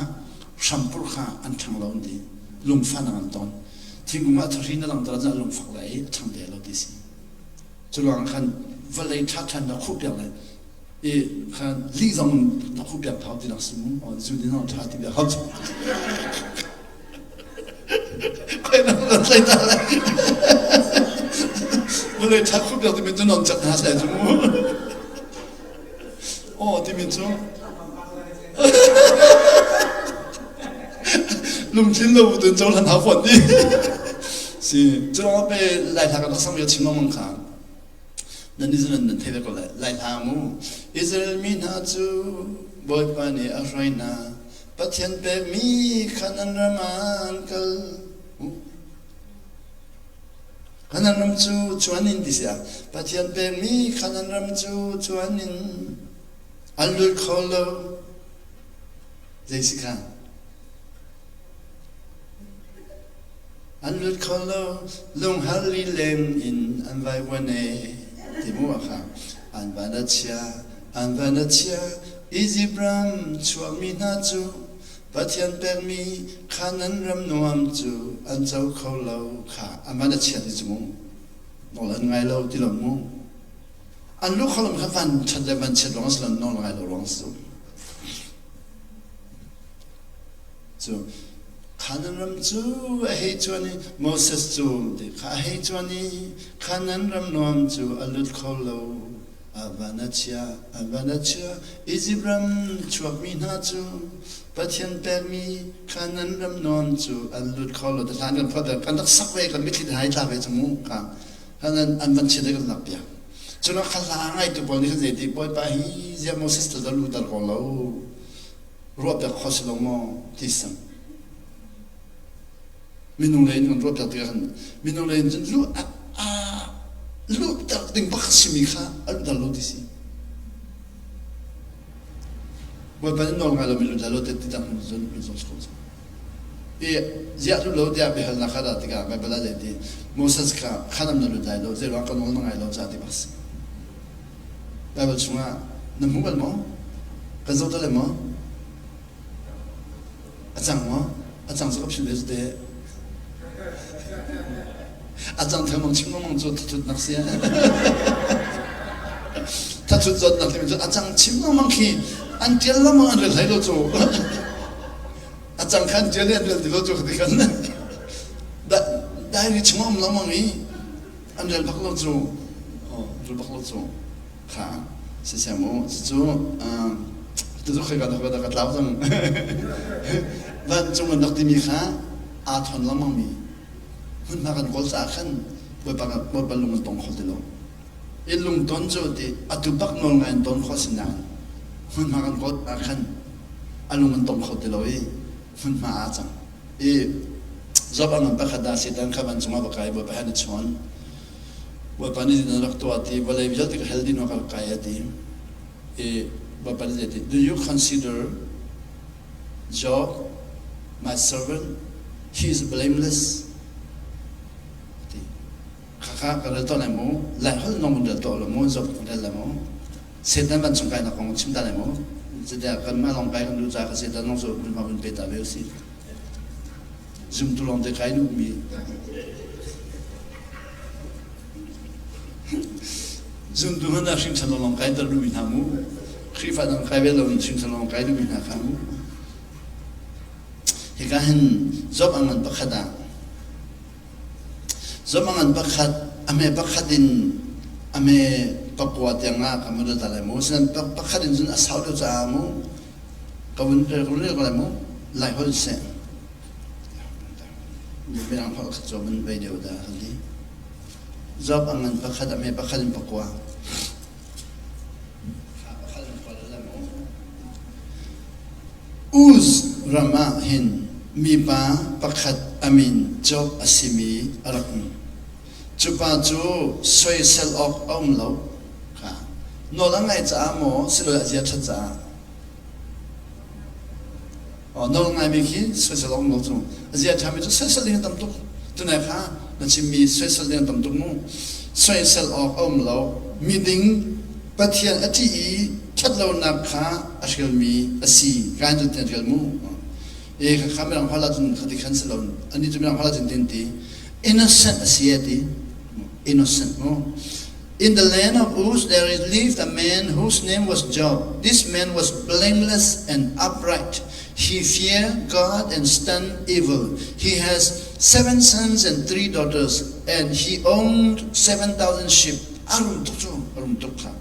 [SPEAKER 1] hram purh kha an ṭhang lo an ti lungfahnak an ton thingkung ah thahri na langter ah lungfak lai i a ṭhang te lo ti si cu ruangah khan vawlei ṭha ṭhan na khuh piak lai i khan lih zong na khuh piak thau ti nak si mu zu din zong ṭha ti bia hau khoi na kan tlai ta lai vawlei ṭha khuh piak timi cu non cak hna sai cu mu Aw timi cu lungthin lo tun cohlan hau fawn ti si cu lawng pe lai hla kan rak sang mi chim lengmang kha nan ni nan nan thei ve ko lai lai hla mu Israel mi hna cu Bawipa nih a hruai hna Pathian pekmi Canaan ram ah an kal Canaan ram cu cuan in ti si ah Pathian pekmi Canaan ram cu cuan in an lut kho lo. Zei si kha? An lut kho lo, lunghal lileng in an vaivuan e ti mu a kha. An van a chia, an van a chia, Izipt ram chuakmi hna cu Pathian pekmi Canaan ram nuam cu an co kho lo kha an van a chia ti cu mu. Nawl an ngai lo ti lo mu. An lu kho lo kha van ṭhat le van chiat ruang si lo nawl ngai lo ruang si. Cu Canaan ram cu a hei cuan i Moses cu ti kha a hei cuan i Canaan ram nuam cu a lut kho lo. A van a chia, a van a chia. Izipt ram chuakmi hna cu Pathian pekmi Canaan ram nuam cu an lut kho lo. Hlan kan phuat kan rak sak ve kan mitthli hna i tla ve cu mu kha an an van chiat kan lak piak. Cun kha hla ngai tu pawl nih khan zei ti Bawipa hi ziah Moses tu dah luter ko lo ruah piak kho si lo maw ti sang. Minung lei in kan ruah piak tikah khan minung lei in cun lu a luhter ding bak simi kha a luhter lo ti si. Bawipa nih nawl ngai lomi lut lai lo ti dang cun lut zong si ko. I ziah lut lo tiah biahalnak kha dah tikah Baibal ah zei ti Moses kha khanam na lut lai lo zeiruang ka nawl na ngai lo ca ti bak si. Baibal chungah na hmu bal maw? Kan zoh ta le maw? A cang maw? A cang cu ka philh ve cu teh. A cang thengmang chim lengmang cu thathutnak si. Thathut zawtnak timi cu a cang chim lengmang khi an ṭial lengmang an rel hlei lo cu. A cang kha an ṭial i an rel ti lo cu ti khan. Diary chung a um lengmang i an rel bak lo cu. Rel bak lo cu. Kha siseh mu cucu tucu khoika dah khoika dah ka tlau cang vancung an rak timi kha aa thawn lengmang mi hmunhma kan kawl caah khan bawipa bawipa lung an tong kho ti lo i lungton cu ti atu bak nawl ngai an ton khawh si nain hmunhma kan kawl ah khan a lung an tong kho ti lo i hmunhma aa cang i Job a ngan pakhat ah Satan kha vancung ah va kai bawipa he an i chawn Bawipa nih na rak tuah ti vawlei vialte ka hel dih ka rak kai a ti. I Bawipa nih zei ti do you consider Job? My servant, he is blameless. Ti. Khakha ka rel to lai mu, lai hol nong rel to lo mu, zok rel la mu. Satan van chung kai na kong chim ta lai mu. Zetia kan mah long kai kan du ca ka Satan long zo ma vun pe ta ve si. Zumtu lawng te kai duhmi. Zumtu hmanh ah hringchan lawng kai ter duhmi hna mu. Khrihfa dang kai ve lo in hringchan lawng kai duhmi hna kha mu. Hika hin Job a ngan pakhat ah Job a ngan pakhat a hme pakhat in a hme pakua tiang ah ka mu ta lai mu. Sinan pakhat in cun a sau deuh caah mu ka vun rel ko lai mu. Lai holh seh. Mirang holh kha cu van vei deuh dah kan ti. Job a ngan pakhat a me pakhat in pakua. Uz ram ah hin mipa pakhat a min Job a simi a rak um. Cu pa cu soisel awk a um lo. Kha nawl a ngaih caah maw silole a zia ṭhat caah Nawl ngaimi khi soisel awk lo cu. A zia ṭhami cu soisel ding a tam tuk. Tunai kha na chimmi soisel ding a tam tuk mu. Soisel awk a um lo. Miding Pathian a ṭih i ṭhatlonak kha a hrialmi a si. Ka in cun tian hrial mu. E kha kha mirang holh ahcun khati khan si lo. Anih cu mirang holh ahcun tin ti. Innocent a si a ti. Innocent mu. In the land of Uz there lived a man whose name was Job. This man was blameless and upright. He feared God and shunned evil. He has seven sons and three daughters, and he owned 7,000 sheep. A rum tuk cu, a rum tuk kha.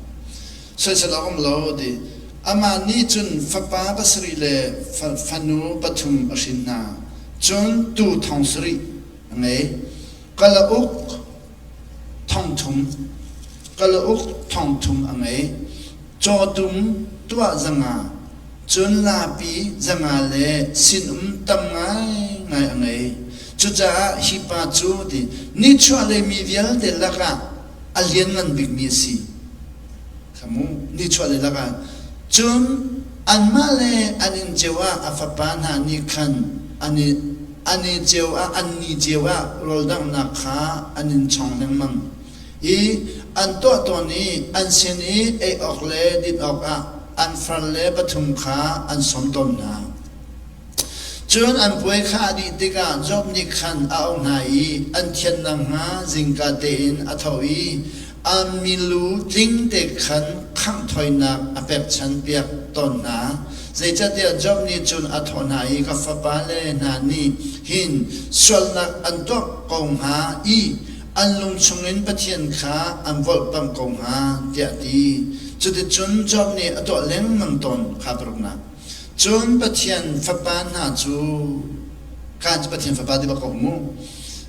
[SPEAKER 1] Soisel awk um lo ti. Amah nih cun fapa pasarih le fanu pathum a hrin hna. Cun tuu thong sarih a ngei. Kalauk thongthum kalauk thongthum a ngei. Cawtum tuah zanga, cun laapi zanga le sinum tam ngaingai a ngei. Cucaah hi pa cu ti nichuahlei mi vialte lakah a lianngan bikmi a si. Kha mu, nichuahlei lakah. Cun anmah le an inn cio ah a fapa hna nih khan an i an i cio ah an ni cio ah rawldanghnak kha an in chong lengmang i an tuah tawn i an sin i ei awk le din awkah an far le pathum kha an sawm tawn hna. Cun an puai kha a dih tikah Job nih khan a auh hna i an thian nakhnga zingka tein a tho i an milu tling te khan khangh thawinak a pekchanhpiak tawn hna. Zeicahtiah Job nih cun a thawh hna i ka fapale hna nih hin sualnak an tuah ko hnga i an lung chungin Pathian kha an volhpamh ko hnga tiah a ti. Cuticun Job nih a tuah lengmang tawn kha paruknak. Cun Pathian fapa hna cu kan cu Pathian fapa ti bak ko mu.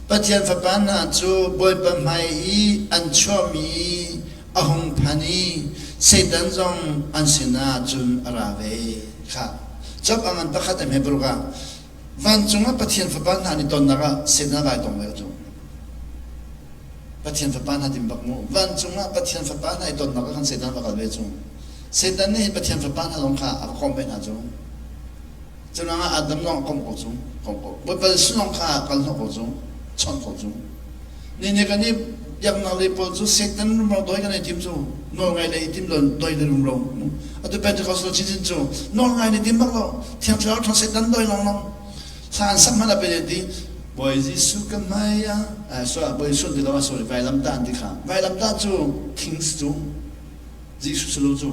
[SPEAKER 1] Pathian fapa hna cu Bawipa hmai i an chuahmi a hung phan i Satan zong an sinah cun a ra ve. Kha Job a ngan pakhat em he paruk ah vancung ah Pathian fapa hna an i tonnak ah Satan a vai tong ve cu. Pathian fapa hna tim bak mu. Vancung ah Pathian fapa hna i tonnak ah khan Satan va kal ve cu. Satan nih Pathian fapa hna zong kha a va komh ve hna cu. Cu ruangah Adam zong a komh ko cu. Komh ko. Bawipa Jesuh zong kha kal hnawh ko cu. Chawnh ko cu. Ni nih kan i biaknak lei pawl cu Satan rumro doi kan i tim cu. Nawl ngai le i tim lo doi le rumro. Atu Pentecostal chinchin cu nawl ngai le tim bak lo. Thiang Thlarau thawng Satan doi longlong. Thla an sak hmanh ah pei an ti. Bawi Jesuh ka hmai ah, sorry, Bawi Jesuh an ti lo ah sorry, vailamtah an ti kha. Vailamtah cu things cu Jesuh si lo cu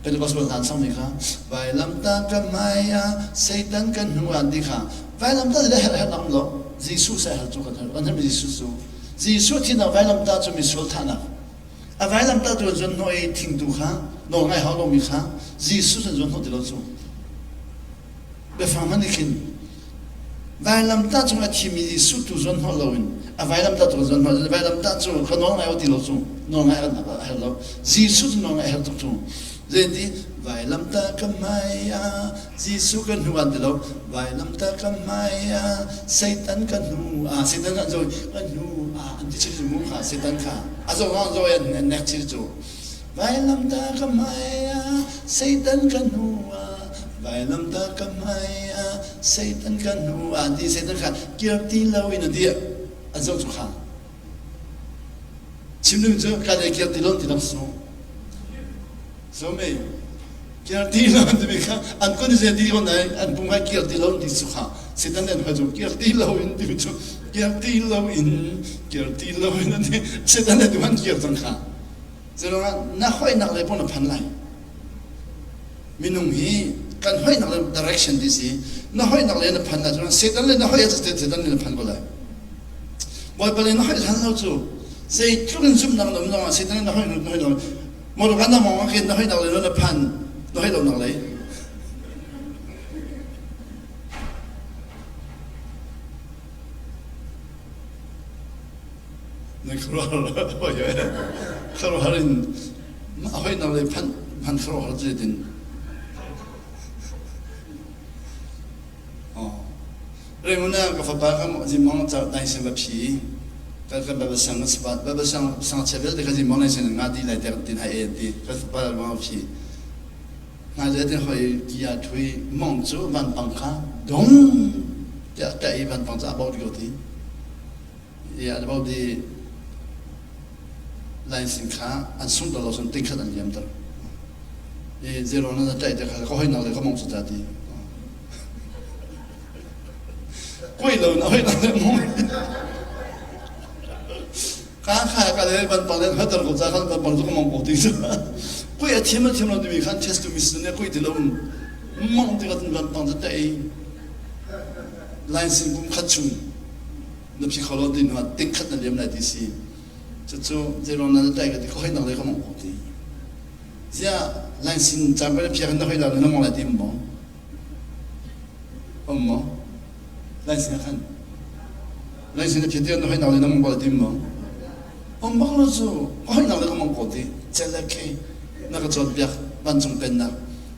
[SPEAKER 1] Pentecostal hna an sangmi kha vailamtah ka hmai ah Satan kan hnu ah an ti kha vailamtah le herh herh um lo Jesuh sa herh cu kan herh kan herhmi Jesuh cu Jesuh thinak vailamtah cu misual thahnak a vailamtah tu an zuan hnawh i thingtu kha nawl ngai hau lomi kha Jesuh an zuan hnawh ti lo cu biafang hmanh nih khin vailamtah cung a thimi Jesuh tu zawn hnawh loin a vailamtah tu zawn hnawh vailamtah cu ka nawl ngai ti lo cu nawl ngai a herh lo Jesuh cu nawl ngai a herh tuk cu zeiti vailamtah ka hmai ah Jesuh ka hnu an ti lo vailamtah ka hmai ah Satan ka hnu ah Satan kan zo ka hnu ah an ti chil mu kha Satan kha a zo zo an nek chil cu vailamtah ka hmai ah Satan ka hnu ah. Vailamtah ka hmai ah Satan ka hnu ah ti Satan kha kir ti lo in a ti a zoh cu kha. Chim ding cu ka le kir ti lo ti lam su. So me kir ti lo ti mi kha an kun ze ti ko nai an pum kha kir ti lo ti su kha Satan an kha cu kir ti lo in ti cu kir ti lo in kir ti lo in an ti Satan an tu han kir cang kha. Zeiruangah na hoinak lei pawh na phan lai. Minung hi kan hoinak le direction ti si. Na hoinak le na phan ahcun Satan le na hoi ahcun Satan le na phan ko lai. Bawipa le na hoi hlan lo cu zeitluk in zumhnak na um zongah Satan le na hoi na hoi lo. Motor na mong ah khin na hoinak le na phan na hoi lonak lei. Na khuaruahhar in mah hoihnak lei phanh hman khuaruahhar cu zeitin? Raymond ah ka fapa ka zimong ca dai sin va phi ka ka baba sang na sabat baba sang sang chia vialte ka zimong lai sin nga di lai te kan tin hai e ti ka fapa ma phi hna le tin hoi kia thui mong cu van pang kha dong tiah ta i van pang ca bo di ko ti About the line kha an sung lo sun ting khat an liam ter. I zero na tai te kha ka hoi nak le ka mong su ta ti. Koi lo na hoi nak le mong. Ka kha ka le ban pang le hatar ko cha khan ban pang zu ka mong ko ti su. Koi a thiam a thiam lo ti mi khan test to miss ne koi ti lo mong ti ka ban pang ta tai. Line sin kum khat chung na phi kho lo ti hnu ah ting khat na liam lai ti si. Cucu zeiruang na tai ka ti ka hoinak le ka mong ko ti. Ziah line sin caan pa na phiak in na hoi la na mong lai ti maw? Um maw? Line sin khan. Line sin na phiat ti na hoinak le na mong ko lai ti maw? Um bak lo cu ka hoinak le ka mong ko ti. Cel le khe na ka cawnpiak vancung pennak.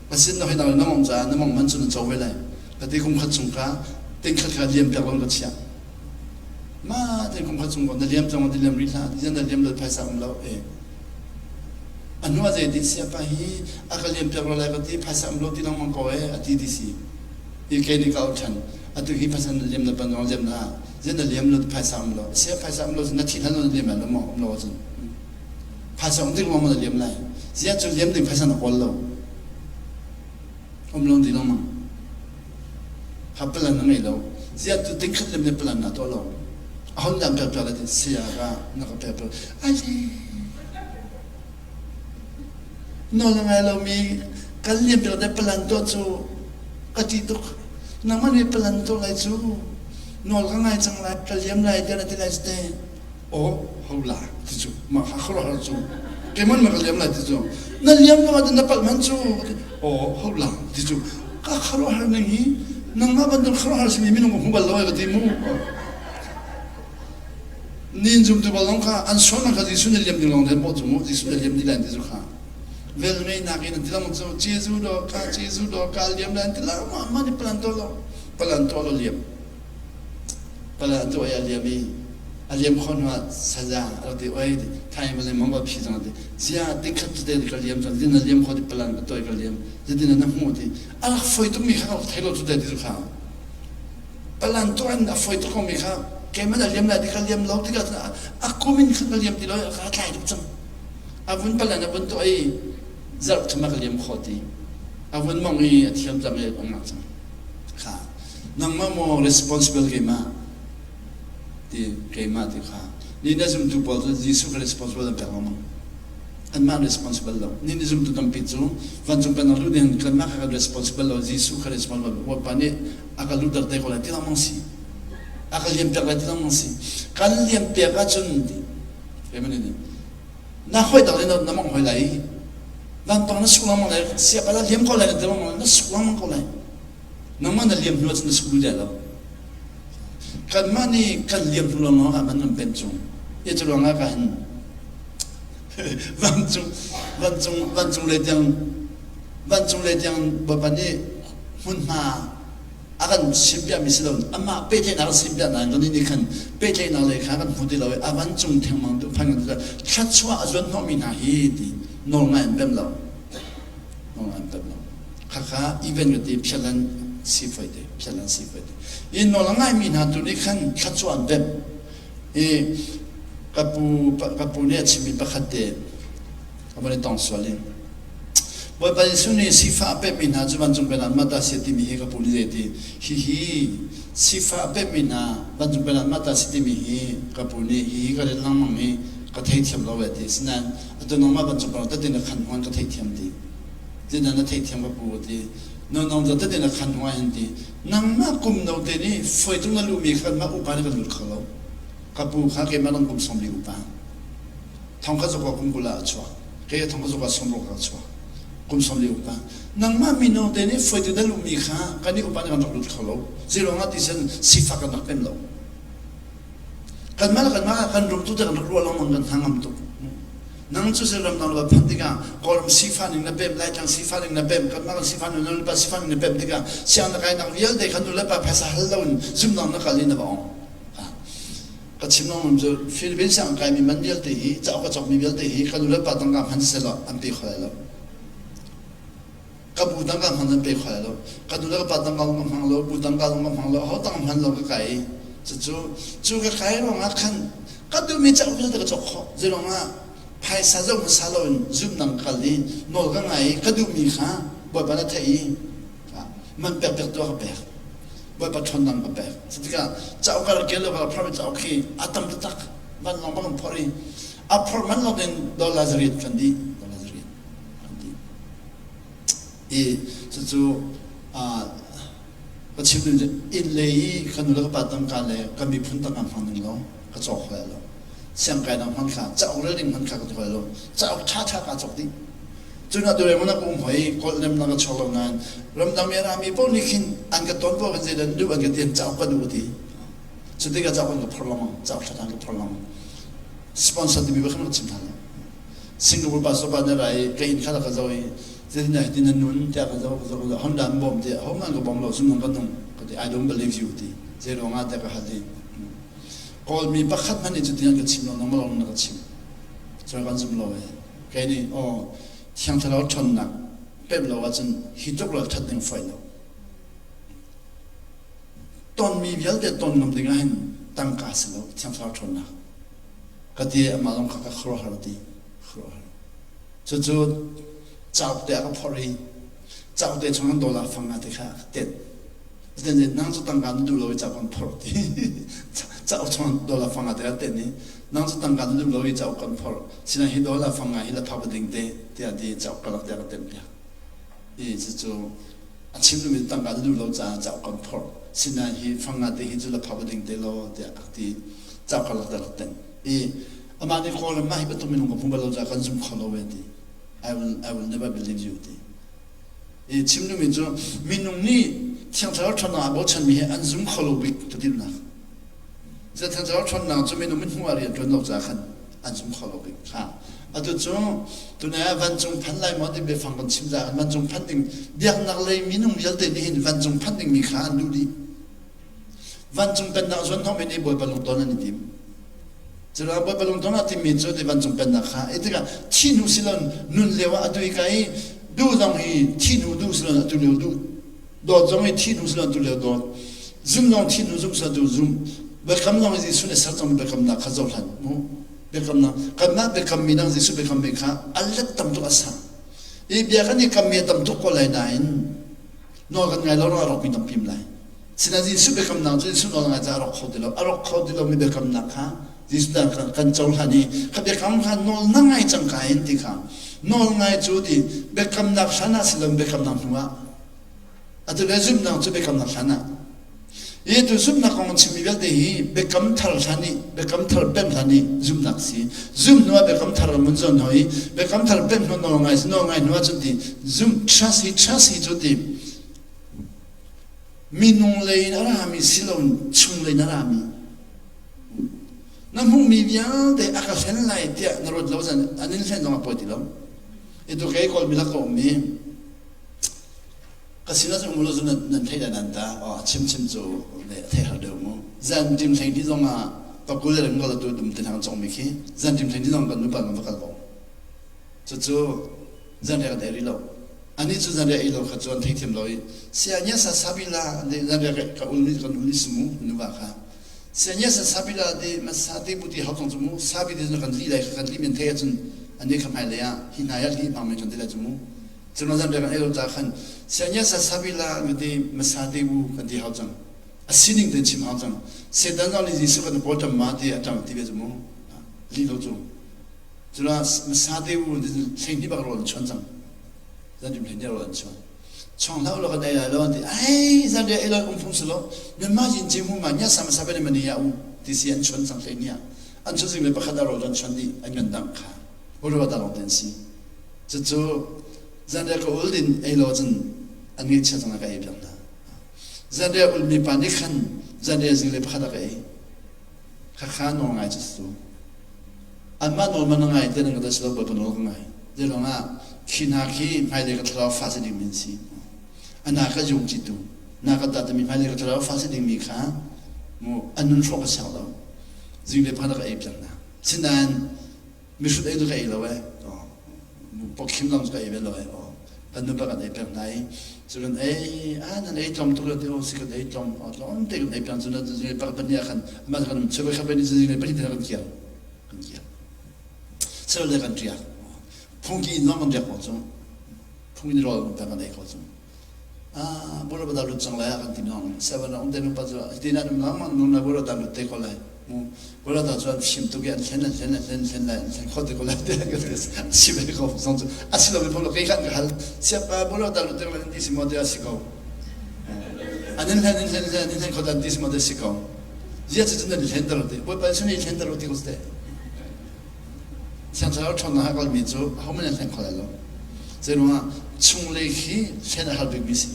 [SPEAKER 1] Pasin na hoinak le na mong caah na mong man cu na co ve lai. Ka ti kum khat chung kha ting khat kha liam piak lo ka chiah. Ma te kum khat chung ko na liam cang ti liam rih hlah ti na liam lo phaisa um lo e. A hnu ah zei ti siapa hi a ka liam piak lo lai ka ti phaisa um lo ti lengmang ko e a ti ti si. I ke ni ka au than atu hi phaisa na liam na pan zong liam na zan na liam lo phaisa um lo sia phaisa um lo na thi hlan lo na liam lai lo maw um lo ahcun phaisa um ding lawng na liam lai zia cu liam ding phaisa na kawl lo Um lo ti lengmang. Ha plan na ngei lo. Ziah tu tikhat lem le plan na tuah lo. A hon dam pek pek le tin saya ka na ka pek pek. Ali. Nawl na ngai lo mi kan liam pek le plan tuah cu ka ti tuk. Nangmah nih plan tuah lai cu nawl ka ngai cang lai ka liam lai tiah na ti lai te. Aw ho la ti cu mah kha khuaruahhar cu keimah na ka liam lai ti cu na liam lo ahcun na palh man cu aw ho la ti cu ka khuaruahhar ning hi nangmah bantuk khuaruahhar simi minung ka hmu bal lo ai ka ti mu nin zum tu bal kha an sual man kha Jesuh na liam ding lawng den pawh cu mu Jesuh na liam di lan ti cu kha vel ngei nak in an ti lang cu Jesuh do ka Jesuh do ka liam lan ti lang ma ma ni plan to lo plan to lo liam Pala tu ai a liam i a liam khawh hnu ah saza a rak ti oi thai ma le mong phi zong ti zia ti khat te ka liam cang zin na liam kho ti palan ka toi ka liam zidin na hmu ti a rak foi tuk mi kha ka thei lo tu te ti kha palan to an a foi tuk mi kha keman a liam lai ti ka liam lo ti ka a kumin kha ka liam ti lo ka tlai tuk cang a vun palan a vun to ai zarh thum a ka liam kho ti a vun mong i a thiam cang i ong cang Kha nangmah maw responsible keimah ti keimah ti kha ni na zumtu pawl cu Jesuh ka responsible an pek lengmang anmah responsible lo ni na zumtu tampi cu vancung pennak luh ding kanmah kha kan responsible lo Jesuh kha responsible Bawipa nih a ka luhter te ko lai ti lengmang si a ka liam piak lai ti lengmang si kan liam piak ahcun ti keimah nih na hoi dang le na mong hoi lai vanpang na suk lengmang lai siapa la liam ko lai na ti lengmang na suk lengmang ko lai nangmah na liam hnu ahcun na suk duh lo kanmah nih kan liam hnu lawng ah man kan pen cung i cu ruangah ka hin vancung vancung vancung le tiang vancung le tiang bawipa nih hmunhma a kan simpiahmi si lo amah pehtlaihnak kan simpiah nain kan nih khan pehtlaihnak lei kha kan hmu ti lo i a van cung thengmang tu phan kan thluachuah a zuan hnawhmi hna hi ti nawl ngai an pem lo nawl ngai an pem lo. Khakha event ka ti phialan si foi te phialan si foi te. I nawl a ngaimi hna tu nih khan thluachuah an pemh. I ka pu ka pu nih a chimmi pakhat te ka van i tong sual in Bawipa Jesuh nih sifah a pekmi hna cu vancung pennak mah ta si timi hi ka pu nih zei ti hihi sifah a pekmi hna vancung pennak mah ta si timi hi ka pu nih hihi ka rel lengmang i ka theithiam lo ve ti sinain atu nangmah vancung pennak tatin na khan huan ka theithiam ti Zeidah na theihthiam ka pu ti. Nonong za tete na khan hnuai han ti. Nangmah kum no te nih foi tung na luhmi kha kanmah upa nih kan lut kho lo. Ka pu kha keimah dang kum 40 upa. Thong kha zokwa kum 20 ah a chuak. Kei thong kha zokwa 60 ah a chuak. Kum 40 upa. Nangmah mino te nih foi tu na luhmi kha kan nih upa nih kan rak lut kho lo. Zeiruang ah ti sen sifak kan rak pem lo. Kanmah le kanmah kan rum tu te kan rak ruah lengmang kan hnangam tuk. Nang cu se ramdang la phanh tikah Kawlram sifah ning na pem, Laitlang sifah ning na pem, kanmah kan sifah ning na nulepa sifah ning na pem tikah siang na kainak vialte kha nulepa phaisa hal loin zumdang na kal i na va ong. Ka chim lengmang cu Philippines siang kaimi man vialte hi cauk ka cawkmi vialte hi ka nulepa tangka hman siseh an pe kho lai lo. Ka bu tangka hman an pe kho lai lo. Ka nu le ka pa tangka zong ka hmang lo, bu tangka zong ka hmang lo, ho tang hman lo ka kai. Cucu cu ka kai ruangah khan ka duhmi cauk vialte ka cawk khawh. Zeiruangah phaisa zoh hmasa loin zumdang kal i nawl ka ngai i ka duhmi kha Bawipa na theih i man pek pek tu ka pek. Bawipa ṭhawnnak ka pek. Cutikah cauk ka rak kel lo ka rak phorhmi cauk khi a tam taktak. Vanlawng bang kan phorh i a phorh man lo in dollar zariat kan dih. Dollar zariat kan dih. I cucu ka chim ning cu inn lei i ka nu le ka pa tangka le ka miphun tangka hmang ning lo ka cawk hlei lo. Siangkai dang hman kha cauk rel ding hman kha ka tuah lo. Cauk ṭhaṭha kaa cawk dih. Cun atu le na um hoi kawlh nem na ka chuak lo nain ramdang mi rami paoh nih khin an ka ton paoh kan zeidah an duh an ka ti an cauk ka duh ka ti. Cu tikah cauk an ka phor lengmang cauk ṭhaṭha an ka phor lengmang. Sponsor timi bak khan ka chim hna lo. Singapore pastor pa nih ra i ka inn kha ka zoh i zeitindah hitin na nun tiah ka zoh ka zoh ka zoh Honda an bawm tiah hohmanh ka bawm lo sumnung ka nung ka ti I don't believe you ti zei ruangah tiah ka hal i Kawlmi pakhat hmanh nih cutin an ka chim lo nangmah lawng na ka chim cun kan zum lo e kei nih aw Thiang Thlarau ṭhawnnak pemh lo ahcun hi tluk ral ṭhat ding fawi lo tonmi vialte ton ngam ding ah hin tangka si lo Thiang Thlarau ṭhawnnak Ka ti amah zong kha ka khuaruahhar ti khuaruahhar. Cucu cauk te a ka phorh i cauk te chung in dollar fang nga te kha ka tenh. Cutin nang cu tangka na duh lo i cauk kan phorh ti. Cauk chung dollar fang nga te kha tenh i nang cu tangka na duh lo i cauk kan phorh. Sinain hi dollar fang nga hi la phak ding te tiah ti cauk ka lak tiah ka tenh piak. I cucu a chim duhmi tangka na duh lo caah cauk kan phorh. Sinain hi fang nga te hi cu la phak ding te law tiah a ti. Cauk ka lak rak tenh. I amah nih Kawlram mah hi bantuk minung ka hmu bal lo caah kan zum kho lo ve ti. I will never believe you ti. I chim duhmi cu minung nih Thiang Thlarau ṭhawnnak aa bochanmi hi an zum kho lo bik ka ti duhnak. Zei Thiang Thlarau ṭhawnnak cu minung mithmuh ah rian ṭuan lo caah khan an zum kho lo bik. Ha. Atu cu tunai ah vancung phan lai maw ti biafang kan chim caah vancung phanh ding biaknak lei minung vialte nih hin vancung phanh dingmi kha an duh dih. Vancung pennak zuan hnawhmi nih Bawipa lungton an i tim. Curuang Bawipa lungton a timmi cu ti vancung pennak kha i tikah thi hnu silon nun lio ah atu i ka i duh zong hi thi hnu duh silon atu lio duh dawt zong hi thi hnu silon atu lio dawt zum zong thi hnu zum silon atu zum biakam zong hi Jesuh nih ser cangmi biakamnak kha zohhlan mu biakamnak kanmah biakammi dang Jesuh biakammi kha a let tam tuk a sang i bia kan i kammi a tam tuk ko lai nain nawl kan ngai lo a rawkmi tampi lai sinain Jesuh biakamnak cu Jesuh nawl ngai caah a rawk kho ti lo a rawk kho ti lomi biakamnak kha Jesuh kan cohlan i kha biakam kha nawl na ngai cang ka in ti kha nawl ngai cu ti biakamnak hlan ah si lo biakamnak hnu ah atu le zumhnak cu biakamnak hlan ah I tu zumhnak kong chimmi vialte hi biakam thar hlan i biakam thar pemh hlan i zumhnak si. Zumh hnu ah biakam thar mun zawn hoi biakam thar pemh hnu nawl ngai nawl ngai hnu ah cun ti zum trust hi trust hi cu ti minung lei in a rami si lo chung lei in a rami na hmuhmi vialte a ka hlen lai tiah na ruat lo zan an in hlen zong a pawi ti lo. I tu kei Kawlmi lak ka um i Ka sinah cun um lo cu nan theih lai nan ta aw chim chim cu le a theih har deuh mu. Zan ṭim hlei ni zong ah pakul le rem kal tu dum te hna cong mi khi zan ṭim hlei ni zong kan nupa kan va kal ko. Cucu zan riak kan ei rih lo. Anih cu zanriah ei lo kha cu an theithiam lo i saya sa sabila zanriah ka ul kan ul ni sumu nuva kha saya sa sabila ti masa te bu ti hau cang cu mu sabi ti kan li lai kan li men thei ahcun ani kha hmai lei ah hi hna ya li hmang men kan ti lai cu mu cun zanriah kan ei lo ca khan saya sa sabila kan ti masa te bu kan ti hau cang a sining ten chim hau cang setan zong nih Jesuh kan pawl tam ma ti a tang ti ve cu mu li lo cu Cula sate u hleng hi bak rawl an chuan cang. Zan rim hleng rawl an chuan. Chong hlah ulaw kan ei lai lo an ti. Ai zan ria ei lo um phung si lo. Nan ma yin ce mu ma nya sa ma sa ba ne mani ya u ti si an chuan cang hleng nia. An chuan sing le pakhat a rawl an chuan di an ngan dang kha. Uru ta long ten si. Cucu zan ria ka ul din ei lo cun an ngai chia cang ka ei piak hna. Zan ria ul mi pa nih khan zan ria zing le pakhat a ka ei. Khakha nawl ngai cu si. Anmah nawl man a ngai te nan ka si lo Bawipa nawl ka ngai. Zeiruang ah khi hna khi hmailei ka thlarau fa si dingmi an si. Ana ka yung ci tu na ka dah timi hmailei ka thlarau fa si dingmi kha mu an nun hrawk ka siang lo. Zinglei pakhat ka ei piak hna. Sinain mihrut ei tu ka ei lo eh. Pawkhim zong ka ei ve lo eh. Kan nu pa kan ei pek hna i cu kan ei ah nan ei tlawm tuk ti si kan ei tlawm tlawm te kan ei peng cu na zinglei pakhat pahnih ah khan amah kan um cheu kha pahnih zinglei pahnih te kan kial kan kial sel le kan riak phungki in zong kan riak ko cu phungki rawl kan kan ei ko cu ah bolo ba lut cang lai kan ti nong seven um te nu pa cu ti na num lang mang nu na bolo da lut te ko lai mu bolo da cu an fim tuk i an thlen an thlen an thlen thlen lai an thlen kho te ko lai te ka ti si ve ko zong cu a si lo mi phung lo kei khan ka hal siapa bolo da lut te ko lai ti si mo te a si ko an in hlen in hlen hlen in hlen kho dan ti si mo te si ko zia cu nan hlen ter ti bawipa sun i hlen ter ti ko te Thiang Thlarau ṭhawnnak a kalmi cu ahohmanh an hleng kho lai lo. Zeiruangah chunglei khi hlen a har bikmi si.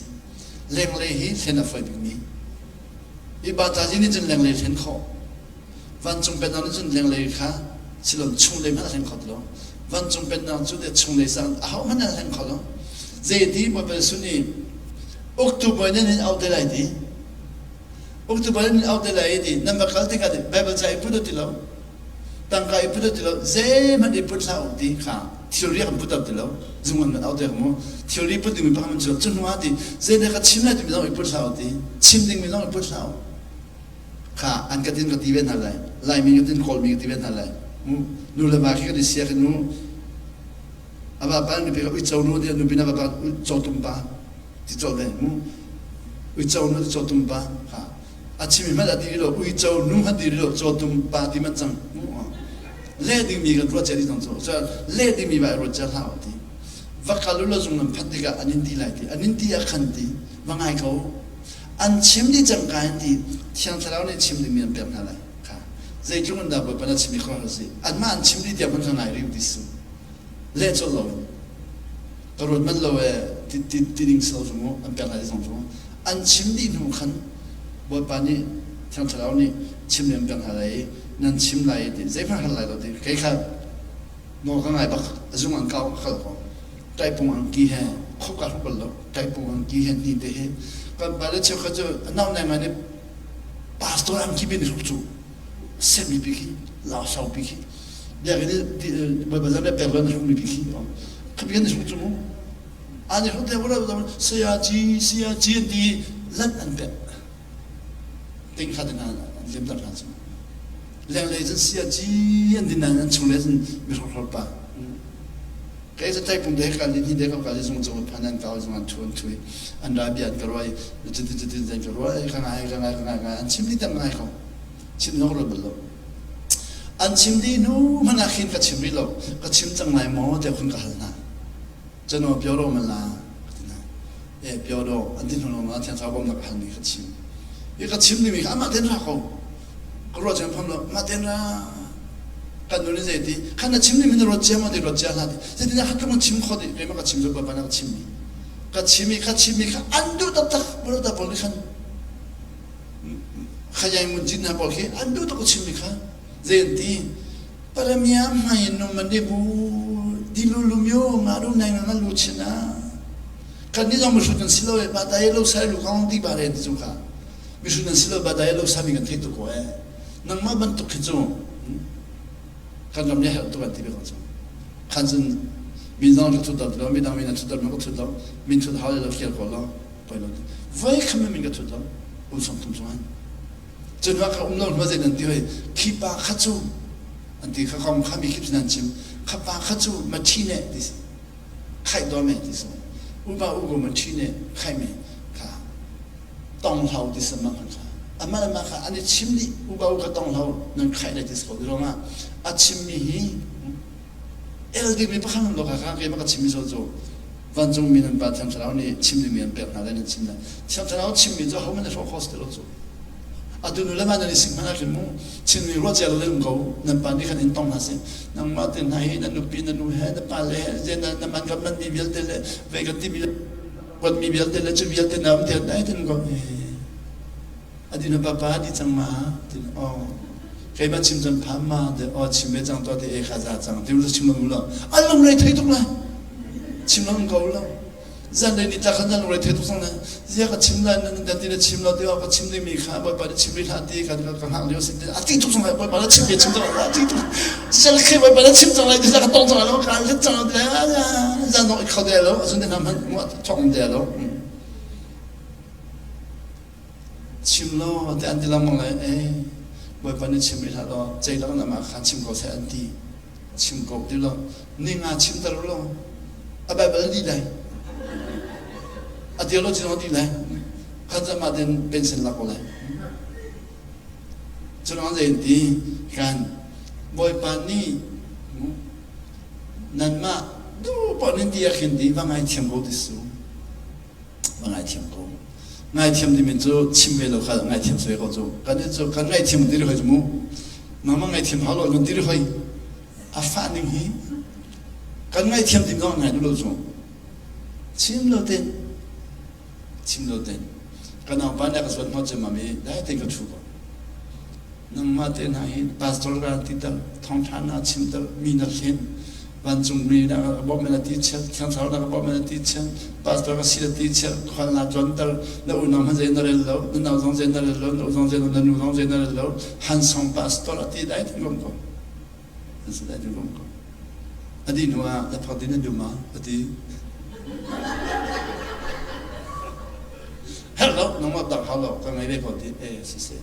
[SPEAKER 1] Lenglei hi hlen a fawi bikmi. I batazi nih cun lenglei hlen khawh. Vancung pennak nih cun lenglei kha silon chunglei hmanh a hleng kho ti lo. Vancung pennak cu te chunglei sang ahohmanh an hleng kho lo. Zeiti Bawipa Jesuh nih uktu bawi nan in auh te lai ti. Uktu bawi nan in auh te lai ti nan va kal tikah Bible ca i put ti lo. Tangka i put ti lo zeihmanh i put hlah u ti kha thilri kan put ti lo zung an kan auh te mu thilri put dingmi pakhat man cu cu hnu ah ti zeidah ka chim lai timi zong i put hlah u ti chim dingmi zong i put hlah u kha an ka tin ka ti ve hna lai laimi ka tin kawlmi ka ti ve hna lai mu nu le va khi kan i sia khi nu ava pa nupi ka uico nu ti nupi na va pa uico tum pa ti cawh ve mu uico nu ti cawtum pa kha a chimi hmanh a ti lo uico nu hmanh ti lo cawtum pa ti manh cang leh dingmi kan ruat cia dih cang cu leh dingmi va ruat cia hlah ti va kal u law zung nan phanh tikah an in ti lai ti an in ti ah khan ti va ngai ko an chim dih cang ka in ti thiang thlarau nih chim dingmi an pek hna lai kha zeitluk in dah bawipa na chim i kho si anmah an chim dih tiang hmanh kha ngai rih ti su leh colh lo in ka ruat manh lo e ti ti ti ding si lo cu mu an pek lai zong cu an chim dih hnu khan Bawipa nih Thiang Thlarau nih chim lem pek hna lai i nan chim lai i ti zeihmanh hal lai lo ti kei kha nawl ka ngai bak a zung an kau ka kal ko taipung angki he khop ka hruk bal lo taipung angki he hni te he kan pa le cheukhat cu nau nai ngai nih pastor angki bin hruk cu semi pi khi lau sau pi khi biakinn Bawipa zan le pek lo na hruk mi pi khi khapi kan hruk cu mu An i hruk te sayaci sayaci an ti lat an pek. Ting kha te hna an limter hna cu. Lenglei cun sayaci an ti nain an chunglei cun mihrokhrol pa. Kei cu taipung te kal hi de ka kal zung cung phan an kau zung an thu an thui an ra bia an ka ruai cutin cutin zan ka ruai ka ngai ka ngai ka ngai ngai an chim ni tam ngai ko chim nok ro bal lo an chim dih hnu hmanh ah khin ka chim rih lo ka chim cang lai maw tiah khun ka hal hna Cano pyoro man la ka ti hna. E pyoro an ti hnu lawng ah Thiang Thlarau bawmhnak ka halmi ka chim. I ka chim dingmi kha amah ten ra ko. Ka ruah cem pham lo amah ten ra. Kan nu nih zeiti khan na chim dingmi na ruat cia maw ti ruat cia hlah ti. Zeitin kha tluk na chim kho ti keimah ka chim cu Bawipa na ka chimmi. Ka chim i ka chimmi kha an duh taktak brother pawl nih khan khayai mun jin hna pawl khi an duh tuk ka chimmi kha zei an ti Paramia hmai nu man bu dilu lu myo nga lu nai nga lu china kan ni zong mihrut kan si lo e ba dai lo sai lu kong ti ba re ti chu kha mihrut kan si lo ba dai lo sa mi kan thei tu ko e nangmah bantuk khi cu kan ram nih herh tu kan ti be ko cu khan cun Min zong ka thut lo, midang min an thut lo, ka thut lo. Min thut hau lo kial ko lo. Poi lo. Voi kham min ka thut lo. Um song thum song an. Cun wa ka um lo hma zei nan ti hoi. Khi pa kha cu an ti kha kong kha mi khip nan chim. Kha pa kha cu ma thi ne ti si. Khai do me ti so. Uba ugo ma thi ne khai me kha tong hlau ti sama kha kha. Ama ma kha an i chim dih uba u ka tong hlau nan khai le ti so ko ronga a chim mi hi El dingmi pakhat nan lawk ah keimah ka chimmi zawn cu vancungmi nan Pa Thiang Thlarau nih chim dingmi an pek hna lai nan chim lai. Thiang Thlarau chimmi cu ahohmanh nih hrawh khawh si ti lo cu. Atu nu le ma nan i sing hmanh ah khin mu chimmi ruah cia lo um ko nan pa nih khan in tong hna seh nangmah te hna hi nan nupi na nu he na pa le he na na man kan man mi vialte le vei kan timi kuat mi vialte le cu vialte na um te dai tin ko Adi na papa di cang ma? Tin aw. Keimah chim cang pham ma? De aw chim ve cang to te e kha za cang. Ti chim lo lo. An lung rei thei tuk la. Chim lo ko lo. Zan le ni ta khan zan lung rei thei tuk sang na. Zia ka chim la nan dan ti na chim lo ti ka chim ding mi kha bawipa na chim ri hlah ti kan ka hngak lio sin a ti tuk sang lai bawipa na chim ve chim cang a ti tuk. Sel khe bawipa na chim cang lai ti ka tong cang lo ka let cang le zan dong i kho de lo azun de nam han mo thong de lo. Chim law tiah an ti lengmang lai. Ee, Bawipa nih chim rih hlah law ceilak in amah kha chim ko seh an ti. Chim ko ti law ni nga chimter u law a Baibal dih lai. A theology zong a dih lai. Khan cu amah tein pension lak ko lai. Cu ruang zei an ti kan Bawipa nih nanmah duh paoh nan ti ah khin ti va ngaithiam ko ti su. Va ngaithiam ko. Ngaithiam timi cu chim ve lo kha ngaithiam si ve ko cu. Kan cu kan ngaihthiam ti hoi cu mu. Nangmah ngaithiam hau lo nan ti hoi. A fah ning hi kan ngaihthiam ti zong ngai duh lo cu. Chim lo ten. Chim lo ten. Ka naupa nih a ka zuat hnawh ciammam i dai tein ka ṭhu ko. Nangmah te hna hi pastor ka ti ter, thawngṭha na chim ter, mi na hlen, vancung mi na ka bawmh na ti chiat, thiang thlarau na ka bawmh na ti chiat, pastor ka si na ti chiat, khual na tluanter, na unau hmanh zei na rel lo, na nau zong zei na rel lo, na u zong zei na nu zong zei na rel lo, hansong pastor a ti dai tin kom ko. An si dai tin kom ko. A dih hnu ah na phak din na dum ah a ti. Herh lo, nangmah tak hau lo, ka ngei ve ko ti, eh siseh.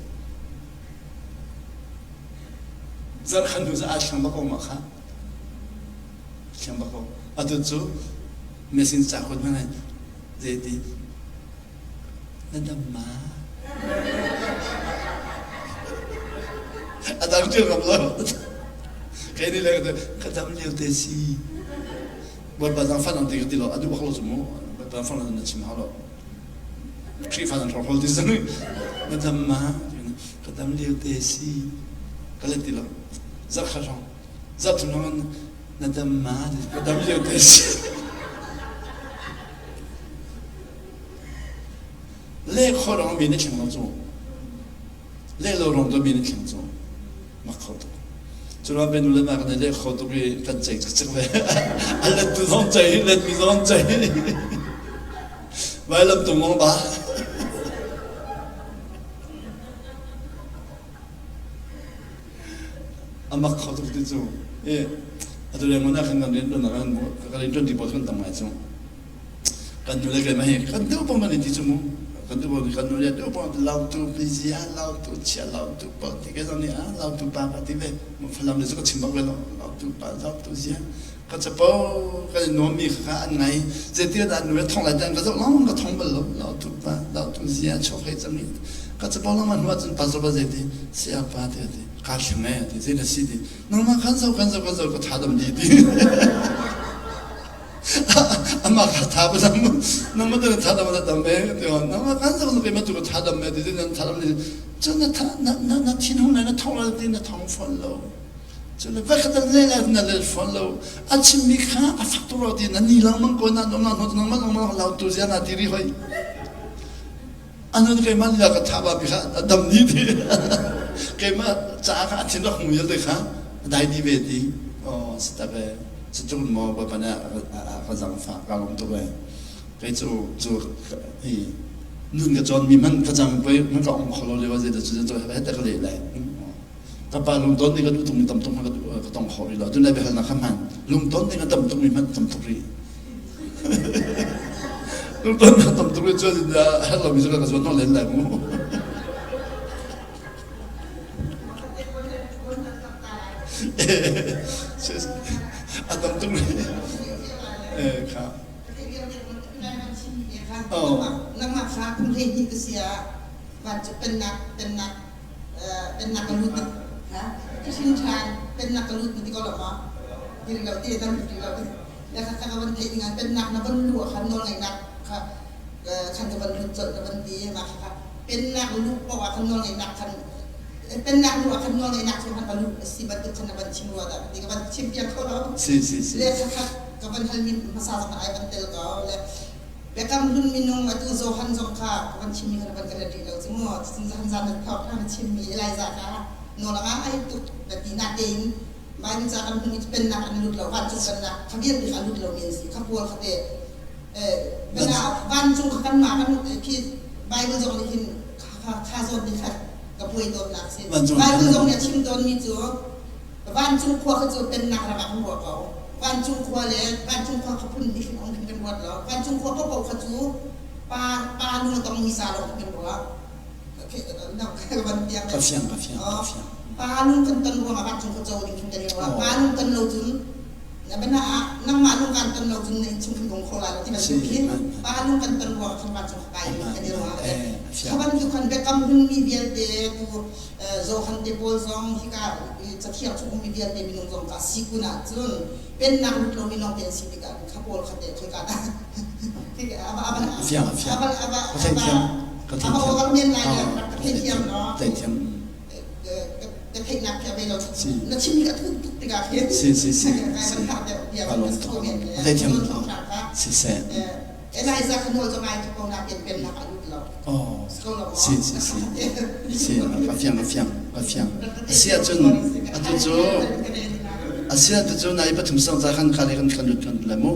[SPEAKER 1] Zarh hnu cu aa thleng bak ko ma kha. Thleng bak ko. Atu cu mesin ca kun hmanh zei ti na dam ma? A dang ṭil ngam lo. Kei nih le ka dam lio te si. Bawipa zaangfah nang ti ka ti lo, a duh bak lo cu mu. Bawipa zaangfah nang na chim hau lo. Khrihfa nan hrawkhrol ti cang. Na dam ma? Ka dam lio te si. Ka let ti lo. Zarh khat hrawng. Zarh thum hrawng na dam ma? Ka dam lio te si. Le kho rong mi na thleng lo cu. Le lo rong to mi na thleng cu. Mak kho tuk. Curuang pe nu le ma kan i leh kho tuk i kan ceih cikcek ve. A let tu zong ceih, let mi zong ceih. Vailam tung mong ba. A mak kho tuk ti cu. E, atu leng mana kan kan rian tuan kan kan rian tuan ti pawl kan tam ngai cu. Kan nu le keimah hi kan duh pong kan i ti cu mu. Kan duh pong kan nu le duh pong lautu bizia lautu chia lautu pa ti ke zong nih ah lautu pa ka ti ve. Falam le cu ka chim bak ve lo. Lautu pa lautu zia ka capo kan i nuam mi kha an ngai. Zeitin dah nu le thong lai tan ka zoh long ka thong bal lo. Lautu pa lautu zia chok hei cang i ka capo lang hnu ahcun pastor pa zei ti saya pa ti ti ka thleng e ti zei na si ti nangmah kan zoh kan zoh kan zoh ka tha dam di ti Amah kha tha ba dam nangmah tu tha dam na dam ve ti hon nangmah kan zong ke ma tu tha dam me ti nan tha dam ni cun na tha na na na thin hung na thong la ti na thong fon lo cun na va khat le la na le fon lo a chim mi kha a fak tu ro ti na ni lang mang ko na nong na nong nong nong lau tu zia na ti ri hoi Anu keimah lila ka tha ba bi kha a dam ni ti keimah caah kha a thin rak hung vialte kha a dai di ve ti oh si tak e cucun maw bawipa nih a ka zangfah ka lawm tuk e kei cu cu hi nun ka cawn mi hmanh ka cang pei hmanh ka ong kho lo lio zei da cu cu he te ka leh lai ka pa lung don ni ka duh tuk mi tam tuk ka duh. ka tong kho rih lo. Atu lai biahalnak kha hman. Lungton ding a tam tuk mi hmanh tam tuk rih. Lungton a tam tuk rih cun herh lomi cu ka zuan hnawh len lai mu. A tam tuk rih. Eh kha.
[SPEAKER 2] Oh. Nangmah kha kum 12 ka si ah vancung pennak pennak pennak ka lut ha ka hrin ṭhan pennak ka lut na ti ko lo maw ti lo ti na ti lo le kha ka van theih ding pennak na van lu ah khan nawlngeihnak kha khan ka van lut colh ka van ti mah kha pennak lu paoh ah khan nawlngeihnak khan pennak lu ah khan nawlngeihnak chung khan ka lu si bantuk khan na van chim rua dah ti ka van chim piak kho lo
[SPEAKER 1] si si si
[SPEAKER 2] le kha kha ka van hal mi hmasa zong ai van tel ko le Biakam hlun minung atu Johan zong kha ka van chimmi kha na van ka let rih lo cu mu. Cun Johan zan na thawk kha na chimmi Elijah kha nawl a ngai tuk na ti natein Bible ca kan hmuh i pennak an lut lo vancung pennak kha vialte kha a lut lomi an si kha pawl kha te vancung kha kanmah kan khi Bible zong nih hin kha kha zawn te kha ka buai tawnnak si Bible zong nih a chim tawnmi cu Vancung khua kha cu pennak ram ah kan ruah ko. Vancung khua le vancung khua kha phun hnih khin ong khin kan ruat lo. Vancung khua paohpaoh kha cu pa pa lung a tongmi ca lawng khin kan ruah.
[SPEAKER 1] Ka fiang, ka fiang, ka fiang.
[SPEAKER 2] Pa lung kan ton ruangah vancung khua co ding khin kan i ruah. Pa lung ton lo cun bana ah nangmah lung kan ton lo cun na innchung khin kong kho lai lo ti bantuk khi pa lung kan ton ruangah khan vancung khua kai ding kan i ruah. Kha bantuk khan biakam hlunmi vialte tu Johan te pawl zong hika cathiang chung ummi vialte minung zong kha si kun ahcun pennak lut lomi lawng te an si tikah kha pawl kha te khika dah
[SPEAKER 1] fiang fiang ka theithiam ka
[SPEAKER 2] theithiam men lai le ka theithiam no
[SPEAKER 1] theithiam
[SPEAKER 2] ka theihnak khi a ve lo na chim ka thuk tuk tikah khin
[SPEAKER 1] si si si theithiam si seh
[SPEAKER 2] Eliza kha nawl cu ngai tuk ko nain pennak a lut lo.
[SPEAKER 1] Oh, si si si. Si, a fiang a fiang a fiang. A si ahcun atu cu a si atu cu nai pathum sang ca khan kha le kan kan lut kan lut lai mu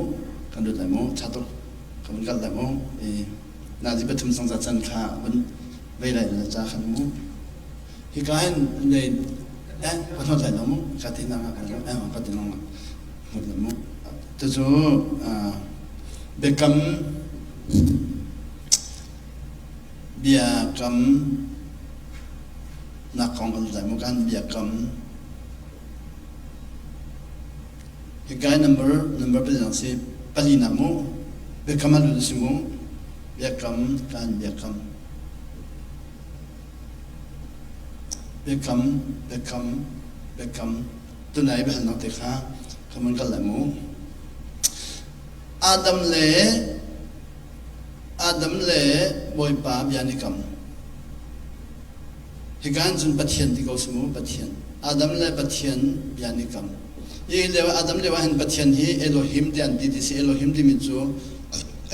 [SPEAKER 1] kan lut lai mu tha tuk kan kal lai mu i nazi pathum sang ca can kha vun vei lai na ca khan mu hika hin nei eh ka hnot lai lo mu ka ti na ka eh ka ti na hnot lai mu tucu biakam biakam nak kong kan zai mu kan biakam hi number number pali si pali nak mu biakam alu si mu biakam kan biakam biakam biakam biakam tunai biahalnak te kha khamun kal lai mu Adam le Adam le Bawipa bia ni kam hikan cun Pathian ti ko si mu Pathian Adam le Pathian bia ni kam hi leo Adam leo ah hin Pathian hi Elohim ti an ti ti si Elohim timi cu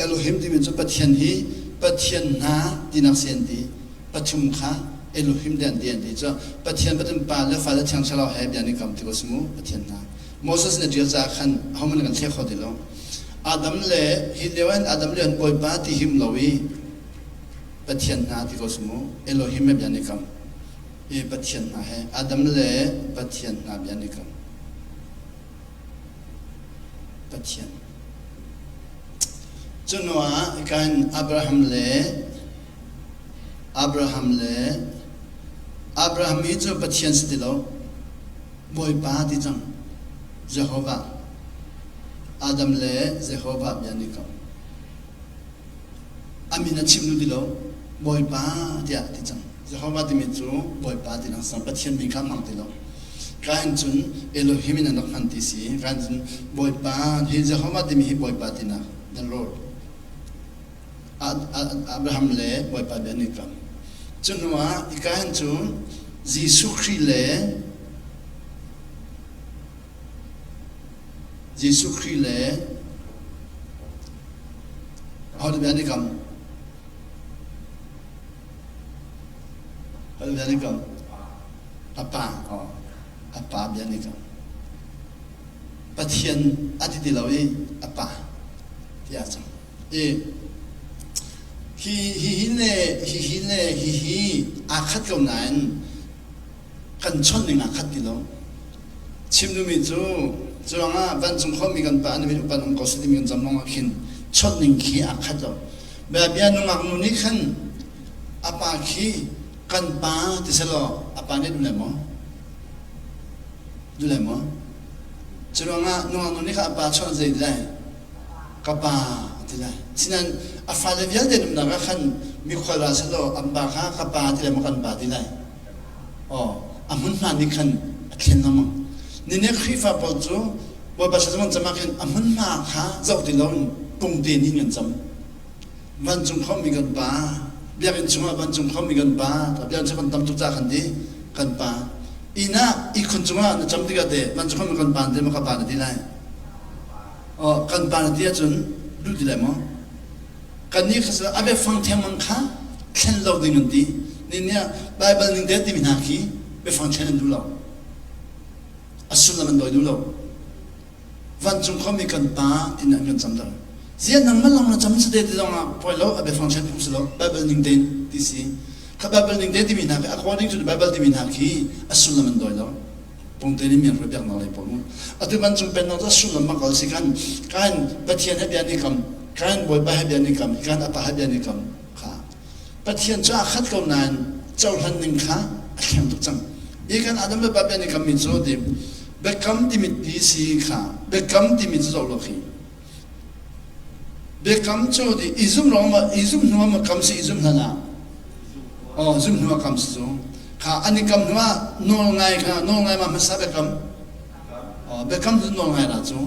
[SPEAKER 1] Elohim timi cu Pathian hi Pathian hna tinak si an ti pathum kha Elohim te an ti an ti cu Pathian Pathian Pa le Fa le Thiang Thlarau he bia ni kam ti ko si mu Pathian hna Moses nih a ṭial caah khan ahohmanh kan thlek kho ti lo Adam le hi lio in Adam le an Bawipa ti him lo i Pathian hna ti ko si mu Elohim he bia ni kam i Pathian hna he Adam le Pathian hna bia ni kam Pathian cu hnu ah kan Abraham le Abraham le Abraham hi cu Pathian si ti lo Bawipa ti cang Jehovah Adam le Jehovah bia nih ko a min a chim duh ti lo Bawipa tiah ti cang Jehovah timi cu Bawipa ti lang sang Pathian min kha hmang ti lo kain cun Elohim in an rak hman ti si kain cun Bawipa hi Jehovah timi hi Bawipa tinak the Lord Abraham le Bawipa bia an i kam. Cu hnuah hika hin cu Jesuh Khrih le Jesuh Khrih le ahodah bia an i kam? Ahodah bia an i kam? A pa. A pa bia an i kam. Pathian a ti ti lo i a pa tiah a cang. I hi hi le hihi le hihi aa khat ko nain kan chawnh ning aa khat ti lo. Chim duhmi cu curuangah vancung khuami kan pa an min upat um ko seh timi kan cam lawngah khin chawnh ning khi aa khat lo. Bia nungak nu nih khan a pa khi kan pa ti selaw a pa nih duh lai maw? Duh lai maw? Curuangah nungak nu nih khan a pa chawnh zei ti lai? Ka pa ti lai. Sinain a fale vialte umnak ah khan mikhual ra selaw an pa kha ka pa ti lai maw kan pa ti lai? Aw, a hmunhma nih khan a thlen lengmang. Nine Khrihfa pawl cu Bawipa thlacam kan cam ah khin a hmunhma kha zoh ti loin pungte nih kan cam. Vancung khuami kan pa, biakinn chungah vancung khuami kan pa, biakinn chung kan tam tuk caah khan ti kan pa. Inn ah ihkhun cungah na cam tikah teh vancung khuami kan pa na ti maw ka pa na ti lai? Aw, kan pa na ti ahcun duh ti lai maw? Kannih kha cu a biafang thengmang kha thlen lo ding an ti. Nih nih Baibal ning te timi hna khi biafang thlen an duh lo. A sullam an dawi duh lo. Vancung khuami kan pa tin an kan camter. Ziah nangmah lawng na cam si te ti zong ah poi lo a biafang thlen phung si lo. Baibal ning tein ti si. Kha Baibal ning te timi hna khi according to the Bible timi hna khi a sullam an dawi lo. Pungte nih miang biaknak lei pawl mu. Atu vancung pennak cu sullam ma kal si kan kan Pathian he bia ni kam kan Bawipa he bia ni kam kan apa he bia ni kam kha Pathian cu aa khat ko nain cohlan ning kha a thleng tuk cang. I kan Adam le pa bia ni kam mi cu ti biakam timi ti si kha biakam timi cu zoh lo khi Biakam cu ti i zum lawng ma i zum hnu ma kam si i zum hlan ah oh zum hnu ah kam si cu kha an i kam hnu ah nawl ngai kha nawl ngai ma hmasa biakam oh biakam cu nawl ngai la cu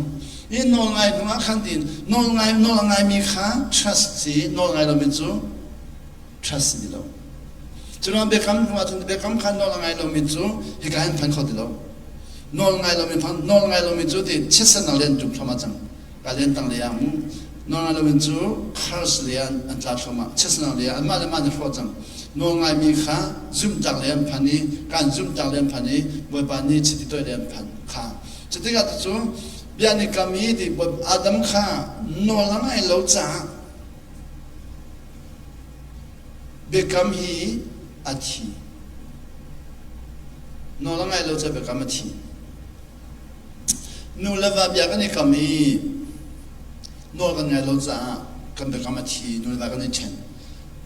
[SPEAKER 1] i nawl ngai hnu ah khan tin nawl ngai nawl ngai mi kha trust si nawl ngai lo mi cu trust si ti lo curuang biakam hnu ah cun biakam kha nawl a ngai lo mi cu hika hin phan kho ti lo nawl ngai lo mi phan nawl ngai lo mi cu ti chiatsannak le an tum thluahmah cang ka len tang lei ah mu nawl ngai loin cu curse lei ah an tla thluahmah chiatsannak lei ah anmah le mah an i hrawh cang nawl ngai mi kha zumhtak lei an phan i kan zumhtak lei an phan i bawipa nih chiti toih lei an phan kha cutikah cu bia nih kam i ti Adam kha nawl a ngai lo caah biakam hi a thi nawl a ngai lo caah biakam a thi Nu le va bia kan i kam i nawl kan ngai lo caah kan biakam a thi, nu le va kan i ṭhen.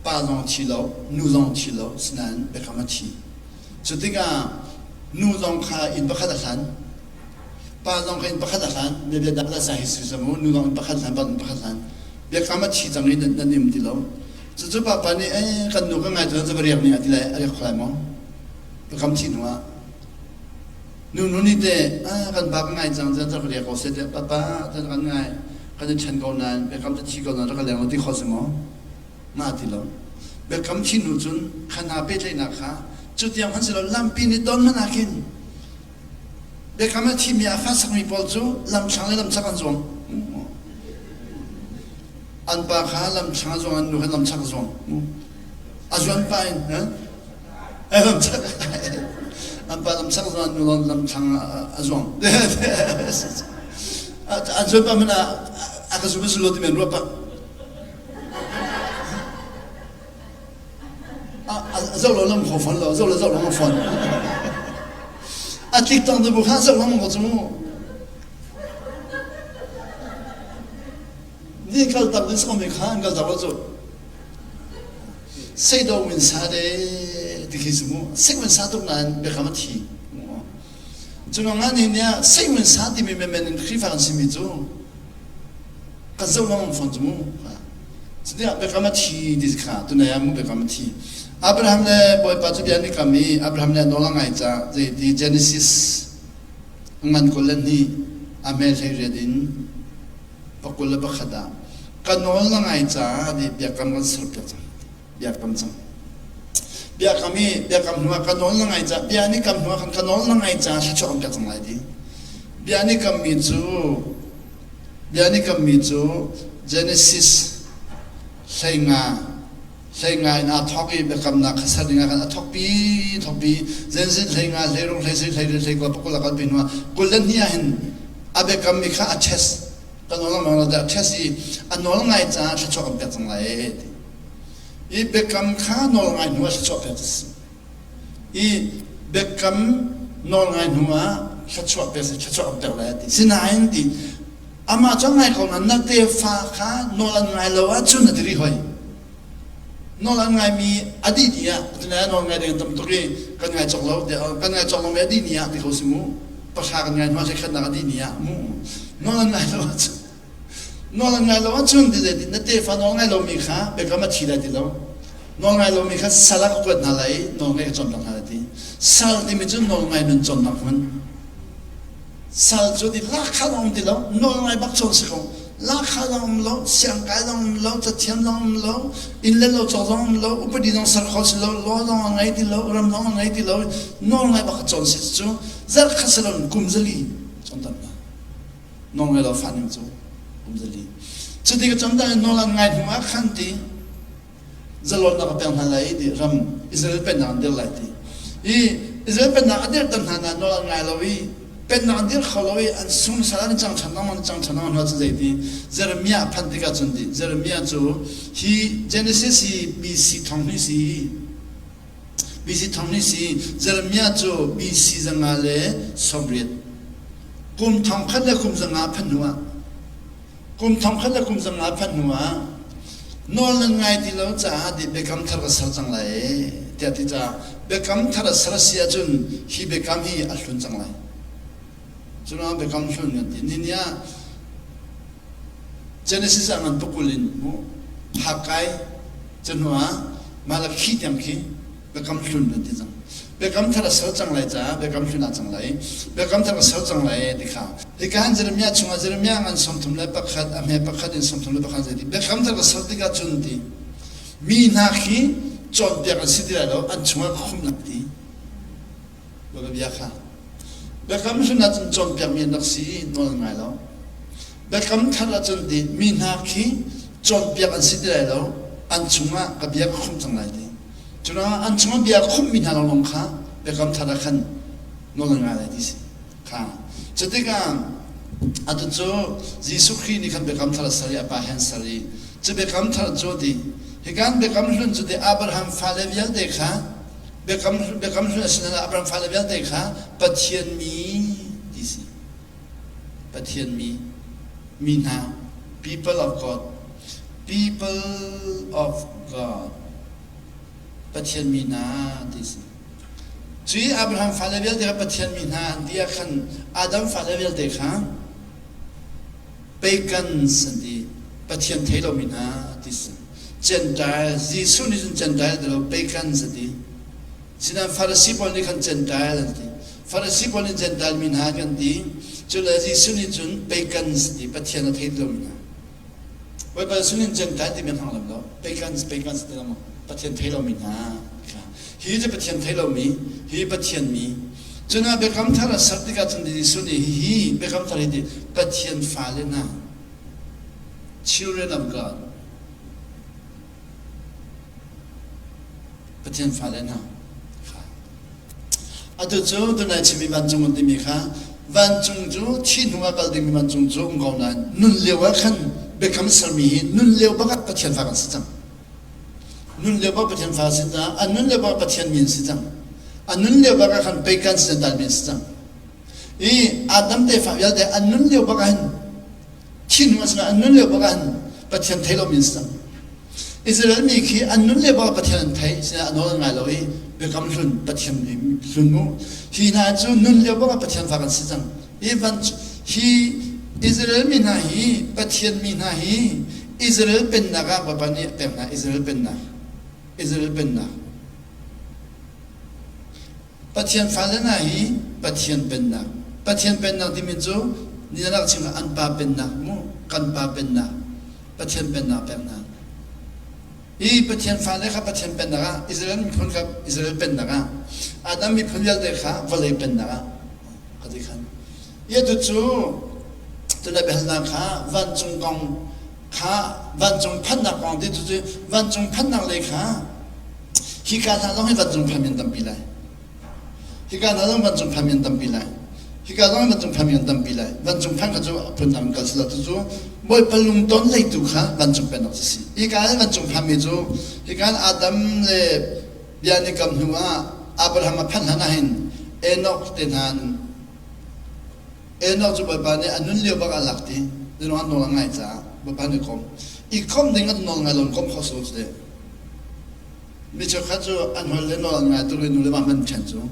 [SPEAKER 1] Pa zong a thi lo, nu zong a thi lo, sinain biakam a thi. Cu tikah nu zong kha inn pakhat a hlan, pa zong kha inn pakhat a hlan, bia bia dah sa hi si mu, nu zong inn pakhat hlan, pa inn pakhat hlan. Biakam a thi cang i nan, nan im ti lo. Cucu papa nih, eh, kan nu ka ngai tu cu va riak ning a ti lai, a riak kho lai maw? Biakam thi hnu ah. Nunu nih teh kan pa ka ngai cang tiah rak riak ko seh tiah papa tan kan ngai kan i ṭhen ko nain biakam cu thi ko nain rak ka leng lo ti kho si maw? Nga ti lo. Biakam thi hnu cun kha hna pehtlaihnak kha cu tiang hmanh si lo lampi nih don hmanh ah khin biakam a thimi a fa sakmi pawl cu lamthlang le lamchak an zuang. An pa kha lamthlang a zuang an nu kha lamchak a zuang. A zuan pa in An pa lamsak zong nu lon lamthlang a zuang. An zuan pa man a ka zum su lo ti men ruah pa. A zo lo lam kho fon lo, zo lo zo lo fon. A tlik tang tu bu kha zo lo ko chu mu. Ni kal tak din som mi kha an kal tak lo chu. Seido min sa de ti khi cu mu sei min sa tuk nain biakam a thi cu nga ni nia sei min sa timi menmen in Khrihfa kan simi cu kan zoh lengmang fawn cu mu cutiah biakam a thi ti kha tunai ah mu biakam a thi Abraham le Bawipa cu bia an i kam i Abraham le nawl a ngai ca zei ti Genesis ngan kul le hnih a hme hlei riat in pakul le pakhat ah ka nawl na ngai caah nih biakam kan serpiak cang biakam cang biakam i biakam hnu ah ka nawl na ngai caah bia nih kam hnu ah khan ka nawl na ngai caah thluachuah kan pek cang lai ti bia nih kammi cu bia nih kammi cu Genesis hleinga hleinga in aa thawk i biakamnak kha ser dingah khan a thawkpi thawkpi Genesis hleinga hleiruk hleisarih hleiriat hleikua pakul a kalpi hnu ah 22 ah hin a biakammi kha a test kan nawl lengmang lo a test i a nawl ngai caah thluachuah kan pek cang lai ee ti i biakam kha nawl ngai hnu ah thluachuah pek a si i biakam nawl ngai hnu ah. thluachuah pek si thluachuah kan pek lai a ti. Sinain ti amah cu ngai ko na tefa kha nawl an ngai lo ahcun a ti rih hoi. Nawl an ngaimi a dih ni ah tunai nawl ngai ding tam tuk i kan ngai cawk lo kan ngai cawk lomi a dih ni ah ti ko si mu. Pahra kan ngai hnu ah khatnak a dih ni ah mu. Nawl an ngai lo ahcun Nawl an ngai lo ahcun ti zei na tefa nawl ngai lomi kha biakam a thi lai ti lo. Nawl ngai lomi kha sal ah ka kuat hna lai i nawl ngai ka cawnpiak hna lai ti. Sal timi cu nawl ngai nun cawnnak hmun. Sal cu ti lakha zong um ti lo, nawl ngai bak cawn si ko. Lakha zong um lo, siangkai zong um lo, cathiam zong um lo, inn le lo cawk zong um lo, upadi zong ser kho si lo, law zong a ngei ti lo, ram zong a ngei ti lo, nawl ngai bak cawn si cu zarh khat si lo kum zali cawnter hna. Nawlngai lo fa ning cu um zali. Cuti ka cam in nawl an ngai hnu ah khan ti zalonnak a pek hna lai i ti ram Israel pennak an dir lai ti. I Israel pennak a dirter hna na nawl an ngai lo i pennak an dir kho lo i an sung sal an cang ṭhan lengmang cang ṭhan lengmang hna cu zei ti Jeremiah a phanh tikah cun ti Jeremiah cu hi Genesis hi BC thong hnih si BC thong hnih si Jeremiah cu BC 190 kum thong khat le kum zanga phanh hnu ah kum thong khat le kum zanga phanh hnu ah nawl nan ngai ti lo caah di biakam thar ka ser cang lai tiah ti caah biakam thar a ser si ahcun hi biakam hi a hlun cang lai curuangah biakam hlun kan ti ni ni ah Genesis ah ngan pakul in mu Hakai cu hnu ah Malakhi tiang khi biakam hlun an ti cang. Biakam thar a ser cang lai caah biakam hlun ah cang lai. Biakam thar a ser cang lai ti kha. Hika han Jeremiah chungah Jeremiah ngan 31 a hme pakhat in 31 zei ti biakam thar a ser tikah cun ti mi hna khi cawnpiak an si ti lai lo an chungah ka khumnak ti. Bawipa bia kha. Biakam hlun ahcun cawnpiakmi an rak si i nawl an ngai lo. Biakam thar ahcun ti mi hna khi cawnpiak an si ti lai lo, an chungah ka bia ka khumh cang lai ti. Curuangah an chungah bia khumhmi hna lawnglawng kha biakam thar ah khan nawl an ngai lai ti si. Kha. Cutikah atu cu Jesuh Khrih nih khan biakam thar a ser i a Pa he an ser i cu biakam thar cu ti hikan biakam hlun cu ti Abraham fale vialte kha Biakam biakam hlun a si nain Abraham fale vialte kha Pathian mi ti si. Pathian mi mi hna people of God people of God Pathian mi hna ti si. Cui Abraham fale vialte kha Pathian mi hna an ti ah khan Adam fale vialte kha pagans an ti Pathian thei lomi hna ti si. Gentile Jesuh nih cun Gentile ti lo pagans a ti. Sinain Farasi pawl nih khan Gentile an ti. Farasi pawl nih Gentile mi hna kan ti. Cule Jesuh nih cun pagans ti Pathian a thei ti lomi hna. Bawipa Jesuh nih Gentile timi a hmang lem lo. Pagans pagans ti lo Pathian thei lomi hna. Hi cu Pathian thei lomi, hi Pathian mi. Cun biakam thar a ser tikah cun Jesuh nih hihi biakam thar hi ti Pathian fale hna children of God Pathian fale hna kha atu cu tunai chimmi vancung an timi kha vancung cu thi hnu ah kal dingmi vancung cu um ko nain nun lio ah khan biakam sermi hi nun lio bak ah Pathian fa kan si cang Nun lio bak Pathian fa si cang. An nun lio bak Pathian mi an si cang. An nun lio bak ah khan peikan si mi an si cang. I Adam tefa vialte an nun lio bak ah hin thinlung a si an nun lio bak ah hin Pathian thei lomi an si cang. Israel mi khi an nun lio bak ah Pathian an thei sinah a nawl an ngai lo i biakam hlun Pathian hlun mu. Hi hna cu nun lio bak ah Pathian fa kan si cang. Hi van hi Israel mi hna hi Pathian mi hna hi Israel pennak ah Bawipa nih a pek hna Israel pennak Israel pennak Pathian fale hna hi Pathian pennak Pathian pennak timi cu ni rak chim an pa pennak mu kan pa pennak Pathian pennak pek hna i Pathian fale kha Pathian pennak ah Israel miphun kha Israel pennak ah Adam miphun vialte kha vawlei pennak ah a ti khan. Atu cu tuna biahalnak kha vancung kong kha vancung phannak kong ti cu vancung phannak lei kha hika hna zong hi vancung phan min tampi lai. Hika hna zong vancung phan min tampi lai. Hika zong vancung phan min tampi lai. Vancung phan kha cu phundang kal sila tu cu Bawipa lungton leitu kha vancung pennak cu si. Hika in vancung phan mi cu hika Adam le Bia ni kam hnu ah Abraham a phanh hlan ah hin Enoch te hna an. Enoch cu Bawipa nih a nun lio bak a lak ti zeilong an nawl a ngai caah Bawipa nih kom i kom ding an nawl ngai lo kom kho so cu mi cheukhat cu an hol le nawl an ngai tuk i nu le pa hman ṭhen cu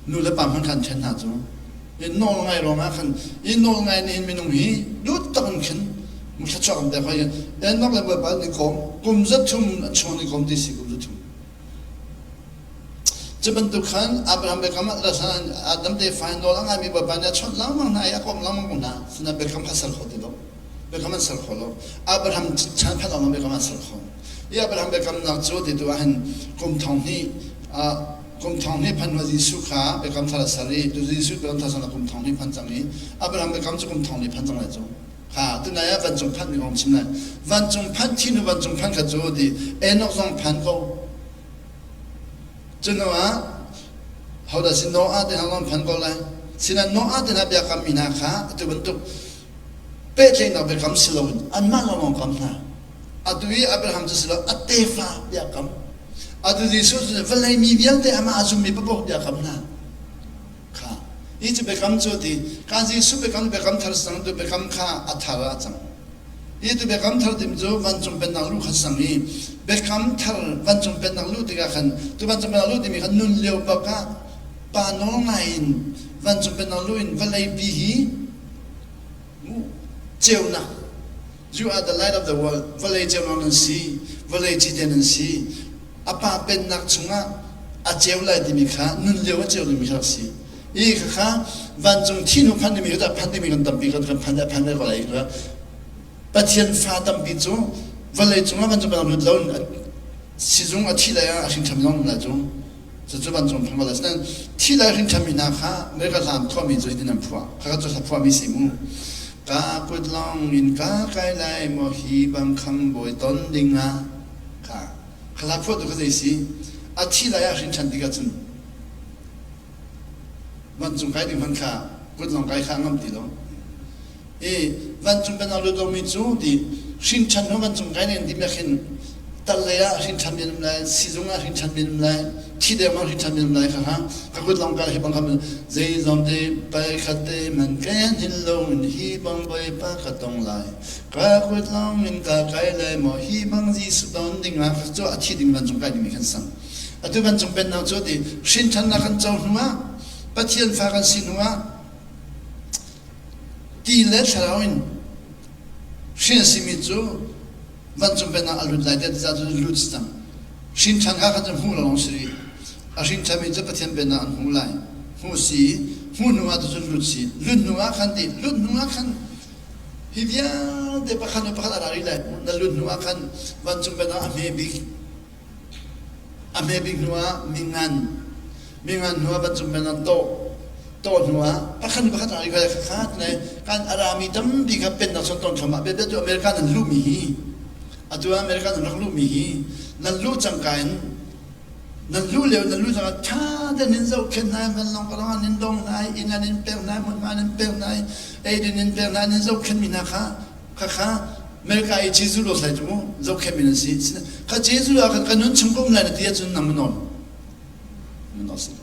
[SPEAKER 1] nu le pa hman khan ṭhen hna cu i nawl ngai ruangah khan i nawl ngai nih hin minung hi lut tak in khin thluachuah kan pek hoi Enoch le Bawipa nih kom kum zat thum chung ni kom ti si kum zat thum Cu bantuk khan Abraham biakam ah Adam tefa in nawl a ngaimi Bawipa nih a chawnh lengmang hna i a komh lengmang ko hna. Sinain biakam kha ser kho ti lo. Biakam an ser kho lo. Abraham chan phan lawng biakam an ser kho. I Abraham biakamnak cu ti tu ahhin kum thong hnih kum thong hnih phan hnu Jesuh kha biakam thar a ser i tu Jesuh biakam thar sang kum thong hnih phan cang i Abraham biakam cu kum thong hnih phan cang lai cu. Ha tunai ah vancung phanh mi kong chim lai. Vancung phanh thi hnu vancung phanh kha cu ti Enoch zong phan ko. Cu hnu ah hodah si Noah te hna zong phan ko lai. Sinain Noah te hna biakam mi hna kha atu bantuk pehtlaihnak biakam si loin anmah lawnglawng kam hna. Atu i Abraham cu si lo a tefa biakam. Atu Jesuh cu vawlei mi vialte amah a zummi paoh biakam hna. Kha hi cu biakam cu ti ka Jesuh biakam biakam thar sang tu biakam kha a thar ah a cang. Hi tu biakam thar tim cu vancung pennak lu kha sang i biakam thar vancung pennak lu tikah khan tu vancung pennak lu timi kha nun lio bak ah pa nawl ngai in vancung pennak lu in vawlei pi hi ceunak you are the light of the world vawlei ceunak nan si vawlei cite nan si a pa pennak chungah a ceu lai timi kha nun lio a ceu dingmi kha rak si i khakha vancung thi hnu phan dingmi kha phan dingmi kan tampi kan kan phan phan ko lai kha Pathian fa tampi cu vawlei cungah vancung pennak lut lo sizung a thi lai ah a hring ṭham zong lai cu Cucu vancung phang bal asinain thi lai hrinṭhanmi hna kha America hla an phuahmi cu hitin an phuah. Khakha cu hla phuahmi si mu. Ka kut lawng in ka kai lai maw hi bang khang bawi ton ding ah kha kha hla phuahtu kha zei si a thi lai ah hrinṭhan tikah cun vancung kai ding hmanh kha kut lawng kai kha a ngam ti lo. I vancung kan lut lomi cu ti hrinṭhan hnu vancung kai nen ti khin tal lei ah hrinṭhan mi an um lai sizung ah hrinṭhan mi an um lai thi deng ah hrinṭhan mi an um lai kha kha ka kut lawng kal hi bang kha zeizong te pai khat te man ken hin lo in hi bang bawipa ka tong lai ka kut lawng in ka kai lai maw hi bang Jesuh ton ding ah cu a thi ding vancung kai ding mi khan sang atu vancung pennak cu ti hrinṭhannak kan co hnu ah Pathian fa kan si hnu ah Ti le thlarau in hrin a simi cu vancung pennak a lut lai tiah ti cu lut si cang. Hrin ṭhan kha khan cu hmuh lawng si rih. A hrin ṭhanmi cu Pathian pennak an hmu lai. Hmu si, hmuh hnu ah cun lut si. Lut hnu ah khan ti, lut hnu ah khan hi vialte pakhat hnu pakhat a ra rih lai. Na lut hnu ah khan vancung pennak a hme bik A hme bik hnu ah mingan, mingan hnu ah vancung men an tawh. Tawh hnu ah pakhat pakhat a ri kha kha kan a rami tampi kha pennak chung ton thluahmah biabia cu America nan luhmi hi atu ah America nan rak luhmi hi nan luh cangka in nan luh lio nan luh cangka ṭha tein nan zohkhenh hna vanlawng ka lawng nan dong hna inn an in pek hna hmunhma nan pek hna eidin in pek hna nan zohkhenhmi hna kha Khakha America i Jesuh lo sai cu mu zohkhenh mi nan si. Kha Jesuh ah khan ka nun chung ka um lai na ti ahcun nang nawl. Nawl si lo.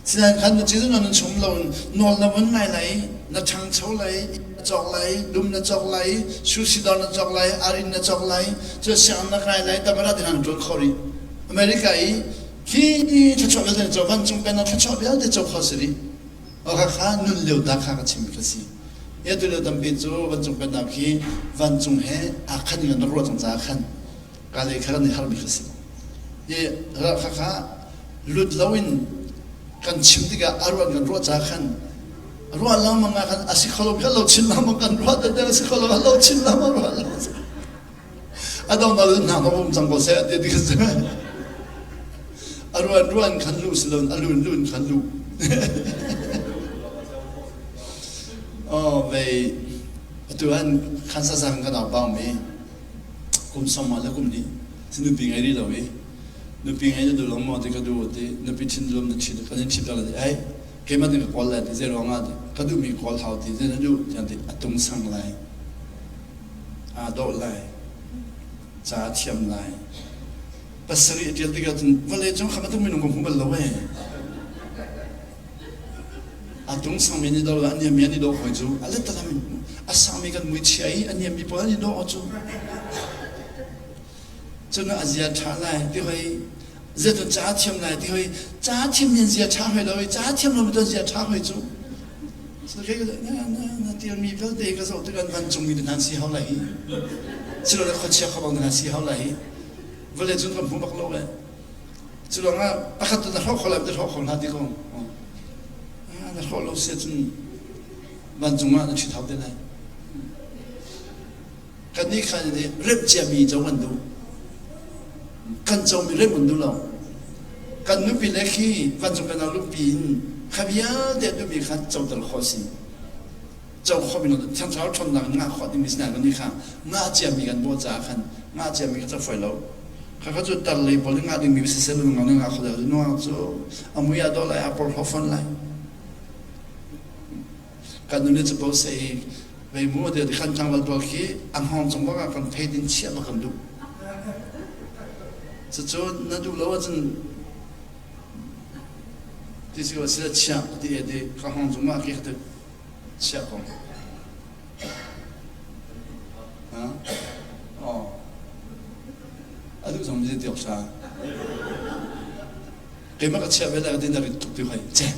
[SPEAKER 1] Sinain khan Jesuh na nun chung lo nawl na vun ngai lai, na ṭhangcho lai, na cawk lai, dum na cawk lai, sushi dawr na cawk lai, arin na cawk lai, cu sianginn na kai lai, tamara ti hna na ṭuan kho rih. America i khi thluachuah vialte na co, vancung pennak thluachuah vialte co kho si rih. Khakha nun lio ta kha ka chim ka si. Hi atu lio tampi cu vancung pennak khi vancung he aa khan in kan rak ruah cang caah khan ka lei kha kan i harmi kha si. Hi khakha lut loin kan chim tikah a ruah kan ruah caah khan ruah lengmang ah khan a si kho lo kha lo chin lengmang kan ruah te a si kho lo lo chin lengmang ruah lengmang a dong na hna na um cang ko seh ti ti ka si a ruan ruan khan lu si loin a lun lun khan lu oh vei atu han khan sa sang kan au bang mi kum song ma le kum ni si nupi ngai ri lo i nupi ngai na du long mo ti ka du ti nupi thin lum na thin kan in chip la ti ai keimah nih ka kawl lai ti zei ruang ah ti ka duh mi kawl hau ti zei na duh tiang ti a tung sang lai aa dawh lai, ca a thiam lai. Pasarih a ṭial tikah cun vawlei cung kha bantuk minung ka hmu bal lo ee. A tung sangmi nih do a niammi an i dawh hoi cu a letalam in a sangmi kan mui chia i a niammi pawl an i dawh cu. Cun a zia ṭha lai ti hoi zeitin ca thiam lai ti hoi ca thiam nih zia ṭha hoi lo i ca thiam lo mi zia ṭha hoi cu. So kei na na na tialmi vialte ka zoh tikah vancungmi na si hau lai hi. Silole khuachia khuabang na si hau lai hi. Vawlei cun kan hmu bak lo eh. Cu ruangah pakhat tu na hrawh kho lai na hrawh kho hlah ti ko. Na hrawh lo si ahcun vancung ah na ṭhit hau te lai. Kannih kha nih remh ciami co kan duh. Kan comi remh kan duh lo. Kan nupi le khi vancung pennak luhpi in kha vialte a duhmi kha coter khawh a si. Co khawhmi lo Thiang Thlarau ṭhawnnak in ngah khawh dingmi si nain kannih kha ngah ciami kan bawh caah khan ngah ciami kha cu fawi lo. Khakha cu tar lei pawl nih ngah dingmi siseh nungak nih ngah kho deuh. Nungak cu a mui ah dawh lai, aa porhlaw fawn lai. Kan nu nih capo seh i vei mu ti khan tlangval pawl khi a hngawng cung bak ah kan phei din chiah bak kan duh. Cucu na duh lo ahcun ti si ko sila chiah ti e ti ka hngawng cung ah khi ka chiah ko. Ha? Oh. A duh zong mi ti awk sa. Keimah ka chiah ve lai ka ti na rit tuk ti hoi. Che.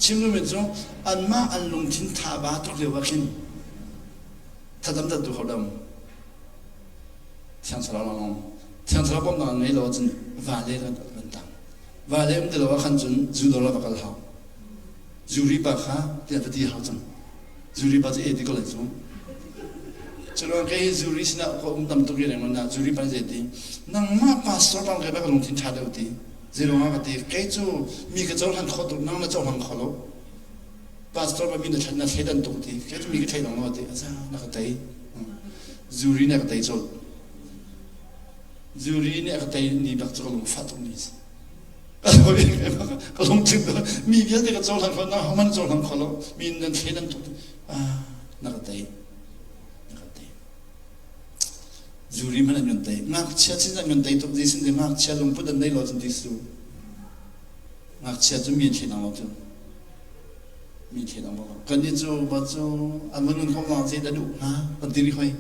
[SPEAKER 1] Chim duhmi cu anmah an lungthin thaba tuk lio ah khin thadam dat duh kho lo. Thiang Thlarau lawnglawng. Thiang Thlarau bawmhnak an ngei lo ahcun vale kan kan tang. Vale um ti lo ah khan cun zu dawr ah va kal hau. Zuri pa kha tiah va ti hau cang. Zuri pa cu e ti ko lai cu. Curuang kei zuri sinah ka um tam tuk i reng na zuri pa zei ti nangmah pastor bang kai ba ka lungthin ṭha deuh ti. Zeiruang ah ka ti kei cu mi ka cohlan kho tuk nang na cohlang kho lo. Pastor ba mi na na thleidan tuk ti kei cu mi ka thleidang lo ti aza na ka tei. Zuri nih a ka tei colh. Zuri nih a ka tei ni bak cu ka lung fah tuk ni si. Ka lungthin mi vialte ka cohlang kho na homan cohlang kho lo mi nan thleidan tuk ah na ka tei na ka tei zuri hmanh an kan tei ngakchia chin an kan tei tuk Jesuh nih ngakchia lungput an nei lo cun Jesuh ngakchia cu mi an thleidang lo cu mi thleidang lo kan nih cu ba cu an van nun ko na zei dah duh hnga kan ti rih hoi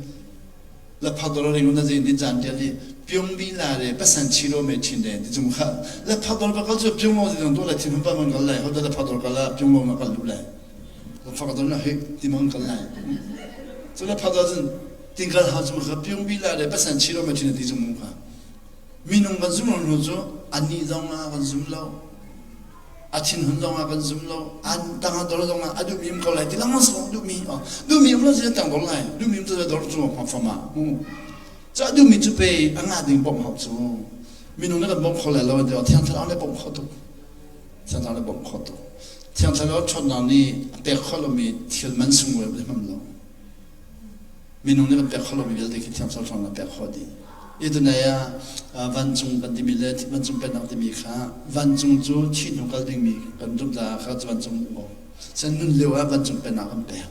[SPEAKER 1] la phak dor ring na zin din jan tial hi pyong bi la le pasan chi ro me chin le ti chung kha la phak dor ba kal chu pyong lo ding do la thin hun pa man kal lai ho da la phak dor kal la pyong lo ma kal lu lai la phak dor na he ti man kal lai chu la phak dor cun ting kal ha chu kha pyong bi la le pasan chi ro me chin ti chung mu kha minung kan zum lo cu ani zong ah kan zum lo A thinhun zongah kan zum lo. An tang a dor zongah a duhmi um ko lai ti lengmang si duhmi duhmi um lo si tang dor lai. Duhmi um cu dor cu ma fama. Cu a duhmi cu pe a ngah ding bawmh hau cu. Minung nih kan bawmh kho lai lo ti Thiang Thlarau nih bawmh kho tuk. Thiang Thlarau nih bawmh kho tuk. Thiang Thlarau ṭhawnnak nih a pek kho lomi thil man sunglawi a hmang lo. Minung nih kan pek kho lomi vialte khi Thiang Thlarau ṭhawnnak pek khawh dih. Itunai ah vancung kan timi le vancung pennak timi kha vancung cu thih hnu kal dingmi kan zumh caah kha cu vancung um ko. Sen nun lio ah vancung pennak kan pek.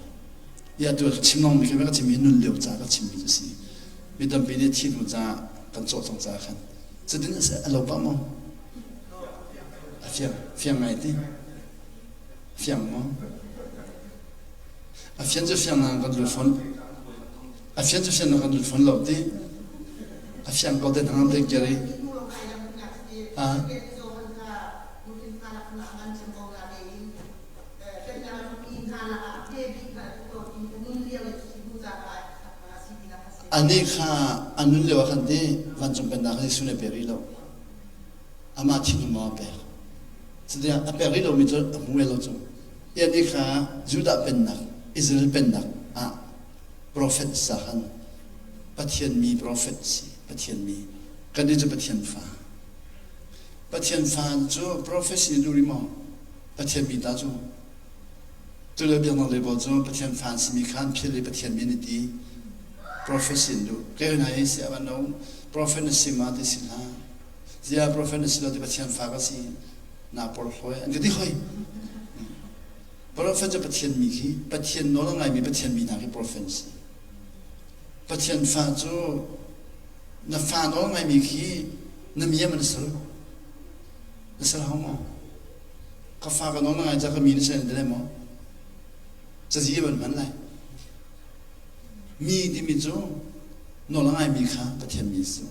[SPEAKER 1] Ia tu chim longmi khi ka chimmi nun lio ca ka chimmi cu si. Mi tampi nih thih hnu caah kan cawh cang caah khan. Cutin a lo pah maw? A fiang, fiang ngai ti. Fiang maw? A fian cu fiang na kan dul fawn. A fian cu fian na kan dul fawn lo ti. A fiang ko te hna te kiri. Ha? Ani kha a nun lio ah khan ti vancung pennak Jesuh nih a pe rih lo. Amah thinlung maw a pek. Cutiah a pek rih lomi cu a hmu lo cu. Ian kha Judah pennak, Israel pennak ah profet sahan Pathian mi profet si, Pathian mi. Kannih cu Pathian fa. Pathian fa cu profet si duh rih maw? Pathian mi ta cu. Cu le biaknak lei pawl cu Pathian fa an simi kha an philh i Pathian mi an i ti. Profet si an duh. Kei hna hi si a van lo. Profet na si ma ti si hlah. Ziah profet na si lo ti Pathian fa ka si. Naa porhlawi an ka ti hoi. Profet cu Pathian mi khi Pathian nawl a ngaimi Pathian mi hna khi profet an si. Pathian fa cu na fa nawl ngaimi khi na mi na sal. Na sal hau maw? Ka fa ka nawl na ngai ca ka mi na si lai na ti lai maw? Cazi ban hman lai. Mi timi cu nawl a ngaimi kha Pathian mi a si.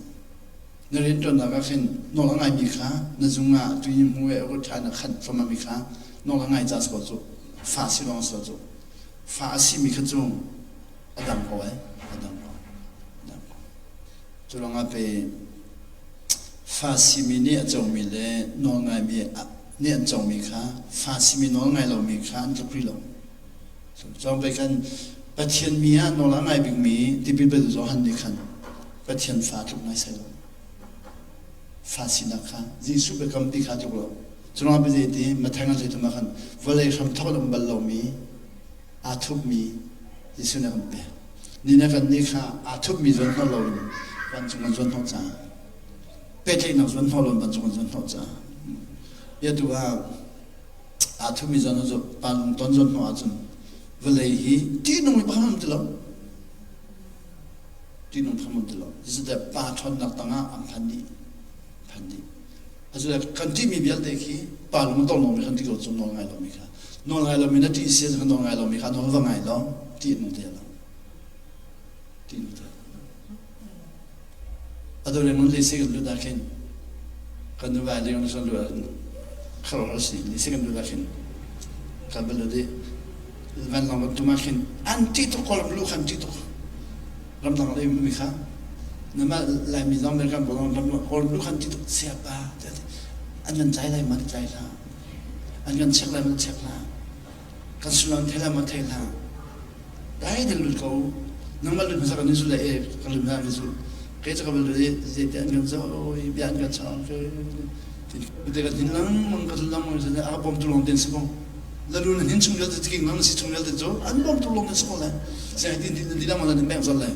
[SPEAKER 1] Na rianṭuannak ah khin nawl a ngaimi kha na zung ah tui hmu e a ṭha na khanh thluahmah mi kha nawl a ngai ca si ko cu. Fa si lawng si lo cu. Fa a simi kha cu a dang ko ai. A dang ko. A dang ko. Cu lawngah pe fa simi nih a comi le nawl ngaimi nih an comi kha fa simi nawl ngai lomi kha an tluk rih lo. Cawng pei khan Pathian mi ah nawl a ngai bikmi tipil petu Johan nih khan Pathian fa tluk ngai sai lo. Fa sinak kha Jesuh biakam ti kha tluk lo. Curuangah biazei ti Matthai ngan hlei thum ah khan vawlei hram thawk in um bal lomi aa thupmi Jesuh nih a kan pek. Ni na kan nih kha aa thupmi zuan hnawh loin vancung kan zuan hnawh caah pehtlaihnak zuan hnawh loin vancung kan zuan hnawh caah ya tu ah aa thupmi zuan cu pa lung ton zuan hnawh ahcun vawlei hi ṭihnung mi pakhat um ti lo ṭihnung pakhat um ti lo zeicahtiah pa ṭhawnnak tangah an phan dih phan dih Azule kan ṭihmi vialte khi pa lung tong lomi kan ti ko cu nawl ngai lomi kha nawl ngai lomi na ṭih si kha nawl ngai lomi kha nawl va ngai lo ṭih nung te lo ṭih nung te ado le ngun le se kan lut ah khin kan nu vai le ngun lu ah kharo si le se kan lut ah khin kan bal di van long kan tum ah khin an ṭih tuk kolam lu khan ṭih tuk ramdang lei mi kha nama Laimi zong American pawl zong ram kawl lu khan ti tuk siapa an kan tlai lai ma tlai hlah an kan check lai ma check hlah kan sullam thei lai ma thei hlah dai den lut ko nangmah lut hmasa kan in zul lai e kan lut hmasa kan zul kei cu ka lut i zeite an kan zo i bia an kan chang te kan hin langmang ka zul langmang a bawmtu lawng ten si ko lalu na hin chung vialte king lang si chung vialte cu an bawmtu lawng na si ko lai siang tin tin di lang na beng zol lai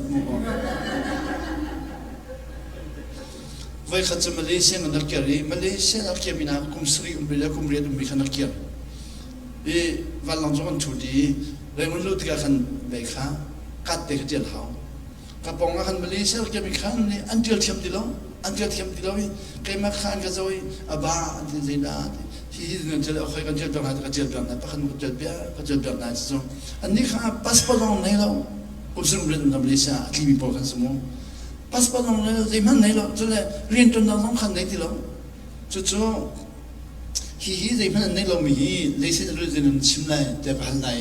[SPEAKER 1] voi khat cu Malaysia na kir i Malaysia na kir mi na kum sari um le kum riat um mi kha na kir i vanlawng cu kan thu di Rangoon lu tikah khan ve kha kat te kha tial hau ka pong ah khan Malaysia ke mi khan nih an tial thiam ti lo an tial thiam ti lo i keimah kha an ka zo i a ba an ti zeidah hi hi nan tial khoi kan tial piak hna ka tial piak hna pakhat ka tial piak ka tial piak hna cu an nih kha passport zong nei lo kum sung rian na Malaysia a tli mi pawl kan si mu passport zong nei lo zeihmanh nei lo cule rian ṭuannak zong khan nei ti lo cucu hi hi zeihmanh an nei lomi hi leisin a nan chim lai tiah ka hal lai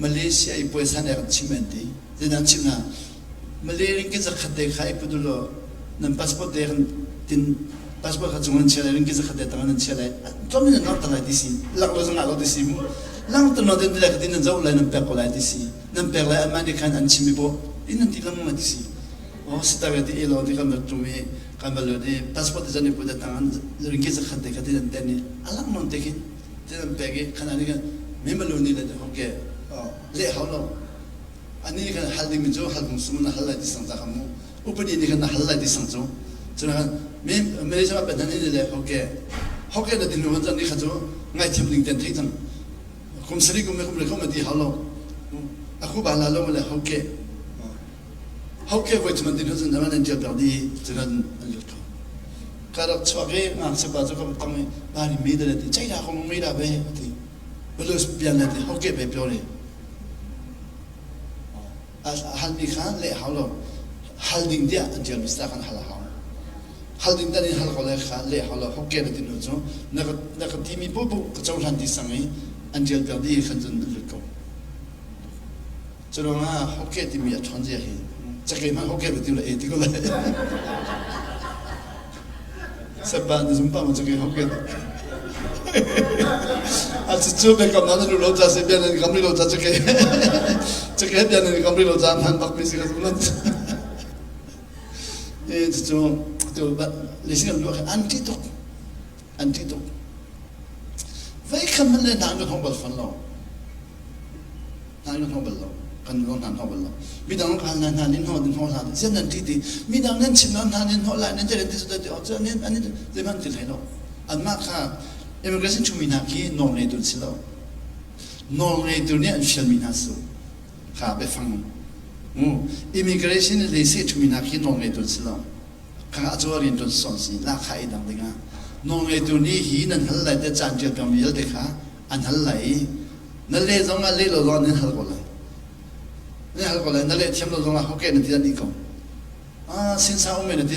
[SPEAKER 1] Malaysia i puaisan e kan chim an ti Zeidah chim na Malay ringki zakhat te kha i put ulaw nan passport te kan tin passport kha cung nan chia lai ringki zakhat te tang nan chia lai tlawm in nan langter lai ti si lak lo zongah lo ti si mu langter lo den ti lai ka tin nan zoh lai nan pek ko lai ti si nan pek lai anmah nih khan an chim i bo in nan ti lengmang lai ti si oh sita ka ti e lo ti kan va tum i kan va lut i passport te zan i put tang an ringki zakhat te kha ti nan ten i alang non te khin ti nan pek i khan ani kan me malu ni le okay le hau lo Anih khan hal dingmi cu hal phung na hal lai ti sang ca kha mu upadi nih khan na hal lai ti sang cu cun khan mi Malaysia ah penhan in le hoke hoke na din hnu cun ni kha cu ngaithiam ding ten thei cang kum sari kum kum le kum ti hal lo aku ba la lo le hoke hoke voi chuman din hnu cun nan nan tial piak di cun an lut kho ka rak chuak i ngakchia pa cu ka tang i bari mi da le ti chai da kong mi da be ti balus pian le ti hoke be pyo le Halmi kha leh hau lo. Hal ding tiah an ṭialmi si khan hal a hau. Hal ding tan in hal ko le kha leh hau lo. Hokkien na ti hnu cu na ka na ka timi paohpaoh ka cohlan ti sang i an ṭial piak dih khan cun an lut ko. Cu ruangah hokkien timi a ṭhawn zia hi cakei hmanh hokkien va ti le e ti ko lai. Sapa na zum pa ma cakei hokkien. A cu biakam na lu lo ca si bia nan kam ri lo ca cakei. Cakei bia nan kam ri lo ca hman bak mi si ka zum lo. E cu tu le sin lu an ti tuk an ti tuk. Vei kham man le na nu hong bal fon lo. Hna in hnawh bal lo. Kan nu hna hnawh bal lo. Midang ka hal hna hna nin hnawh din hnawh hna sian nan ti ti midang nan chim nan hna nin hnawh lai nan ti ti ti ti an an zeihmanh ti hlei lo. Anmah kha immigration chungmi hna khi nawl ngeitu an si lo. Nawl ngeitu nih an fialmi hna su kha biafang mu immigration lei seh chungmi hna khi nawl ngeitu an si lo. Kha a cu rian ṭuan sawn si la kha i dang dingah nawl ngeitu nih hi nan hal lai te caan ṭial peng vialte kha An hal lai i na leh zong ah leh lo zong ah nan hal ko lai. Nan hal ko lai. Na leh thiam lo zong ah okay na ti an dih ko. Ah sinsa um na ti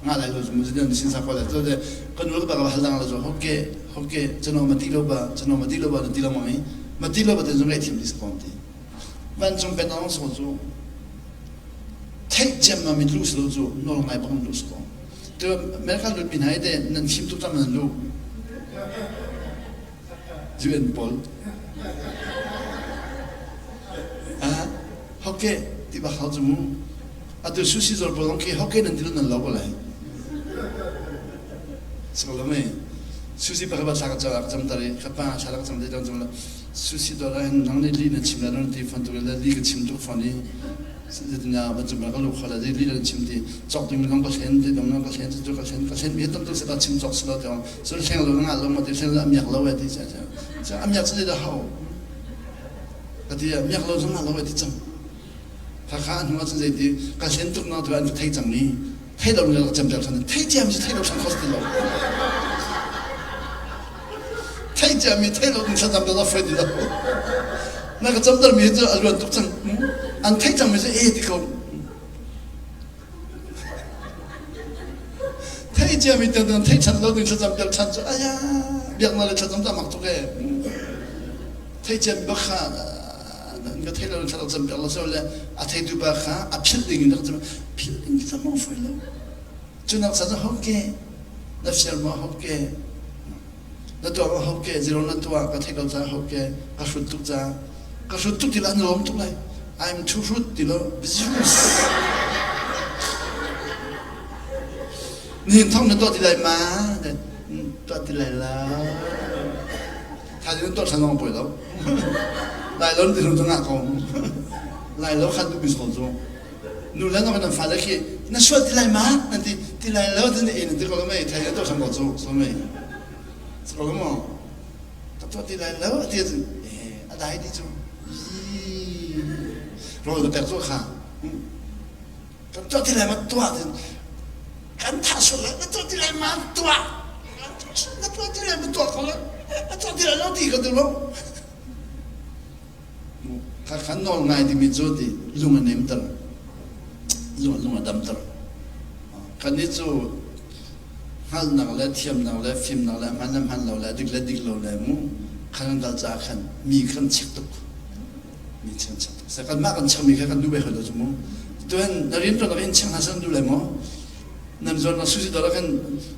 [SPEAKER 1] nga lai lo mu zin sinsa ko lai to de kan nu ba ka hal dang la zo okay okay chano ma ti lo ba chano ma ti lo ba na ti lo ma mi ma ti lo ba te zong ai thiam ti sa ko ti. Vancung pennak so cu theih ciam ma mit lu si lo cu nawl ngai bak lu si ko. Tu America lut mi hna hi te nan fim tuk tam nan lu. UN pawl. Ah, hoke ti ba hau cu mu. Atu sushi zor pawl zong khi hoke nan ti lo nan lo ko lai. Siko lo me. Sushi pa ka ba thla ka cam cam tar i ka pa thla ka cam te cam la. Sushi dawr ah hin nang nih li na chim lai nan ti fawn tuk le li ka chim tuk fawn i zeitindah van cung ka lu kho la li nan chim ti cawk ding zong ka hlen ti dong ka hlen cu ka hlen ka hlen mi tam tuk se ta chim cawk si lo ti cun hleng lo nga lo ma ti hleng lo amiak lo e ti cha cha amiak cu da hau ka ti amiak lo zong nga lo e ti cang kha kha hnu ah cun zeiti ka hlen tuk na tu an ka thei cang ni thei lo ni ka cam piak than thei ciam si thei lo than kho ti lo Theih ciami theih lo ding thlacam dawt a fawi ti lo. Na ka camter mi cu a luan tuk cang. An theih cangmi cu e ti ko. Theih ciami tiang theih ṭhan lo ding thlacam piak ṭhan cu aya biaknak le thlacam cu a mak tuk e. Theih ciami bak kha ka theih lo thlacam cam piak lo so le a theitu pa kha a philh ding in ka cam philh ding cu a fawi lo. Cu nak ca cu hoke na fial maw hoke na tuah maw hoke zero na tuah ka theih lo ca hoke ka hrut tuk ca ka hrut tuk ti la an lawm tuk lai I'm too hrut ti lo business nihin thong na tuah ti lai ma tuah ti lai la thaizing tuah than long poi lo lai lo ti lo ngah ko lai lo khan tu bis ko cu nu le nan fale khi na sual ti lai ma nan ti ti lai lo tin e nan ti ko mei thai to sang ko chu so mei so ko mo ka to ti lai lo ti chu e a dai ti chu rol ka pek chu kha kan to ti lai ma tua tin kan tha sual lai na to ti lai ma tua na to ti lai ma tua ko la na to ti lai lo ti ka tu lo Khakha nawl ngai timi cu ti lung a nemter, lung lung a damter. Kannih cu hngalhnak le thiamnak le fimnak le hman le hman lo le dik le dik lo le mu khan kan kal caah khan mi kan chek tuk. Mi kan chek tuk. Sa kanmah kan chekmi kha kan duh ve hoi lo cu mu. Tuan na rian ṭuan in chek hna san duh lai maw? Nan zuan na susi dawr ah khan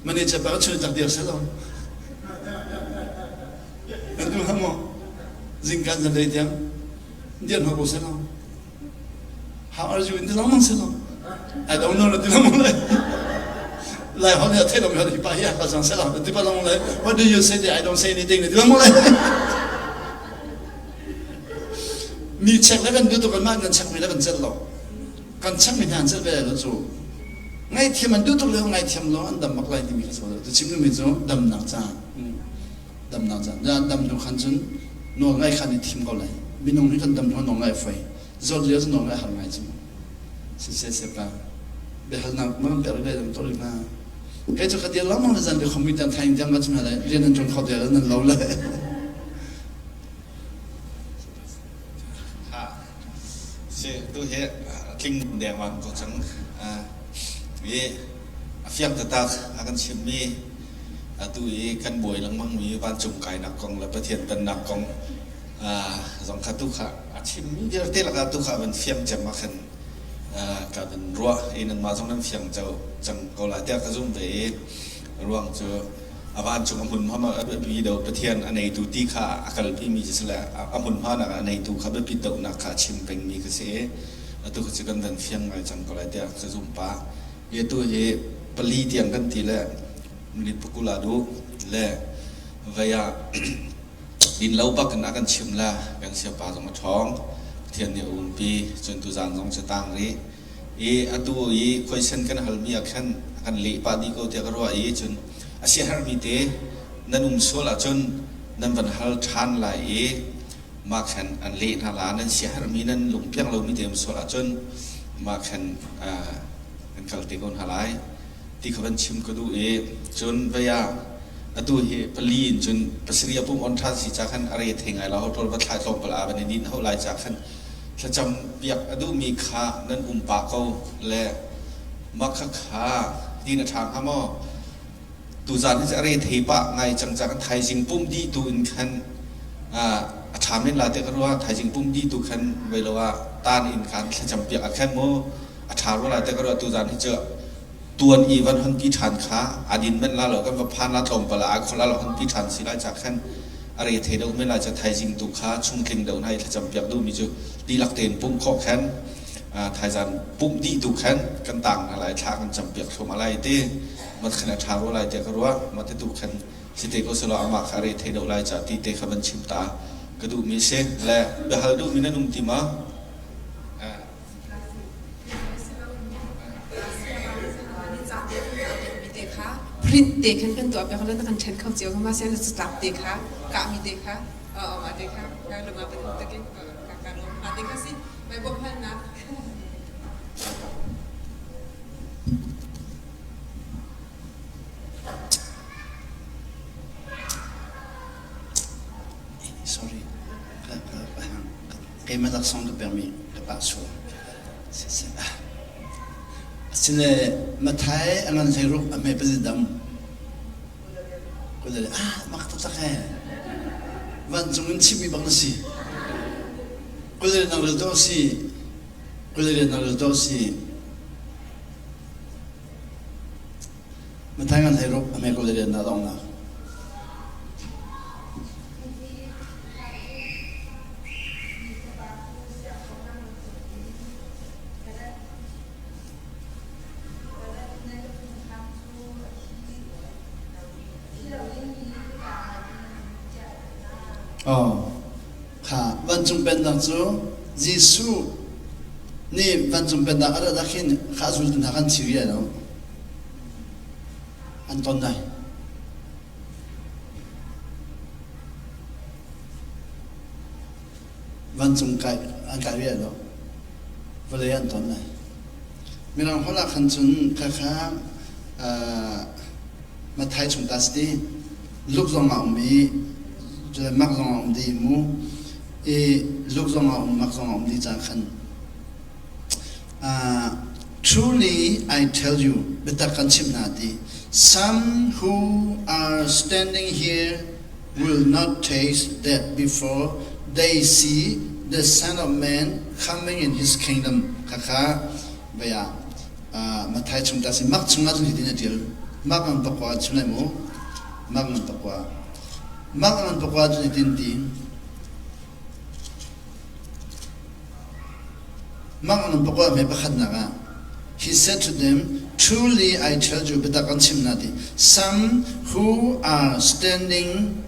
[SPEAKER 1] manager pa ka chun tak dir seh lo. Kan duh hlah maw? Zingka zanlei tiang dian hna ko seh law. How are you in ti lengmang seh law. I don't know na ti lengmang lai. Lai holh nih a theih lomi holh hi pa hi a ka cang seh law na ti pa lengmang lai. What do you say there? I don't say anything na ti lengmang lai. Mi check le kan duh tuk kan mah kan check mi le kan celh lo. Kan check mi hna an celh ve lo cu. Ngaihthiam an duh tuk le ngaithiam lo an dam bak lai timi ka so. Tu chim duhmi cu damnak ca. Damnak caan na dam hnu khan cun nawl ngai khan i thim ko lai. Minung hi kan dam hnu nawl ngai fai. Zawt lio cu nawl ngai har ngai cu. Siseh sepa. Biahalnak mang per le dang tor hna. Kei cu ka dir lengmang le zan ka khomi tiang thaing tiang ka chim lai rian nan ṭuan kho te nan lo le.
[SPEAKER 4] Ha. Si tu hi tling dengmang ko cang. I a fiang taktak a kan chimmi atu i kan buai lengmangmi vancung kainak kong le Pathian pennak kong zong kha tu kha a chimmi vialte lakah tu kha van fiang cem ah khan ka van ruah i nanmah zong nan fiang cang ko lai tiah ka zum ve i ruang cu a vancung a hmunhma a biapi deuh Pathian a neitu ti kha a kalpimi cu si le a hmunhma nak a neitu kha biapit deuhnak kha a chim pengmi kha si i atu kha cu kan van fiang ngai cang ko lai tiah ka zumh pah. Hi atu hi pali tiang kan ti le minute pakul ah duh le vei ah din lo bak in a kan chim le kan siapa zong a ṭhawng. Pathian nih a umpi cun tuzaan zong cu tang rih. I atu i question kan halmi ah khan a kan leh pah dih ko tiah ka ruah i cun a siaherhmi te nan um sual ahcun nan van hal ṭhan lai i mah khan an leh hna la nan siaherhmi nan lungpiang lomi te um sual ahcun mah khan kan kal te ko hna lai ti kha van chim ka duh i cun vei ah. Atu hi pali in cun pasarih a pum on ṭhan si ca khan a re thei ngai lo. Hoṭol va thlai tlawmpal aa van i din hau lai ca khan thlacam piak a duhmi kha nan um pah ko le mah khakha din a ṭha hnga maw? Tuzaan hi a re thei pah ngai cang ca kan thaizing pum dih tu in khan a ṭha men la te ka ruah. Thaizing pum dih tu khan voi lo ah tan in khan thlacam piak ah khan mu a ṭha rua lai te ka ruah. Tuzaan hi cu tuan i van hon pi ṭhan kha a din men la lo kan va phan la tlawmpal ah a khol la lo hon pi ṭhan si lai ca khan a re thei deuh men lai ca thaizing tu kha chungtling deuh hna i thlacam piak duhmi cu dihlak tein pumh khawh khan thaizan pumh dih tu khan kan tang hna lai thla kan cam piak thluahmah lai ti mat khan a ṭha rua lai tiah ka ruah mah ti tu khan si te ko selaw amah kha a re thei deuh lai ca ti te kha van chim ta ka duhmi si le biahal duhmi nan um ti ma?
[SPEAKER 5] Print te khan kan tuah piak na kan ṭhen kho cio ma sian catlap te kha kahmi te kha mah te kha ka lung ah van takin ka lung mah te kha si mai bawmhnak.
[SPEAKER 1] Sorry. Keimah laksawng ka pekmi ka pah sual. Asile Mathai a ngan 16 a hme pazit dam. Kule ah mak taktak he. Vancung in chimmi bang na si. Kule nang rel to si. Kule nang rel to si. Mathai ngan 16 a hme kule na dong nak. Kha vancung pennak cu Jesuh nih vancung pennak a rat ah khin kha a zultu hna kan thi rih lo. An ton lai. Vancung kai an kai rih lo. Vawlei an ton lai. Mirang holh ah khan cun khakha Mathai chung ta si ti Luke zong ah um i Mark zong ah um dih mu i Luke zong ah um Mark zong ah um dih cang khan Truly I tell you biatak kan chimh hna ti some who are standing here will not taste death before they see the Son of Man coming in his kingdom. Khakha baya Mathai chung ta si Mark chung ah cun hitin a tial Mark ngan pakua chim lai mu Mark ngan pakua Mark ngan pakua cun hitin ti Mark ngan pakua me pakhatnak ah He said to them, Truly I tell you, biatak an chim na ti, some who are standing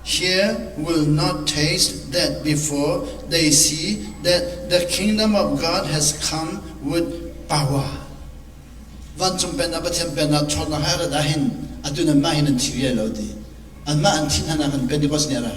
[SPEAKER 1] here will not taste death before they see that the kingdom of God has come with power. Vancung pennak Pathian pennak ṭhawnnak he rat ahhin atu nan mah hin an thi riai lo ti. Anmah an thi hna nak in Pentecost ni a ra.